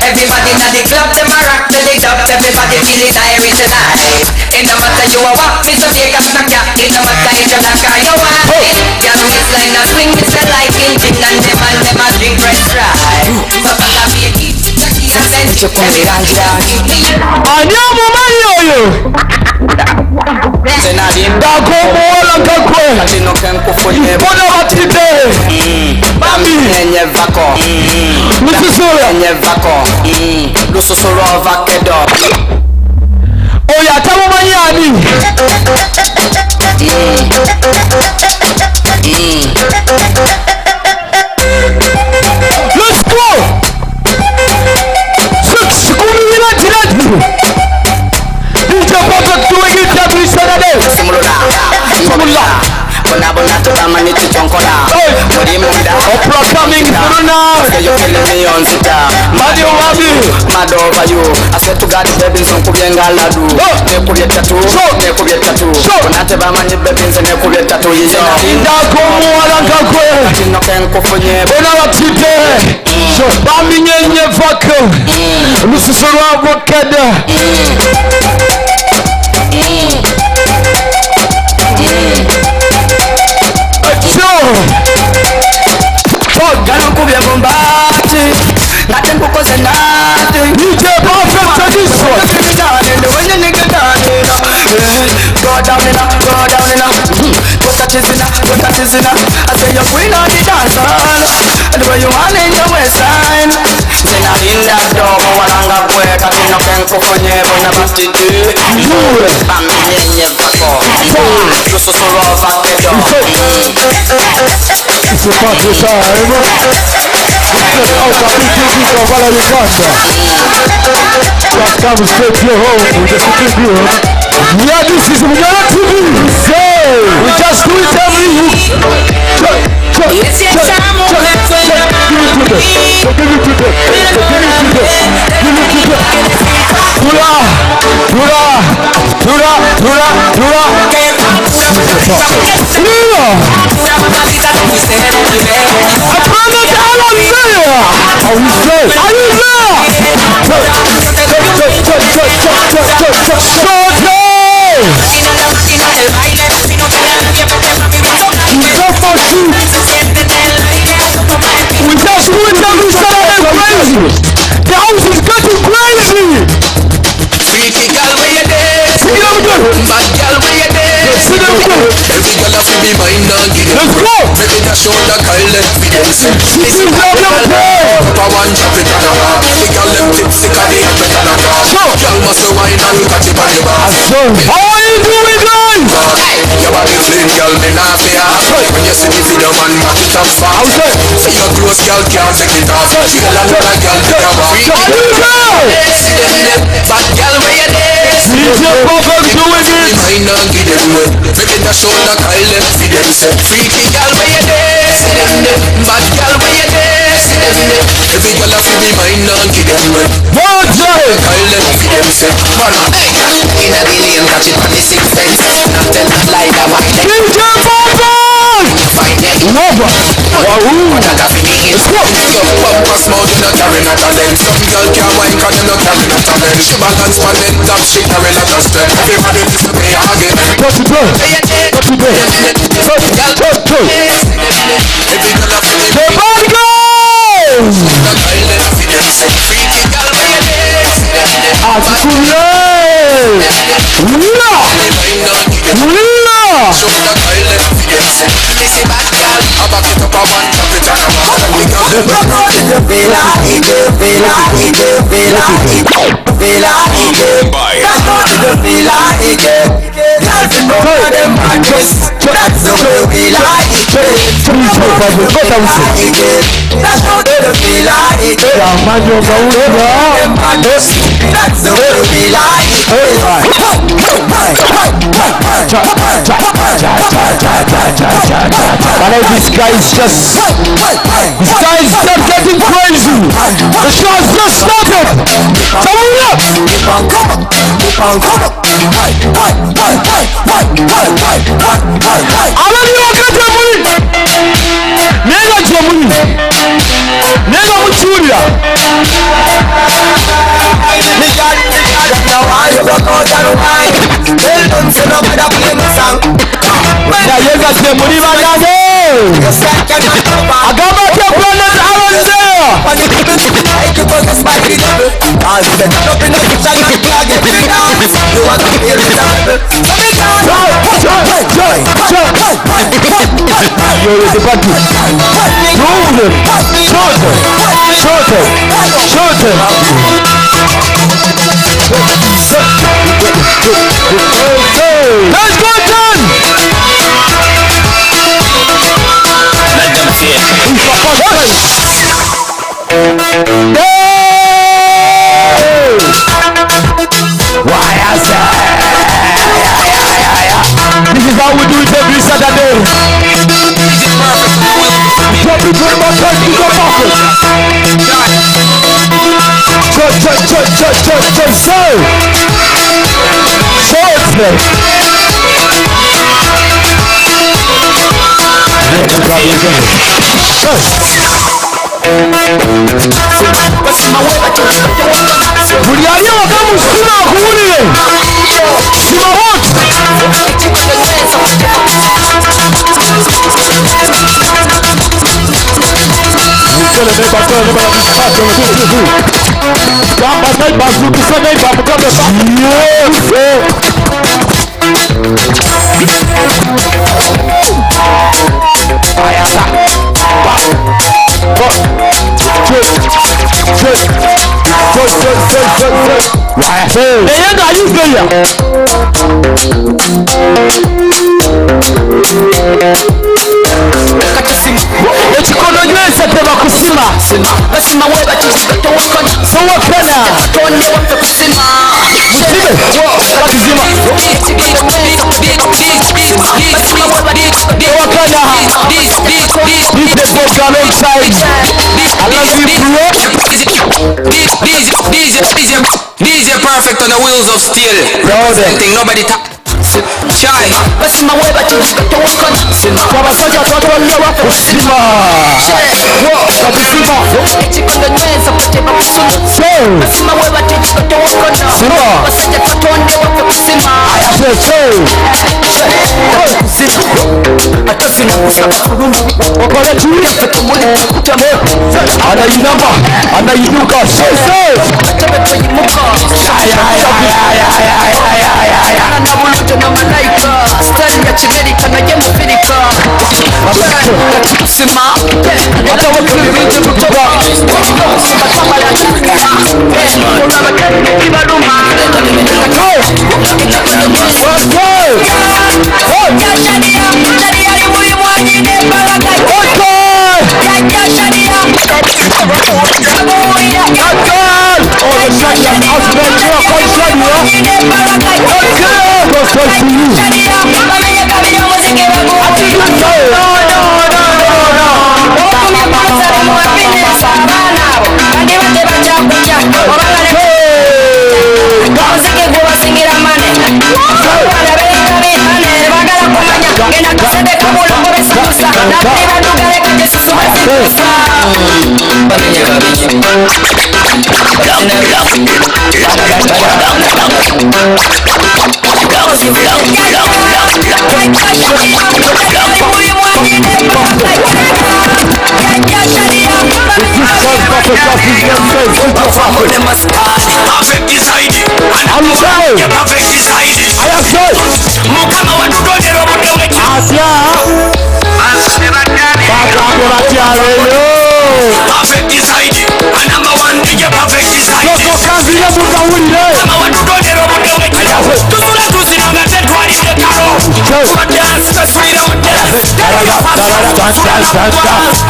Speaker 6: Everybody inna the club, them a rock to the dub. Everybody feeling irie tonight. It no matter you a walk
Speaker 20: Ani omumanyi oyo? Ndako omuwala kakwe. Bona batidde. Bambi.
Speaker 17: Lususu lw'ovakedo.
Speaker 20: Oyo atamumanyi ani? Let's go! Six, kumi tirati. DJ Perfect doing it every Saturday.
Speaker 17: Simulula. Bonabona tobamanyi kikyonkola. Muli munda.
Speaker 20: Oprah coming through now.
Speaker 17: Yonzita.
Speaker 20: Madi Wabi.
Speaker 17: Mad over you. I swear to God, baby, nsonkubye ng'aladu. Nekubye tatu. Nekubye tatu. Bonna tebamanyi baby, nze nekubye tatu yiyo.
Speaker 20: Ndako omuwala kakwe.
Speaker 17: Kino kenkufunye.
Speaker 20: Bona batidde. Baminyenye vako. Lususu lw'avokado.
Speaker 17: Galukubye mumbaati ngate nkukoze nati.
Speaker 20: DJ Perfect on this one.
Speaker 17: Go down in a, go down in a. Go touch it in a, go touch it in a. I say you're queen of the dance hall. And the way you want in your waistline. Sinalinda dogo walanga gwe katino kenkufunye bona batiti. Baminyenye vako. Lususu lw'ovakedo.
Speaker 20: It's a party time. This is out of BTV Kampala, Uganda. Just come straight to your home with the city view. Yeah, this is Munyoro TV. Say, we just do it every week. Check, check, check, check, check. Give it to them. Give it to them. Give it to them. Give it to them. Tura, tura, tura, tura, tura. Tura. I promise all of there. Are you there? Are you there? We just went every Saturday crazy. The house is getting crazy.
Speaker 6: Freaky girl, where you there? Bad girl, where you there? Every girl have to be mine and give them.
Speaker 20: Let's go.
Speaker 6: Maybe dash out the Kyle, let me them see.
Speaker 20: This is love your play.
Speaker 6: Papa one drop it on a bar. The girl them tipsy 'cause they have it on a car. Girl must wine and catch it on the bar.
Speaker 20: How are you doing, guys?
Speaker 6: Your body clean, girl, me nah fear. When you see the video, man, back it up fast. See your clothes, girl, can't take it off. Girl, another girl, take a bath.
Speaker 20: Are you there?
Speaker 6: See them there, bad girl, where you there?
Speaker 20: DJ Perfect doing it.
Speaker 6: Mine and give them way. Make it a show the Kyle them see them say. Freaky girl, where you there? See them there. Bad girl, where you there? See them there. Every girl a fi be mine and give them way.
Speaker 20: One day.
Speaker 6: Kyle them see them say. Man, hey, inna the lane, catch it on the sixth sense. Not tell no lie, that why they.
Speaker 20: DJ Perfect.
Speaker 6: Find them.
Speaker 20: Wahoo.
Speaker 6: Let's go. Your bumper small, you no carry no talent. Some girl can't wine 'cause them no carry no talent. She balance on the top, she carry lot of strength. Everybody listen to me again.
Speaker 20: Touch it, touch it, touch, touch, touch. The bad guys. Atukule. Wula. Wula. But this guy is just, this guy is just getting crazy. The show has just started. Turn up. Abali wakati muli nenga gyemuli nenga mukiwulira. Naye nga temuli banange. Agamba atya Planet Aronzea? You're the party. Prove them. Show them. Show them. Show them. Let's go, John!
Speaker 6: Let them see it.
Speaker 20: Why I say? This is how we do it every Saturday. Drop it to my church, to your pocket. Church, church, church, church, church, church, so. Church. Buli ali awaka musima akuwulire. Sima what? Naye ng'ayuzeya ekikono nywesa tebakusima sowakana musime bakizima owakana. DJ Bob alongside I love you bro.
Speaker 6: DJ Perfect on the wheels of steel. Representing nobody talk. Chai.
Speaker 20: Abasajja twatwalira kusima katusima anayinama anayinuka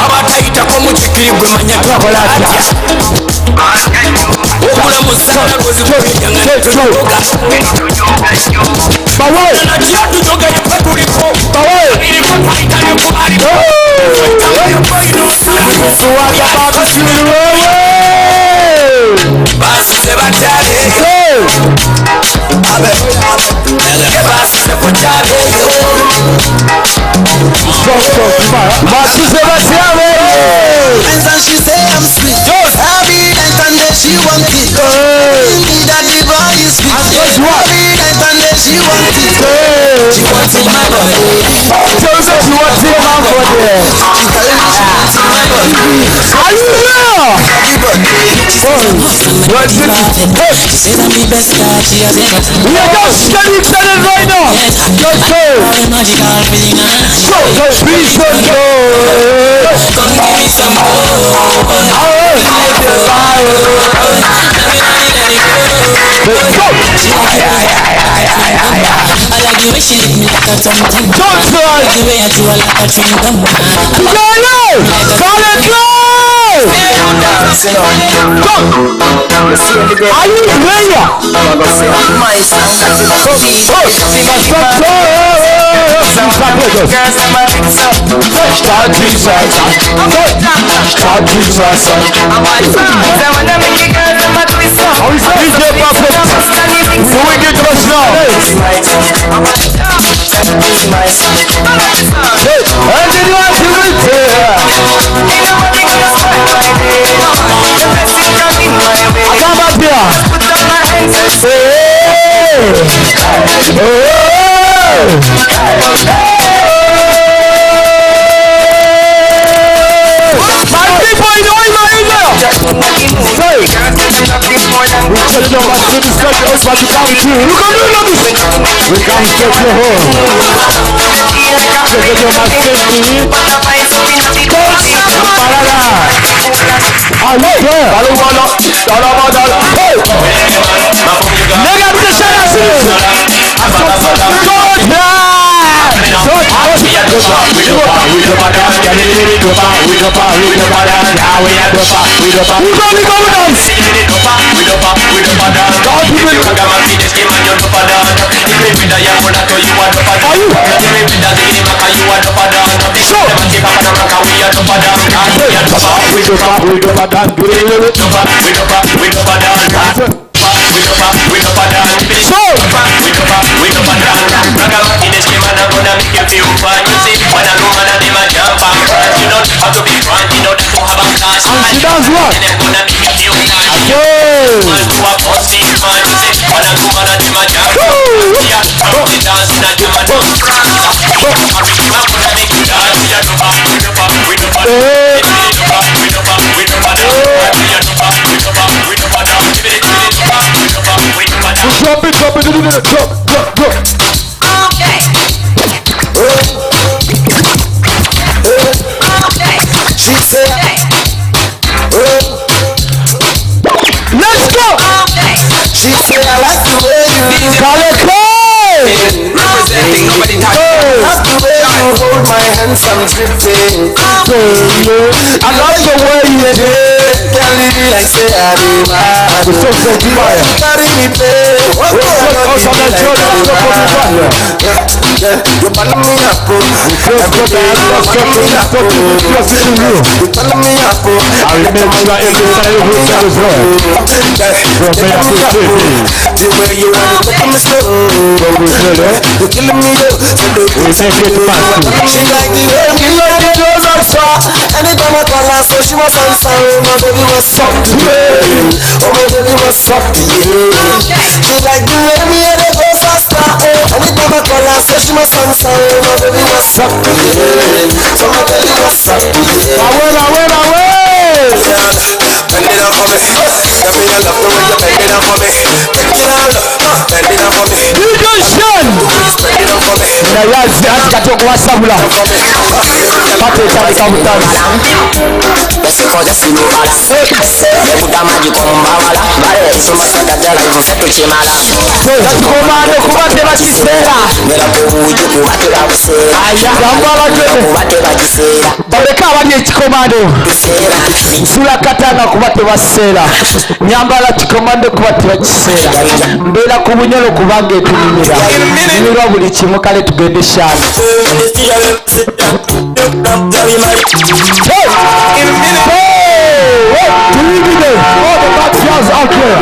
Speaker 6: Abatayitako mukikiri gwe manya tukola atya okula musala basize batyaleyo basize kutyaleyo.
Speaker 17: And she say I'm sweet. Every night and day she want it. Me that the boy is sweet. Every night and day she want it. She
Speaker 6: wants in my body.
Speaker 20: Tell us she wants in my body. Are you there? What's it?
Speaker 6: She says I'm the best that she has ever seen.
Speaker 20: We are just getting started right now. Let's go.
Speaker 6: Magical feeling.
Speaker 20: Go, go, please don't go.
Speaker 6: Come give me some more.
Speaker 20: Let's go.
Speaker 6: I like the way she lick me like a tum tum.
Speaker 20: Don't
Speaker 6: I like the way I chew her like a chewing gum.
Speaker 20: Call it go! Go! Are you there?
Speaker 14: My song got it.
Speaker 20: DJ Perfect, doing it just now. And did you want to I come back here. Hey! Hey! My people in Oima in there! Say! We tell you about the discussion us what you come to. Look at you, look at We come to your home. Check it out, my safety. Parada. Are you there? Hey! Nigga, do the shit I see. Good And she does what? Drop it, drop it, drop, drop, drop.
Speaker 14: She said,
Speaker 20: Let's go.
Speaker 14: She said, I like the way you
Speaker 4: Representing nobody touch.
Speaker 14: I like the way you hold my hands, I'm dripping.
Speaker 20: I like the way you do.
Speaker 14: Girl, you be like say I be mad.
Speaker 20: We so so fire.
Speaker 14: Carry me play.
Speaker 20: We so so fire.
Speaker 14: Yeah, you burn me up, oh.
Speaker 20: Every day you burn me up, oh.
Speaker 14: You turn me up, oh.
Speaker 20: I remember every time we celebrate. From
Speaker 14: The way you want to take me slow, you killing me though.
Speaker 20: We take it fast.
Speaker 14: She like the way me like the girls are so. Anytime I call her, so she was answer. Oh my baby, what's up? Yeah. Oh my baby, what's up? Yeah. She like the way me and the girls are star. Anytime I call her, so she must answer. Oh my baby, what's up? Yeah. So my baby, what's up? Yeah.
Speaker 20: Away, away, away.
Speaker 14: Bend it up for me. Tell me I love the way you bend it up for me. Take it out, bend it up for me.
Speaker 20: DJ Shan.
Speaker 14: Bend it up for me.
Speaker 20: Nayazi ati kati okuwasabula pata etandika butandisi Tukomande kuba tebakiseera baleke abali ekikomando nsula katanga kuba tebaseera nyambala kikomando kuba tebakiseera mbeera ku bunyolo kubanga etunyumira nyumirwa buli kimu kale tugende shani. Hey! Hey! Tuyingide all the bad girls out there.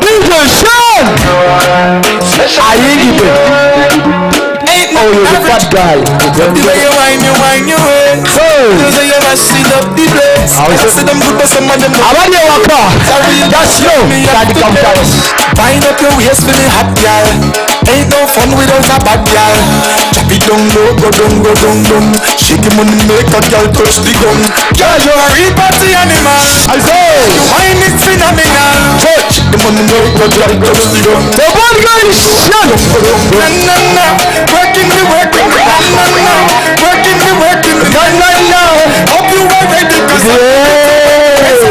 Speaker 20: DJ Sean! Ayingide. Oh, you The bad guy.
Speaker 4: The way you whine, you whine your waist. You say you mash it up the place. I see them good, but some of them not.
Speaker 20: Abali ewaka, just know, tandika mutandisi.
Speaker 4: Wind up your waist for me hot girl. Ain't no fun without a bad girl. Drop it down low, go down, go down, down. Shake your money, make a girl touch the gun. Girl, you're a real party animal.
Speaker 20: I say,
Speaker 4: you wine is phenomenal.
Speaker 20: Touch
Speaker 4: the money, make a girl touch the gun.
Speaker 20: The bad guy is shut.
Speaker 4: Na na na, working me, working me, na na na, working me, working me, na na na. Hope you are ready, 'cause I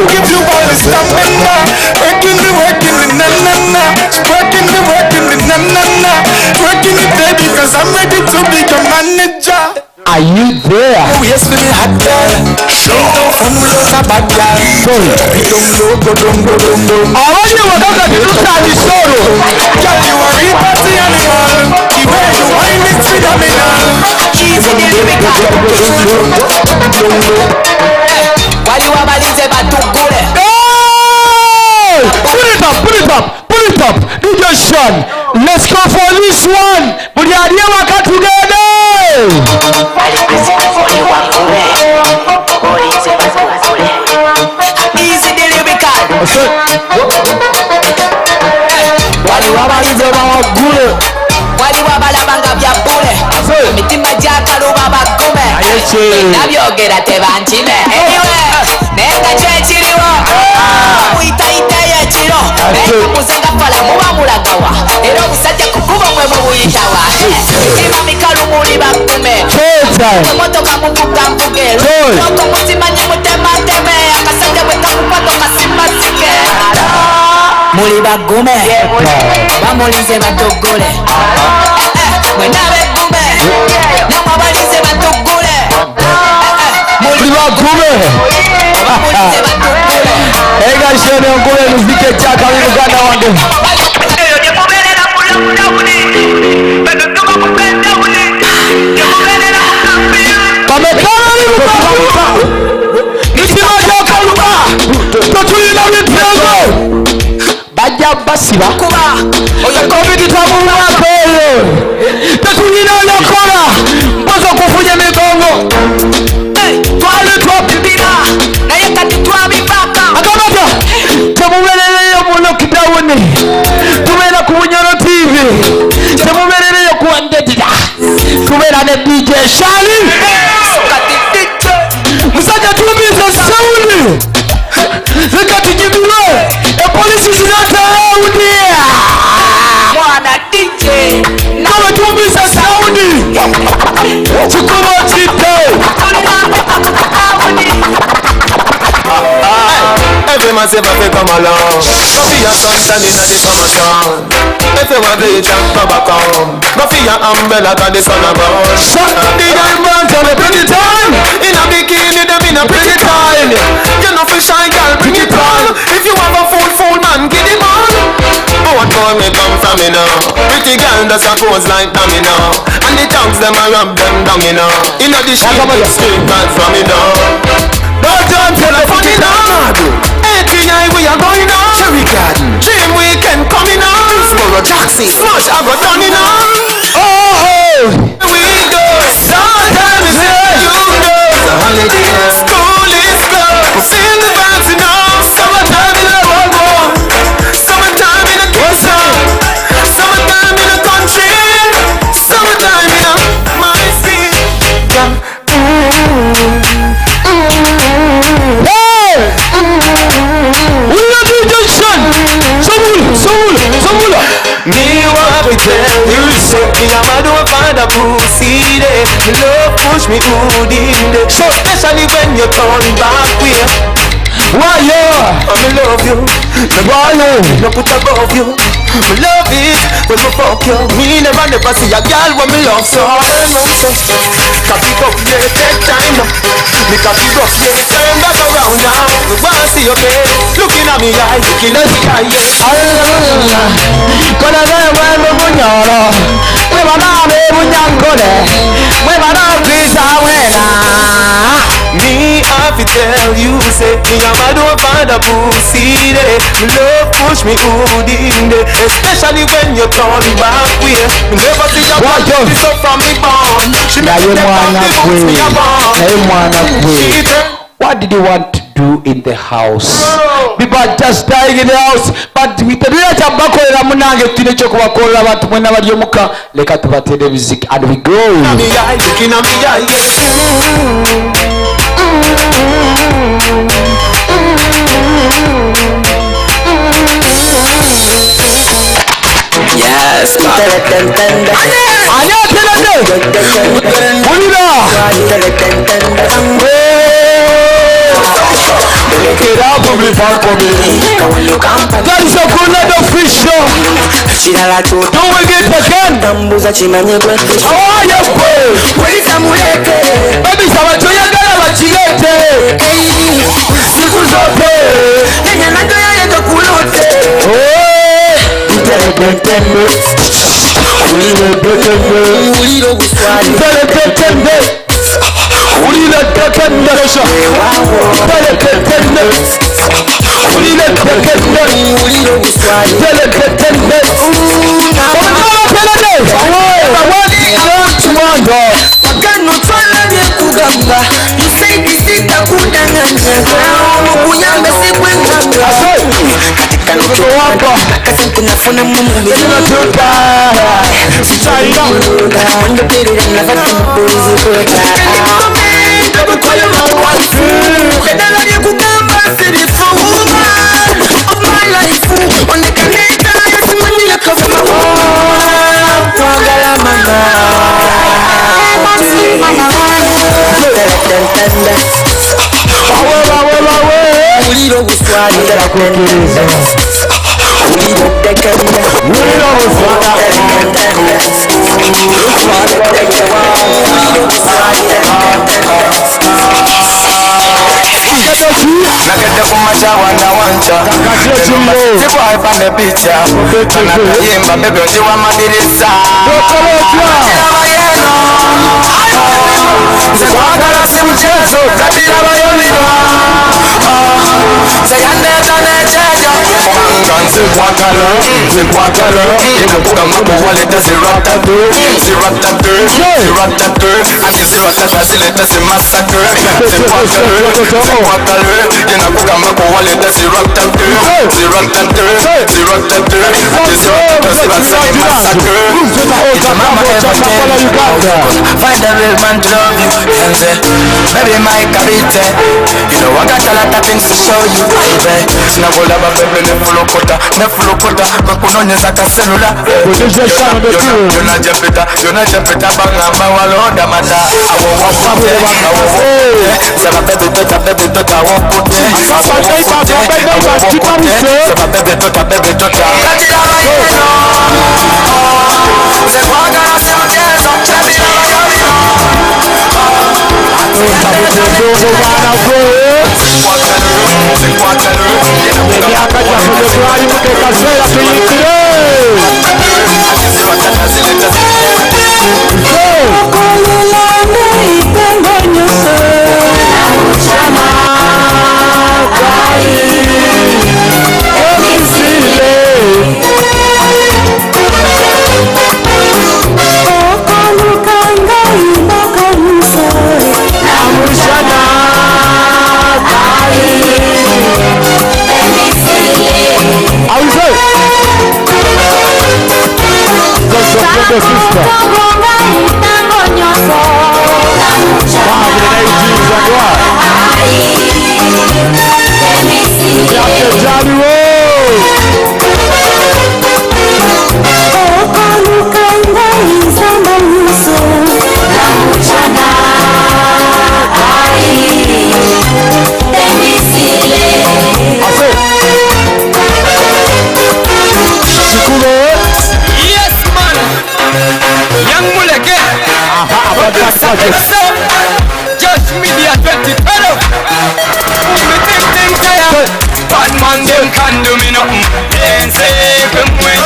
Speaker 4: give you all the stamina. Working me, working me, na na na, working me, working me, na na na, working it, baby, 'cause I'm ready to be your manager.
Speaker 20: Are you there?
Speaker 4: Oh yes, for me hot girl. Sure. Ain't no fun without a bad girl.
Speaker 20: Sorry.
Speaker 4: Drop it down low, go down, go down, down.
Speaker 20: Abali ewaka kati tutandise olwo.
Speaker 4: Girl, you a real party animal. The way you wine is phenomenal.
Speaker 3: Waliwo abalinze batugule.
Speaker 20: Hey! Put it up, put it up, put it up. DJ Sean, let's go for this one. Buli ali ewaka tugende.
Speaker 3: Easy the lyrical.
Speaker 20: Waliwo abalinze bawagule.
Speaker 3: Waliwo abalaba nga bya bbule. Emitima gyakaluba bagume. Nabyogera tebankime. Anyway, naye nga kyekiriwo. Muyitayitayo ekiro. Naye muze nga fala muba mulagawa. Era obusajja kukuba mwe mubuyitawa. Emitima mikalu muli bagume. Emotoka muvuga mvuge. Loko muzimanyi mutemateme. Akasajja bwe kakukwata okasimasike. Muli bagume. Bamulinze batugule. Mwena begume. Namwe abalinze batugule.
Speaker 20: Muli bagume. Ega shene nkube muziki ekyakabi muganda wange. Bamekana ni mitima gyakaluba tetulina bitego bajja basiba covid tamulwako eyo tetulina byakola mpozi okufunya emigongo.
Speaker 3: Twali twapimira naye kati twabibaka.
Speaker 20: Agamba atya temubeerereyo mu lockdown, tubeera ku Bunyoro TV, temubeerereyo ku Ndedira, tubeera ne DJ Shali. Musajja tumiza sound leka tunyumirwe. Epolisi is not allowed here.
Speaker 3: Mwana DJ
Speaker 20: kama tumiza sound kikuba kidde.
Speaker 4: Every man say fi come along. Go for your suntan inna the summertime. If you want bleach, go back home. Go for your umbrella 'cause the sun a burn.
Speaker 20: The young man tell me bring it on.
Speaker 4: In a bikini, them in a pretty time. You know fi shy girl, bring it on. If you have a fool, fool man, get him on. Oh, what boy me come from, you know. Pretty girl does a pose like damn, you know. And the dogs them a rub them down, you know. Inna the shit, straight back from, you know.
Speaker 20: Don't jump to the
Speaker 4: funny now. 89 we are going on. Cherry Garden, Dream Weekend coming on. Hillsborough, Jackson, Smash I got done in on.
Speaker 20: Oh,
Speaker 4: we go. Sometimes it's you know. It's a holiday. School is closed. Feel the vibes, you know. Summertime in the world war. Summertime in the kitchen. Summertime in the country. Summertime in the my city. Yeah.
Speaker 20: Hey! We are DJ Sean. Samula, Samula, Samula.
Speaker 4: Me want to tell you say me a mad over the pussy there. Me love push me good in there. So especially when you turn back way.
Speaker 20: Why you?
Speaker 4: I me love you. Me
Speaker 20: Why you?
Speaker 4: No put above you. Me love it when me fuck you. Me never never see a girl when me love so. So cock it up, yeah, take time now. Me cock it up, yeah, turn back around now. Me wanna see your face, looking at me eye, looking at me eye, yeah.
Speaker 20: Kona wewe Bunyoro, wewe na Bunyankole, wewe na pizza wena.
Speaker 4: Me have
Speaker 12: have to tell you, say me a mad over the pussy there. Me love push me hood in there, especially when you turn back way. Me never see a
Speaker 20: Why
Speaker 12: man
Speaker 20: don't-
Speaker 12: this up from me born. She make
Speaker 20: Naye
Speaker 12: me take off
Speaker 20: mwana
Speaker 12: the boots
Speaker 20: gwe,
Speaker 12: me a born.
Speaker 20: naye mwana
Speaker 12: She
Speaker 20: gwe.
Speaker 12: turn
Speaker 20: What did you want to do in the house? People are just dying in the house, but tetulina kyabakolera munange, tulina ekyokubakolera abantu mwena bali omuka, leka tubatere ebiziki and we go.
Speaker 12: me eye, looking at me eye, yeah.
Speaker 17: Yes,
Speaker 20: Ani ateredde? Wulira. That is a good night official. Doing it again. How are you, boy? Baby, saba kyoyagala bakireete. Siku zote. Oh. Teretetende. Wulira tekende. Teretetende. Wulira tekende. Teretetende.
Speaker 16: Kano twala byekugamba musaidisitakudanganya omukuyambe sikwengamba kati kano akasente nafuna mumubiddala byekugamba sirifu of my life onekaneta simanyiyakavamawagala mama.
Speaker 4: Nagenda kumacha wana wancha Sikuhaipa nepicha Anakayimba bebe njiwa madirisa Nze kwagala si mchezo Kabila bayolirwa Nze yandeeta n'ekyejo Kubanga nze kwagala nze kwagala Yekukugamba kuwaleta ziratatu ziratatu ziratatu Andi ziratata zileta zimasakre Nze kwagala nze kwagala Yenakugamba kuwaleta ziratatu ziratatu ziratatu Andi ziratata zibasa masakre Mama ever Find a real man to love you and say, baby, my kabite. You know I got a lot of things to show you, baby. Sinakulaba baby, nefulokota, nefulokota, kakunonyeza kaselula. Yona jepeta, yona jepeta, bangamba walonda mata. Awo wakute, awo wakute, saba baby tota, baby tota, wakute. Awo wakute, awo wakute, saba baby tota, baby tota. Katiraba yeno, nze kwagala si mchezo, chabira bayoliro.
Speaker 20: Emyaka gyaffe gye twalimu ke kaseera tuyingire.
Speaker 4: Yes, man. Young Muleke. Josh Media 2012. Me think think tire. Bad man them can do me nothing. They say come when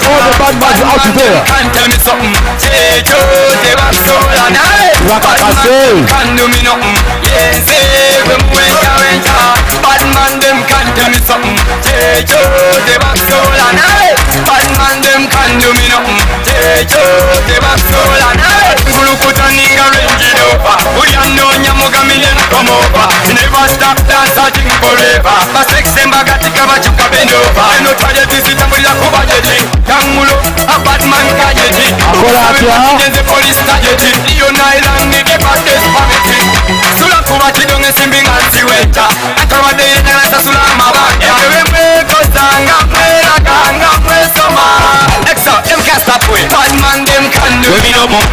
Speaker 20: All the bad mans out there.
Speaker 4: Can't tell me something. Jejo, they want soul and I. Bad man
Speaker 20: Rakakase.
Speaker 4: can do me nothing. They say Bwe muwenja wenja. Bad man them can tell me something. Jejo, tebasobola naye. Bad man them can do me nothing. Jejo, tebasobola naye. Nkulukuta ninga Range Rover. Buli anoonya mugamire come over. Never stop dancing forever. Basexe mbagatika bakyuka bend over. Eno target zitambulira ku budget. Yangulo, a bad man kajeti.
Speaker 2: Akola atya?
Speaker 4: Nze police target. Leon Island ni the baddest family. Sula kuba kidonge ensimbi nga nziweta. Atabadde yenna nsasula amabanja. Ewe mwekozanga mweraganga mwesoma. Exa, them can't stop we. Bad man them can do me no more.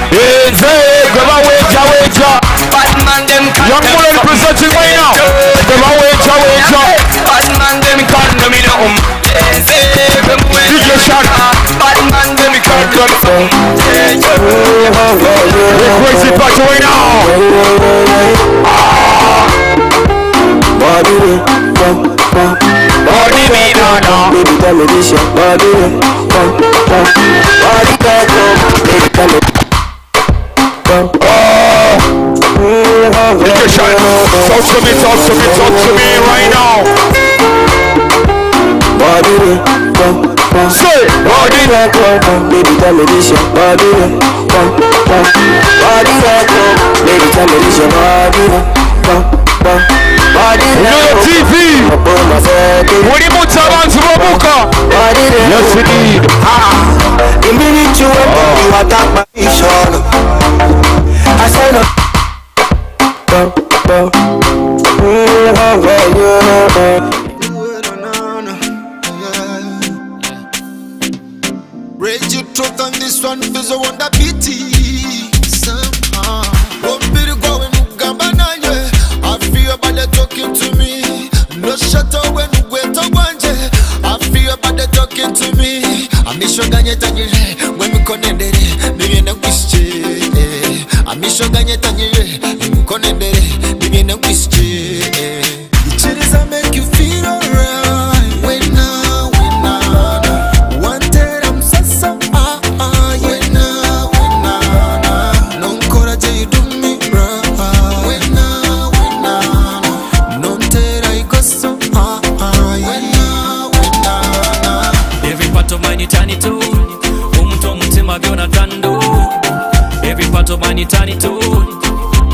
Speaker 2: Nze gwe baweja weja.
Speaker 4: Bad man them can
Speaker 2: Young Mulo representing right now. Gwe baweja weja.
Speaker 4: Bad man them can do me no more. Nze gwe mweja.
Speaker 2: DJ Shark.
Speaker 4: Bad man them can do me no more.
Speaker 2: We're crazy party right now.
Speaker 12: Body, come, come.
Speaker 2: Body me no no.
Speaker 12: Baby, tell me this your body, come, come. Body, come, come. Baby, tell me. Come.
Speaker 2: DJ Shark. Talk to me, talk to me, talk to me right now.
Speaker 12: Body, come, come.
Speaker 2: Say, body,
Speaker 12: come, come. Baby, tell me this your body, come, come. Body, come. Baby, tell me this your body, come, come. Body,
Speaker 2: Loyal TV. Muli mutya abantu b'omuka. Yes indeed.
Speaker 12: The minute you enter, you attack my vision. I say no. Come, come. Yeah, yeah.
Speaker 19: Rage you truth on this one, Fizzle on the BT. Somehow. Won't going Mugamba naye. I feel about they talking to me. No shutter when you wait on one day. I feel about they talking to me. Amisho ganye tanyire, when we connected, me and wish. Amisho ganye tanyire, we connected, me and wish. It make you feel alright. When I, wanted I'm so so ah ah. When I, no encourage you do me right. When I, no tell I go so ah ah. When I,
Speaker 21: Every part of mine turn it to. Omuntu omutima byona tando. Every part of mine turn it to.